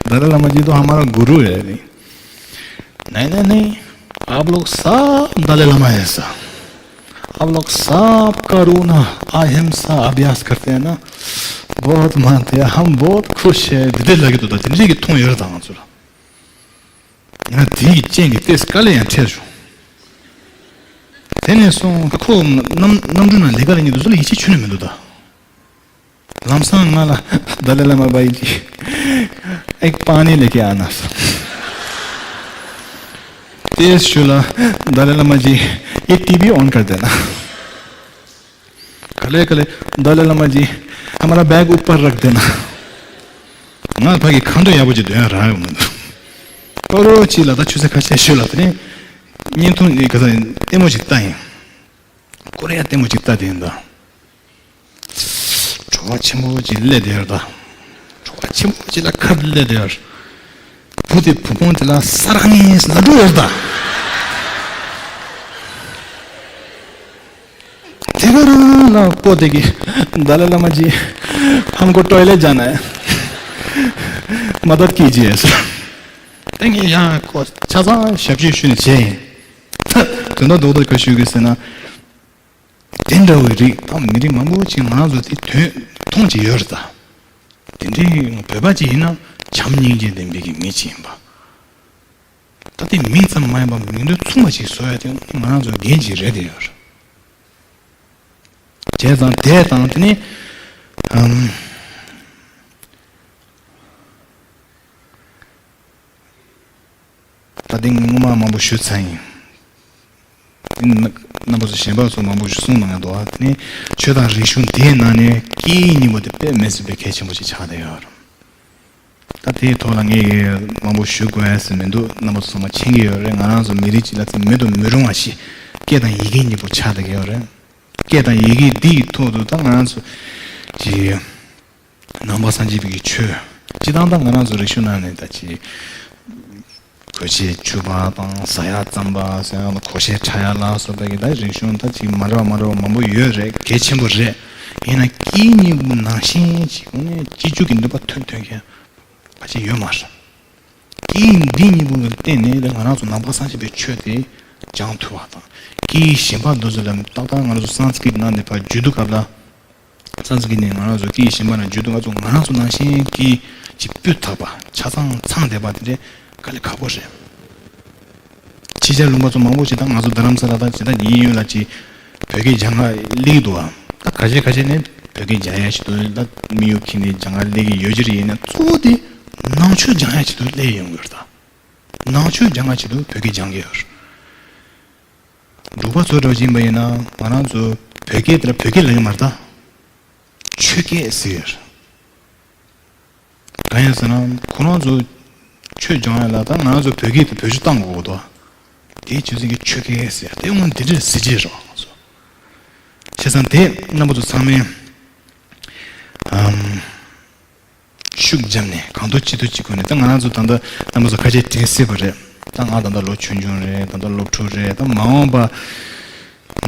दलाई लामा जी तो हमारा गुरु है। नहीं, नहीं, नहीं, आप लोग सब दलाई लामा है ऐसा। आप लोग सब करुणा, अहिंसा अभ्यास करते हैं ना, बहुत मानते हैं, हम बहुत खुश है। དེ་འདྲས་ལབ་ཀྱི་འདུག་ད་དེ་འདྲས་ཀྱི་མཐོང་ཡོད་རེད་ད་ང་ཚོ་ལ། ང་དེའི་རྐྱེན་གྱིས་ཏོག་ཙམ་དཀའ་ལས་ཡང་འཕྲད་བྱུང་། དེ་ནས་བཟུང་ཁོ་གནམ་གནམ་གྲུ་ནང་ལས་ཀ་ལས་ཉིན་དུ་ཚོ་ལ་ཡིད་ཆེས་ཁྱོན་ནས་མི་འདུག་ད། ལམ་སང་ང་ལ། दलाई लामा भाई जी, एक पानी लेके आना। དེ་ཞུ་ལ། दलाई लामा जी, ये टीवी ऑन कर देना। कले कले, दलाई लामा जी, हमारा बैग ऊपर रख देना। ང་ཕ་གི་ཁ་འདོན་ཡག་པོ་ཅིག་འདོན་ཡ་རག་ཡོང་མི་འདུག་ཀོ་རོ་ཅི་ལ་ད་ཆུ་ཚོད་ཁ་ཤས་ཤོད་ལ་དེ་ནས་བརྙན་ཐུང་གི་ག་ས་ལྟད་མོ་ཅིག་ལྟ་ཡིན། ཀོ་རེ་ཡ་ལྟད་མོ་ཅིག་ལྟ་དེ་ཡིན་ད། བྲོ་བ་ཆེན་པོ་ཅིག་སླེབས་དེ་ཡོད་ད། བྲོ་བ་ཆེན་པོ་ཅིག་ལ་ཁ་སླེབས་དེ་ཡོད། བུ་དེ་བུ་སྤུན་དེ་ལ་ས་ར་ནས་ལ་འགྲོ་ཡོད་ད། དེ་ག་རང་ལ་པོ་དེ་གི་ད་ལ་ལ་མ་ཅི་ཧམ་གོ་ཊོའི་ལེཊ་ཇ་ན་མ་ད་ཀི་ཇི་ཨེ་སི། དེ་ངས་ཡང་ཁོ་ཆ་ཚང་ཞབས་ཕྱི་ཞུས་ནས་བྱས་ཡིན། དོན་དག་རྡོག་རྡོག་ག་ཞུ་གི་ཟེར་ན། དེ་འདྲ་བའི་རིགས་དང་མི་རིགས་མང་པོ་ཅིག་ང་རང་ཚོ་དེ་དོན་མཐོང་ཅིག་ཡོད་རེད་ད། དེ་འདྲའི་བོད་པ་ཅིག་ཡིན་ན་བྱམས་སྙིང་རྗེ་ལྡན་པའི་གི་མི་ཅིག་ཡིན་པ། ད་དེ་མིང་ཙམ་མ་ཡིན་པ་མིང་དོན་མཚུངས་པ་ཅིག་བཟོ་ཡ་དེ་ང་རང་ཚོ་འགན་ཅིག་རེད་དེ་ཡོད་རེད། བྱས་ཙང་དེ་དང་དེ་ནི་ཨམ། ད་ལྟའི་སྔོན་མ་མང་པོ་ཞུས་ཚར་ཡིན། རྣམ་པ་ཚོ་གཞན་པ་ཚོ་མང་པོ་ཞིག་གསུངས་གནང་ཡོད་འདུག་ཨ་ནི་ཆོས་དང་རིག་གཞུང་དེའི་ནང་ནས་སྐད་ཡིག་གཉིས་པོ་དེ་དཔེ་མི་སྲིད་པའི་གལ་ཆེན་པོ་ཞིག་ཆགས་བསྡད་ཡོད་རེད། ད་དེའི་ཐོག་ལ་ངས་མང་པོ་ཞུ་དགོས་ཡ་ཟེར་མི་འདུག་རྣམ་པ་ཚོ་ཚང་མ་མཁྱེན་གྱི་ཡོད་རེད། ང་རང་ཚོ་མི་རིགས་གཅིག་ལ་ཚད་མེད་དུ་མི་རུང་བ་ཞིག་སྐད་དང་ཡི་གེ་གཉིས་པོ་ཆགས་བསྡད་ཀྱི་ཡོད་རེད། སྐད་དང་ཡི་གེ་འདིའི་ཐོག་ཏུ་ད་ང་རང་ཚོ་གི་ནང་པ་སངས་རྒྱས་པའི་ཆོས། སྤྱི་བཏང་ད་ང་རང་ཚོ་རིག་གཞུང་ནང་ནས་ད་ཅི་གོས་ཆེན་འཁྱུད་པ་དང་ཟ་ཡ་རྩམ་པ་ཟེར་ཡང་གོས་ཆེན་ཁྲ་ཡ་ལ་སོགས་པའི་གི་ད་རིག་གཞུང་ད་ཅི་མ་འདྲ་བ་མ་འདྲ་བ་མང་པོ་ཡོད་རེད། གལ་ཆེན་པོ་རེད། ཡིན་ན་སྐད་གཉིས་པོ་ནང་བཞིན་ཅིག་ཁོ་ནས་གཅིག་གྱུར་གྱི་ནུས་པ་ཐོན་ཐོན་མཁན་ཕལ་ཆེར་ཡོད་མ་རེད། སྐད་འདི་གཉིས་པོ་གི་སྟེང་ནས་ང་རང་ཚོ་ནང་པ་སངས་རྒྱས་པའི་ཆོས་དེ་སྦྱང་ཐུབ་པ་དང་། སྐད་གཞན་པ་འདི་ཚོ་ལ་ཏག་ཏག་ང་རང་ཚོ་སཾ་སྐྲྀཏ་ནང་ནས་ཕར་བརྒྱུད་དུས་སྐབས་ལ། སཾ་སྐྲྀཏ་ནས་ང་རང་ཚོ་སྐད་གཞན་པ་ལ་བརྒྱུད་དུས་ང་ཚོ་ང་རང་ཚོ་ནང་བཞིན་སྐད་ཅིག་སྤུས་དག་པ་ཆ་ཚང་ཚང་བསྡད་པ་དེ་འདྲའི་དཀའ་ལས་ཁག་པོ་རེད། ཕྱི་རྒྱལ་ལུང་པ་ཚོ་མང་པོ་ཞིག་ད་ང་ཚོ་རྡ་རམ་ས་ལ་དང་ཇི་ལྟར་ཉེ་ཡོད་ལ་ཅིག་བོད་སྐད་སྦྱང་ག་སླེབས་འདུག་ཨ། ད་ཁ་ཤས་ཁ་ཤས་ནས་བོད་སྐད་སྦྱང་ཡ་ཆེད་དུ་ད་དམིགས་ཡུལ་འཁྱེར་ནས་སྦྱང་ག་སླེབས་ཀྱི་ཡོད་ཀྱི་རེད། ཡིན་ན་གཙོ་བོ་དེ་ནང་ཆོས་སྦྱང་ཡ་ཆེད་དུ་སླེབས་ཡོང་གི་ཡོད་རེད་ད། ནང་ཆོས་སྦྱང་ཡ་ཆེད་དུ་བོད་སྐད་སྦྱང་གི་ཡོད་རེད། འབྲུག་པ་ཚོ་འདྲ་བོ་ཅིག་ཡིན་པ་ཡིན་ན་ང་རང་ཚོ་བོད་སྐད་དེ་ལ་བོད་སྐད་ལབ་ཀྱི་མ་རེད་ད། ཆོས་སྐད་ཟེར་གྱི་ཡོད་རེད། གང་ཡིན་ཟེར་ན་ཁོ་རང་ཚོ་ཆོས་སྦྱང་ཡ་ལ་ད་ང་རང་ཚོ་བོད་སྐད་དེ་བེད་སྤྱོད་བཏང་དགོས་འདུག་དེའི་ཆོས་ཚན་གྱི་ཆོས་སྐད་ཟེར་ཡ་དེ་སྔོན་འདི་འདྲས་ཟེར་གྱི་རེད་བ། ང་ཚོ་བྱས་ཙང་དེ་རྣམ་པ་ཚོ་ཚང་མས་ཨམ། ཤུགས་བརྒྱབ་ནས་གང་ཐུབ་ཅི་ཐུབ་ཅིག་ཁོ་ནས་ད་ང་རང་ཚོ་ད་ལྟ་རྣམ་པ་ཚོ་ཁ་ཤས་དྲན་སྲིད་པ་རེད། ད་ང་ད་ལྟ་ལོ་ཆུང་ཆུང་རེད། ད་ལྟ་སློབ་ཕྲུག་རེད། ད་མ་འོངས་པ་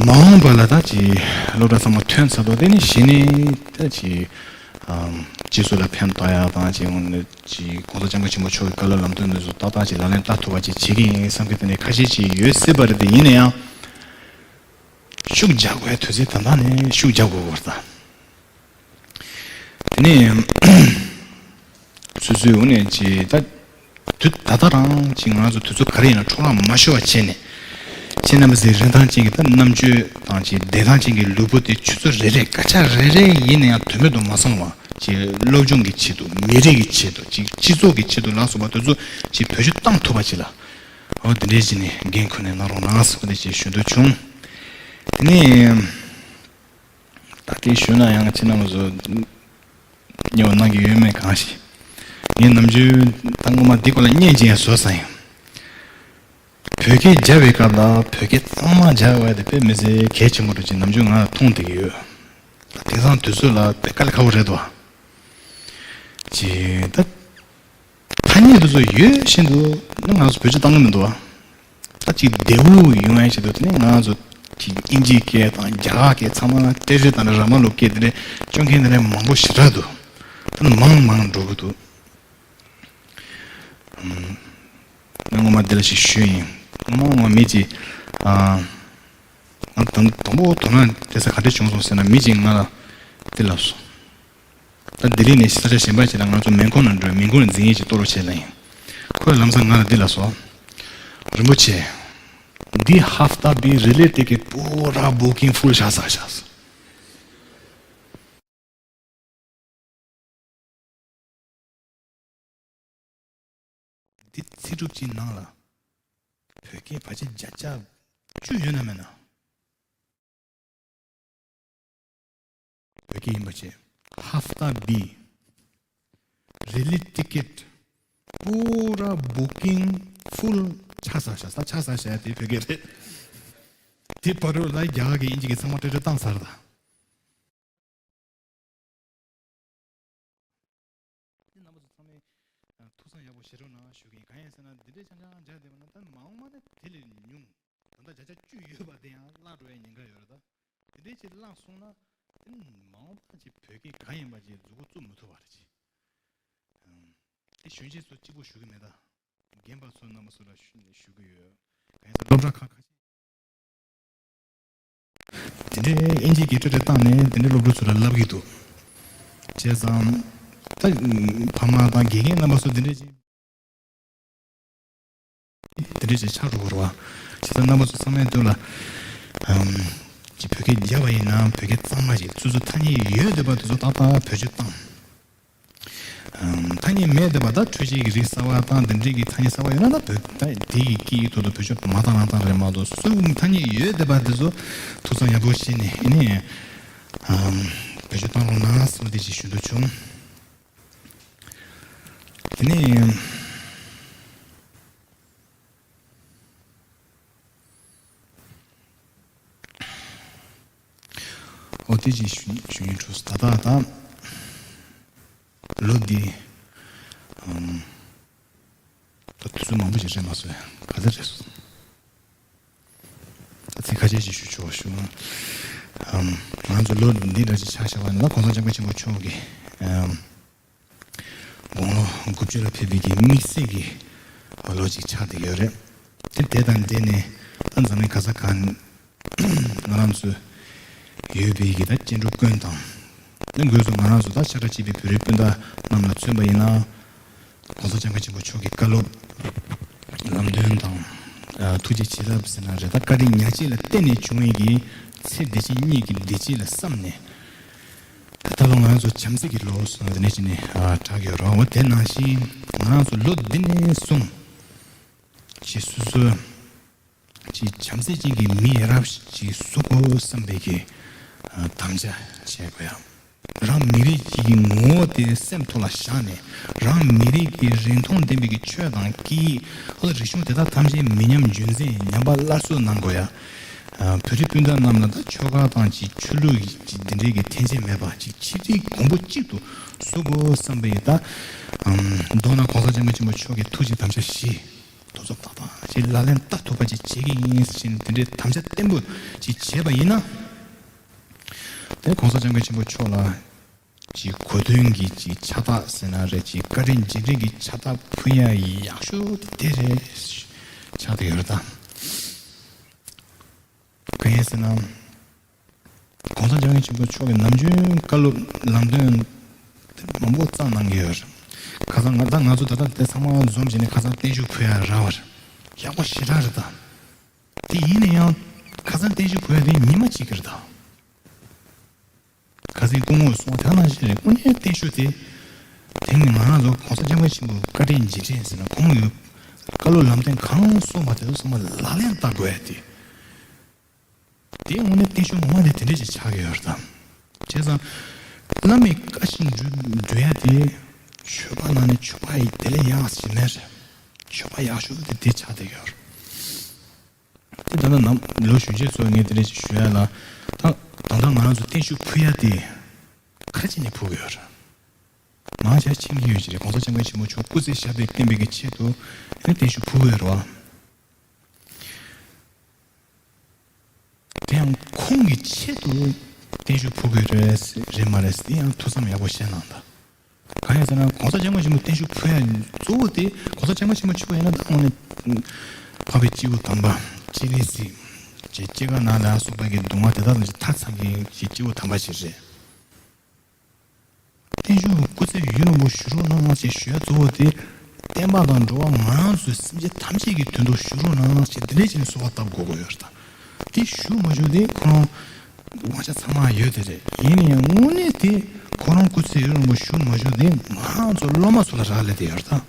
མ་འོངས་པ་ལ་ད་ཅི་སློབ་གྲྭ་ཚང་མ་ཐོན་ཚར་དུས་དེ་ནས་གཞི་ནས་ད་ཅི་སྤྱི་ཚོགས་ལ་ཕན་ཐོགས་ཡག་དང་ཅི་འོང་ནས་ཅི་གོང་ས་སྐྱབས་མགོན་ཆེན་པོ་མཆོག་གི་བཀའ་སློབ་ལམ་སྟོན་འདི་ཚོ་ཏག་ཏག་ཅིག་ལག་ལེན་བསྟར་ཐུབ་པ་ཅིག་བྱེད་ཀྱི་ཡིན་བསམ་གི་དེ་ནས་ཁ་ཤས་ཅིག་ཡོད་སྲིད་པ་རེད། དེ་ཡིན་ན་ཡང་ཤུགས་རྒྱག་དགོས་དུས་ཚོད་ད་ལྟ་ནས་ཤུགས་རྒྱག་དགོས་པ་རེད་ད། དེ་ནས་སོ་སོའི་འོ་ནས་ཅི་ད་དུས་ད་ལྟ་རང་ཅི་ང་ཚོ་དུས་ཚོད་ག་རེ་ཡིན་ན་འཕྲོ་བརླག་མ་ཤོར་བ་བྱས་ནས་ཁྱེད་རྣམ་པ་ཚོའི་རིན་ཐང་ཅན་གྱི་ད་རྣམ་དཔྱོད་དང་ཅི་བདེ་ཐང་ཅན་གྱི་ལུས་པོ་དེ་ཆུ་ཚོད་རེ་རེ་སྐར་ཆ་རེ་རེ་ཡིན་ན་ཡང་དོན་མེད་དུ་མ་སོང་བ་ཅི་སློབ་སྦྱོང་གི་ཆེད་དུ་མི་རིགས་ཀྱི་ཆེད་དུ་ཅི་སྤྱི་ཚོགས་ཀྱི་ཆེད་དུ་ལ་སོགས་པ་དེ་ཚོ་ཅི་བེད་སྤྱོད་བཏང་ཐུབ་པ་ཅིག་ལ་འོ་དེ་འདྲའི་ཅི་ནས་འགན་ཁུར་ནས་གནང་རོགས་གནང་ཟེར་བ་དེ་ཅི་ཞུ་འདོད་བྱུང་། དེ་ནས། ད་དེ་ཞུས་ན་ཡང་ཁྱེད་རྣམ་པ་ཚོ་སྨྱོ་གནང་གི་ཡོད་མེད་གང་ཤེས། ངས་ནམ་རྒྱུན་ད་སྔོན་མ་འདི་སྐོར་ལ་བརྙན་ཅིག་ཡང་བཟོས་ཚར་ཡིན། བོད་སྐད་སྦྱང་བའི་སྐབས་ལ་བོད་སྐད་གཙང་མ་སྦྱང་བ་དེ་དཔེ་མི་སྲིད་གལ་ཆེན་པོ་འདྲ་ཅིག་ནམ་རྒྱུན་ང་ལ་མཐོང་བསྡད་ཀྱི་ཡོད། ད་དེང་སང་དུས་ཚོད་ལ་དཔེ་དཀའ་ལས་ཁག་པོ་རེད་དོ། ཅེས་ད། ཐ་སྙད་དེ་ཚོ་ཡོད་བཞིན་དུ་ནི་ང་ཚོ་བེད་སྤྱོད་བཏང་གི་མི་འདུག་བ། ད་ཅིག་བདེ་བོ་ཡོང་ཡ་ཆེད་དུ་དེ་ནི་ང་ཚོ་ཅིག་དབྱིན་ཇིའི་སྐད་དང་རྒྱ་གར་སྐད་ཚང་མ་ཏྲེ་ཏྲེ་དང་ར་མ་ལུག་སྐད་དེ་འདྲ་སྐྱོན་མཁན་དེ་འདྲ་མང་པོ་ཞེ་དྲག་འདུག་ད་ནི་མང་མང་འགྲོ་གི་འདུག་ང་སྔོན་མ་འདི་ལ་ཞིག་ཞུས་ཡིན། སྔོན་མ་ང་མི་ཅིག་ང་དང་དང་པོ་དོ་སྣང་དེ་ས་ག་འདྲ་བྱུང་སོང་ཟེར་ན་མི་ཅིག་ང་ལ་འདི་ལབ་སོང་། ད་ལྡི་ལི་ནས་ས་ཆ་གཞན་པ་ཞིག་ལ་ང་ཚོ་མེ་འཁོར་ནང་འགྲོ་མེ་འཁོར་འཛིན་ཡིག་ཅིག་གཏོང་རོགས་བྱེད་ལབ་ཡིན། ཁོས་ལམ་སང་ང་ལ་འདི་ལབ་སོང་། རིན་པོ་ཆེ། འདི་ཧབ་ཏ་བི་རི་ལི་ཊི་ཀེ་ཊི་པུ་ར་བུ་ཀིང་ཕུལ་ཆགས་ཚར་ཤག་འདི་ཚེ་སྒྲུབ་ཀྱི་ནང་ལ་བོད་སྐད་ཕལ་ཆེར་བརྒྱ་ཆ་བཅུ་ཡོད་ན་མེད་ན། བོད་སྐད་ཡིན་པ་བྱས། ཧབ་ཏ་བི་རི་ལི་ཊི་ཀེ་ཊི་པུ་ར་བུ་ཀིང་ཕུལ་ཆགས་ཚར་ཤག་ད་ཆགས་ཚར་ཤག་དེ་བོད་སྐད་རེད། དེ་བར་དུ་ལ་རྒྱ་གར་གྱི་དབྱིན་ཇི་གི་ཚང་མ་སྤྲོད་སྤྲོད་བཏང་ཚར་ད། དེ་རྣམ་པ་ཚོ་ཚང་མས་ཐུགས་བསམ་ཡག་པོ་ ཕྱི་དྲོ་ནང་ཞུ་གི་ཡིན། གང་ཡིན་ཟེར་ན་འདི་འདྲའི་ཆང་ཆང་མཇལ་བསྡད་པ་ན་ད་མ་འོངས་པ་ནི་དེ་ལས་ཉུང་། ད་ལྟ་བརྒྱ་ཆ་བཅུ་ཡོད་པ་དེ་ཡང་བརླག་འགྲོ་ཡའི་ཉེན་ཁ་ཡོད་རེད་ད། དེ་འདྲའི་ཅིག་བརླག་སོང་ན་དེ་ནི་མ་འོངས་པ་ཅིག་བོད་སྐད་གང་ཡིན་པ་ཅིག་མཛུབ་གུ་བཙུགས་མི་ཐུབ་པ་རེད་ཅིག་ཨམ། དེ་གཞོན་སྐྱེས་ཚོ་གཅིག་པོ་ཞུ་གི་མེད་ད། རྒན་པ་ཚོ་རྣམ་པ་ཚོ་ལ་ཞུ་ཞུ་གི་ཡོད། གང་ཡིན་ཟེར་ན་སློབ་གྲྭ་ཁག་ཁ་ཤས། དེ་འདྲའི་དབྱིན་ཇིའི་སྐད་ཏྲེ་ཏྲེ་བཏང་ནས་དེ་འདྲའི་སློབ་ཕྲུག་ཚོ་ལ་བསླབ་ཀྱི་འདུག་བྱས་ཙང་། ད་ཕ་མ་དང་དགེ་རྒན་རྣམ་པ་ཚོ་དེ་འདྲའི་ཅིག་དེ་འདྲའི་ཅིག་ཆགས་འགྲོ་གི་རེད་བ། བྱས་ཙང་རྣམ་པ་ཚོ་ཚང་མའི་མདུན་ལ། ཨམ། ཅིག་བོད་སྐད་རྒྱབ་པ་ཡིན་ན་བོད་སྐད་གཙང་མ་ཅིག་ཚུར་ཚུར་ཐ་སྙད་ཡོད་བསྡད་པ་དེ་ཚོ་ཏག་ཏག་བེད་སྤྱོད་བཏང་། ཨམ། ཐ་སྙད་མེད་བསྡད་པ་ད་འཕྲུལ་ཆས་ཀྱི་རིགས་གསར་པ་དང་དེ་འདྲའི་གི་ཐ་སྙད་གསར་པ་ཡོད་ན་ད་བོད་ད་དེ་ཡི་སྐད་ཡིག་ཐོག་ཏུ་བེད་སྤྱོད་མ་བཏང་རང་བཏང་རེད་མ་གཏོགས་སུ་ཐ་སྙད་ཡོད་བསྡད་པ་དེ་ཚོ་ཐུགས་བསམ་ཡག་པོ་བཞེས་ནས་ཨ་ནི། ཨམ། བེད་སྤྱོད་བཏང་རོགས་གནང་བསམ་པ་དེ་ཅིག་ཞུ་འདོད་བྱུང་། དེ་ནས། ཨོ་དེ་ཅིག་ཞུ་ཞུ་སྙིང་བྲོ་སོང་། ད་ལྟ་ད་ལོ་འདི་ཨམ། ད་དུས་ཚོད་མང་པོ་ཞིག་རེད་མ་སོང་། ག་ཚོད་རེད་སོང་། ད་ཚིག་ཁ་ཤས་ཤིག་ཞུ་ཆོག་ཞུ། ཨམ། ང་ཚོ་ལོ་འདི་འདྲ་ཞིག་ཆགས་བཞག་པ་ཡིན་ན་གོང་ས་སྐྱབས་མགོན་ཆེན་པོ་མཆོག་གིས་ཨམ། དགུང་ལོ་དགུ་བཅུ་ལ་ཕེབས་པའི་གི་དམིགས་བསལ་གྱི་ལོ་གཅིག་ཆགས་བསྡད་ཡོད་རེད། དེ་དེ་དང་འབྲེལ་ནས་ད་འཛམ་གླིང་ག་ས་གང་ང་རང་ཚོ་ཡོད་པའི་གི་ད་སྐྱེ་འགྲོ་ཀུན་དང་། ད་སྒོས་སུ་ང་རང་ཚོ་ད་ཤ་ཁྲག་གཅིག་པའི་བོད་རིགས་སྤུན་ཟླ་རྣམས་ལ་མཚོན་པ་ཡིན་ན། གོང་ས་སྐྱབས་མགོན་ཆེན་པོ་མཆོག་གི་བཀའ་སློབ་ལམ་སྟོན་དང་། ཨ། ཐུགས་རྗེ་བྱིན་རླབས་ཟེར་ན་རེད། ད་བཀའ་དྲིན་ཉག་གཅིག་ལ་བརྟེན་ནས་བྱུང་བའི་གི་ཚེ་འདི་ཕྱི་གཉིས་ཀྱི་བདེ་སྐྱིད་ལ་བསམ་ནས། ད་ལོ་ང་རང་ཚོ་བྱམས་བརྩེ་གི་ལོ་ཟེར་ན་དེ་ནས་ཅི་ནས་ཨ་གྲགས་ཡོད་རེད། འོ་དེ་ནང་བཞིན་ང་རང་ཚོ་ལོ་འདི་ནས་བཟུང་ཅིག་སོ་སོ་ཅིག་བྱམས་བརྩེ་ཅན་གྱི་མི་ཡ་རབས་ཅིག་བཟོ་དགོས་བསམ་པའི་གི་ཨ་དམ་བཅའ་བྱེད་དགོས་ཡ། རང་མི་རིགས་ཀྱི་ངོ་བོ་དེ་སེམས་ཐོག་ལ་བཞག་ནས། རང་མི་རིགས་ཀྱི་རིན་ཐང་ལྡན་པའི་གི་ཆོས་དང་སྐད་ཡིག་ཨོ་རིག་གཞུང་དེ་དག་ཐམས་ཅད་མི་ཉམས་རྒྱུན་འཛིན་ཉམས་པ་སླར་གསོ་གནང་དགོས་ཡ། ཨ། བོད་རིགས་སྤུན་ཟླ་རྣམས་ལ་ད་ཆོལ་ཁ་དང་ཅིག་ཆོས་ལུགས་ཀྱི་འདི་འདྲའི་གི་འཐེན་འཁྱེར་མེད་པ་ཅིག་ཆིག་སྒྲིལ་གོང་བུ་གཅིག་ཏུ་བཟོ་དགོས་བསམ་པའི་ད། ཨམ། མདོར་ན་གོང་ས་སྐྱབས་མགོན་ཆེན་པོ་མཆོག་གི་ཐུགས་རྗེ་དམ་བཅའ་བཞི། ཏོག་ཙམ་ཏག་ཏག་ཅིག་ལག་ལེན་བསྟར་ཐུབ་པ་ཅིག་བྱེད་ཀྱི་ཡིན་ཟེར་ནས་དེ་འདྲའི་དམ་བཅའ་བརྟན་པོ་ཅིག་བྱས་པ་ཡིན་ན། དེ་གོང་ས་སྐྱབས་མགོན་ཆེན་པོ་མཆོག་ལ་ཅིག་གོ་སྟོན་གྱི་ཅིག་ཕྱག་རྟགས་ཟེར་ན་རེད། ཅིག་བཀའ་དྲིན་རྗེས་དྲན་གྱི་ཕྱག་རྟགས་ཕུལ་ཡ་ཡག་ཤོས་དེ་རེད་ཆགས་བསྡད་ཡོད་རེད་ད། གང་ཡིན་ཟེར་ན། གོང་ས་སྐྱབས་མགོན་ཆེན་པོ་མཆོག་གི་ནམ་རྒྱུན་བཀའ་སློབ་ལམ་སྟོན་མང་པོ་བསྩལ་གནང་གི་ཡོད་རེད། ཁ་སང་ང་ད་ང་ཚོ་ད་ལྟ་དེ་ཚང་མ་འཛོམས་བྱས་ནས་ཁ་སང་བརྟན་བཞུགས་ཕུལ་ཡ་རག་པ་རེད། ཡག་པོ་ཞེ་དྲག་རེད་ད། དེ་ཡིན་ན་ཡང་ཁ་སང་བརྟན་བཞུགས་ཕུལ་ཡ་དེ་ཉི་མ་གཅིག་གི་རེད་ད། ཁ་སང་སྐུ་ངོ་གསུང་བ་དེ་ནང་བཞིན་རེད། དངོས་གནས་བརྟན་བཞུགས་དེ། དེང་ནི་ང་རང་ཚོ་གོང་ས་སྐྱབས་མགོན་ཆེན་པོའི་བཀའ་དྲིན་རྗེས་དྲན་ཟེར་ན་ཁོང་གི་བཀའ་སློབ་ལམ་སྟོན་གང་གསུངས་པ་དེ་ཚོ་ཚང་མ་ལག་ལེན་བསྟར་དགོས་ཡ་དེ། དེ་དངོས་གནས་བརྟན་བཞུགས་ངོ་མ་དེ་དེ་འདྲས་ཅིག་ཆགས་ཀྱི་ཡོད་རེད་དམ། བྱས་ཙང་། བླ་མའི་བཀའ་བཞིན་སྒྲུབ་སྒྲུབ་ཡ་དེ། ཆོས་པ་ནང་ནས་ཆོས་པ་ཡི་དེ་ལས་ཡག་ཞིག་མེད་རེད། ཆོས་པ་ཡག་ཤོས་དེ་དེ་ཆགས་བསྡད་ཡོད་རེད། དེ་ད་ལྟ་ནམ་ལོ་གཞོན་སྐྱེས་ཚོ་ངས་དེ་འདྲས་ཅིག་ཞུ་ཡ་ལ། ད་ད་ལྟ་ང་རང་ཚོ་བརྟན་བཞུགས་ཕུལ་ཡ་དེ། ག་རེ་བྱས་ནས་ཕུལ་དགོས་ཡོད་རེད། མང་ཆེ་མཁྱེན་གྱི་ཡོད་ཀྱི་རེད། གོང་ས་སྐྱབས་མགོན་ཆེན་པོ་མཆོག་སྐུ་ཚེ་ཞབས་པད་བརྟན་པའི་གི་ཆེད་དུ་ཨ་ནི་བརྟན་བཞུགས་ཕུལ་དགོས་ཡོད་རེད་བ། དེ་ཡང་ཁོང་གི་ཆེད་དུ་བརྟན་བཞུགས་ཕུལ་དགོས་རེད་རེད་མ་རེད། དེ་ཡང་ཐུགས་བསམ་ཡག་པོ་བཞེས་གནང་དང་། གང་ཡིན་ཟེར་ན་གོང་ས་སྐྱབས་མགོན་ཆེན་པོ་བརྟན་བཞུགས་ཕུལ་ཡ་གཙོ་བོ་དེ་གོང་ས་སྐྱབས་མགོན་ཆེན་པོ་མཆོག་ཡིན་ན་ད་དངོས་གནས་འཕགས་པའི་སྐྱེས་བུ་དམ་པ་སྤྱན་རས་གཟིགས་ཀྱི་སྐྱེ་རྒ་ན་འཆིའི་སྡུག་བསྔལ་དེ་དག་ལས་ཐར་ཚར་མཁན་གྱི་སྐྱེས་བུ་དམ་པ་ཞིག་རེད། བརྟན་བཞུགས་སྐུ་ཚེ་ཡུན་རིང་པོ་བཞུགས་རོགས་གནང་ཞེས་ཞུ་ཡ་གཙོ་བོ་དེ། བསྟན་པ་དང་འགྲོ་བ་ང་རང་ཚོའི་སེམས་ཅན་ཐམས་ཅད་ཀྱི་དོན་དུ་བཞུགས་རོགས་གནང་ཞེས་དེ་འདྲས་བྱས་ནས་གསོལ་བ་བཏབ་དགོས་ཀྱི་ཡོད་རེད་ད། དེ་བཞུགས་མ་བཞུགས་དེ་ཁོ་རང་དབང་ཆ་ཚང་མ་ཡོད་དེ་རེད། ཡིན་ན་ཡང་དངོས་གནས་དེ་ཁོ་རང་སྐུ་ཚེ་ཡུན་རིང་པོ་བཞུགས་མ་བཞུགས་དེ་ང་རང་ཚོ་སློབ་མ་ཚོ་ལ་རག་ལས་དེ་ཡོད་རེད་ད།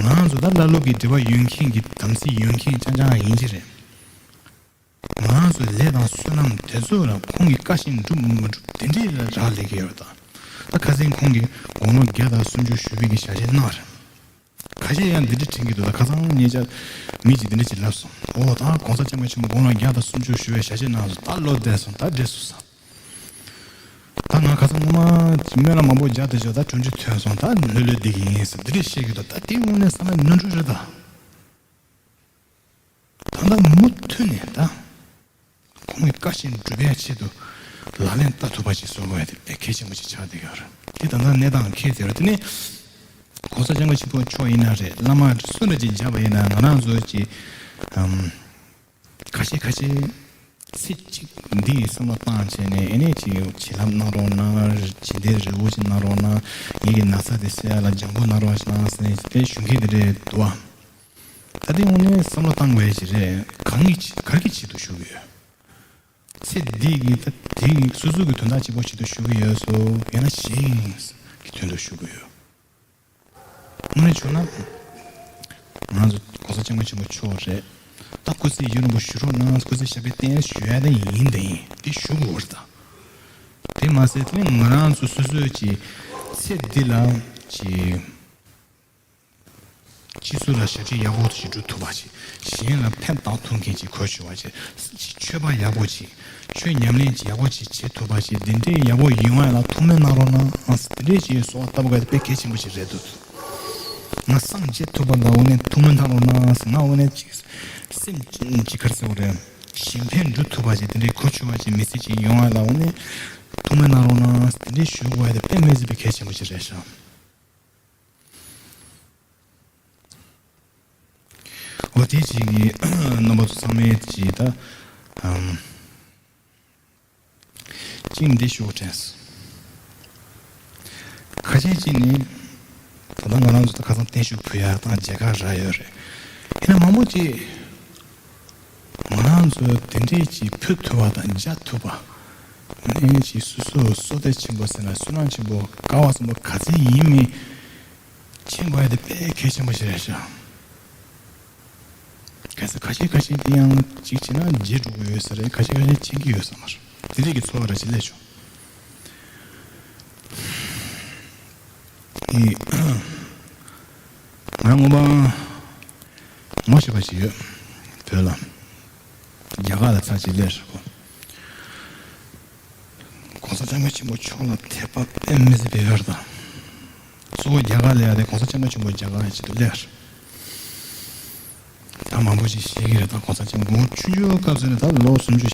ང་རང་ཚོ་ད་བླ་སློབ་ཀྱི་འབྲེལ་བ་ཡོད་མཁན་གྱི་དམ་ཚིག་ཡོད་མཁན་རྐྱང་རྐྱང་ཡིན་གྱི་རེད། ང་ཚོའི་ལས་དང་བསོད་ནམས་དེ་ཚོ་ལ་ཁོང་གི་བཀའ་བཞིན་སྒྲུབ་མི་སྒྲུབ་དེ་འདྲའི་ལ་རག་ལས་ཀྱི་ཡོད་ད། ད་ཁ་སང་ཁོང་གིས་དགུང་ལོ་བརྒྱ་དང་སུམ་ཅུ་བཞུགས་པའི་གི་ཞལ་བཞེས་གནང་རེད། ཁ་ཤས་ཡང་འདི་འདྲ་དྲན་གྱི་འདུག་ད་ཁ་སང་ཉེ་ཆར་མི་གཅིག་འདི་འདྲ་ཅིག་ལབ་སོང་། ཨོ་ད་གོང་ས་སྐྱབས་མགོན་ཆེན་པོ་དགུང་ལོ་བརྒྱ་དང་སུམ་ཅུ་བཞུགས་པའི་ཞལ་བཞེས་གནང་སོང་། ད་ལོ་བསྡད་སོང་། ད་བགྲེས་སོང་ཟེར། ད་ང་ཁ་སང་སྔོན་མ་སྨོན་ལམ་མང་པོ་རྒྱག་དུས་ཅོག་ད་གྲུབ་འབྲས་ཐོན་སོང་། ད་ལྷོད་ལྷོད་བསྡད་ཀྱི་ཡིན་ཟེར་འདི་འདྲས་བཤད་ཀྱི་འདུག་ད་དེ་དངོས་གནས་བསམ་ན་ནོར་འཁྲུལ་རེད་ད། ད་ལྟ་མུ་མཐུད་ནས་ད་ཁོང་གི་བཀའ་བཞིན་སྒྲུབ་པའི་ཆེད་དུ་ལག་ལེན་བསྟར་ཐུབ་པ་ཞིག་བཟོ་དགོས་ཡ་དེ་དཔེ་གལ་ཆེན་པོ་ཞིག་ཆགས་བསྡད་ཡོད་རེད། དེ་ད་ལྟ་གནས་སྟངས་འཁེལ་བསྡད་ཡོད་རེད། དེ་ནས་༸གོང་ས་༸སྐྱབས་མགོན་ཆེན་པོ་མཆོག་ཡིན་ན་རེད། བླ་མ་སུ་འདྲ་ཅིག་མཇལ་བ་ཡིན་ན་ང་རང་ཚོ་ཅིག་ཨམ། ཁ་ཤས་ཁ་ཤས་ཚེ་གཅིག་འདི་ཡི་བསམ་བློ་བཏང་བྱས་ནས་ཨེ་ནས་ཅིག་བྱིན་རླབས་གནང་རོགས་གནང་། བྱིན་རྟེན་རིལ་བུ་ཅིག་གནང་རོགས་གནང་། ངེད་ཀྱི་ན་ཚ་དེ་སེལ་ཡ་ལ་སྦྱང་བ་གནང་རོགས་གནང་ཟེར་ནས་དེ་ཞུ་མཁན་དེ་འདྲས་འདུག་ཨ། ད་དེ་དངོས་གནས་བསམ་བློ་བཏང་དགོས་ཡ་ཅིག་རེད། གང་གི་ཆེད་ག་རེ་གི་ཆེད་དུ་ཞུ་གི་ཡོད། ཚེ་འདི་གི་ད་དེ་གི་སོ་སོ་གི་དོན་དག་གཅིག་པོ་ཆེད་དུ་ཞུ་གི་ཡོད་སོ། ཡང་ན་གཞན་གྱི་དོན་དུ་ཞུ་གི་ཡོད། དངོས་གནས་བྱུང་ན། ང་ཚོ་༸གོང་ས་༸སྐྱབས་མགོན་ཆེན་པོ་མཆོག་རེད། ད་སྐུ་ཚེ་ཡུན་རིང་པོ་བཞུགས་རོགས་གནང་། སྐུ་ཚེ་ཞབས་པད་བརྟན་ཞུ་ཡ་དེ་ཡིན་དེ་ཡིན། དེ་ཞུ་དགོས་རེད་ད། དེ་མ་ཟད་དེ་ནི་ང་རང་ཚོ་སོ་སོའི་ཀྱི་ཚེ་འདི་ལ་ཀྱི་སྤྱི་ཚོགས་ལ་ཞབས་ཕྱི་ཡག་པོ་ཞིག་སྒྲུབ་ཐུབ་པ་ཞིག་གཞན་ལ་ཕན་བཏགས་ཐུབ་མཁན་ཅིག་གོ་ཆོད་པ་ཅིག་ཆོས་པ་ཡག་པོ་ཅིག་ཆོས་ཉམས་ལེན་ཅིག་ཡག་པོ་ཅིག་བྱེད་ཐུབ་པ་ཞིག་འདི་འདྲའི་ཡག་པོ་ཡོང་བ་ལ་ཐུགས་སྨོན་གནང་རོགས་གནང་། ཨང་། དེ་འདྲའི་ཅིག་གསོལ་བ་བཏབ་དགོས་དེ་དཔེ་གལ་ཆེན་པོ་ཞིག་རེད་འདུག་ང་སངས་རྒྱས་ཐུབ་པ་ལ་འོ་ནས་ཐུགས་སྨོན་གནང་རོགས་གནང་། ང་འོ་ནས་ཅིག་སེམས་ཅིག་ག་རེ་ཟེར་དགོས་རེད། གཞན་ཕན་སྒྲུབ་ཐུབ་པ་ཞིག་དེ་འདྲའི་གོ་ཆོད་པ་ཞིག་མི་ཚེ་ཅིག་ཡོང་བ་ལ་འོ་ནས་ཐུགས་སྨོན་གནང་རོགས་གནང་། དེ་འདྲའི་ཞུ་དགོས་དེ་དཔེ་མི་སྲིད་པའི་གལ་ཆེན་པོ་ཞིག་རེད་ཤག་འོ་དེ་ཅིག་གིས་རྣམ་པ་ཚོ་ཚང་མས་ཅིག་ད་ཨམ། ཅིག་འདི་ཞུ་དྲན། ཁ་ཤས་ཅིག་ནི་ད་ལྟ་ང་རང་ཚོ་ད་ཁ་སང་བརྟན་བཞུགས་ཕུལ་ཡ་དང་མཇལ་ཁ་རག་ཡོད་རེད། ཡིན་ན་མང་པོ་ཅིག་ང་རང་ཚོ་དེ་འདྲས་ཅིག་ཕུལ་ཐུབ་པ་དང་མཇལ་ཐུབ་པ། ཨེ་ཅིག་སོ་སོ་བསོད་བདེ་ཆེན་པོ་ཟེར་ན་བསོད་ནམས་ཆེན་པོ་དགའ་བ་བསམ་པ་ག་ཚད་ཡིན་མིན་མཁྱེན་དགོས་ཡ་དེ་དཔེ་གལ་ཆེན་པོ་ཞིག་རེད་ཤག་གལ་སྲིད་ཁ་ཤས་ཁ་ཤས་དེ་ཡང་གཅིག་བྱས་ན་བརྗེད་འགྲོ་གི་ཡོད་ས་རེད། ཁ་ཤས་ཁ་ཤས་མཁྱེན་གྱི་ཡོད་ས་མ་རེད། དེ་འདྲས་ཀྱི་ཚོར་བ་ར་ཅིག་སླེབས་བྱུང་། ཨེ། ང་རང་ངོ་མ་ངོ་ཤེས་པ་ཞིག་ཡོད། བོད་ལ། རྒྱ་གར་ལ་ཚར་གཅིག་སླེབས་སོང་། གོང་ས་སྐྱབས་མགོན་ཆེན་པོ་མཆོག་ལ་དད་པ་དཔེ་མི་སྲིད་པའི་ཡོད་རེད་ད། གཙོ་བོ་རྒྱ་གར་ལ་ཡ་དེ་གོང་ས་སྐྱབས་མགོན་ཆེན་པོ་རྒྱ་གར་ཡ་ཆེད་དུ་སླེབས་རེད། ད་མང་པོ་ཞིག་ཤེས་ཀྱི་རེད་ད། གོང་ས་སྐྱབས་མགོན་ཆུང་ཆུང་སྐབས་སུ་ནས་ད་ལོ་སུམ་ཅུ་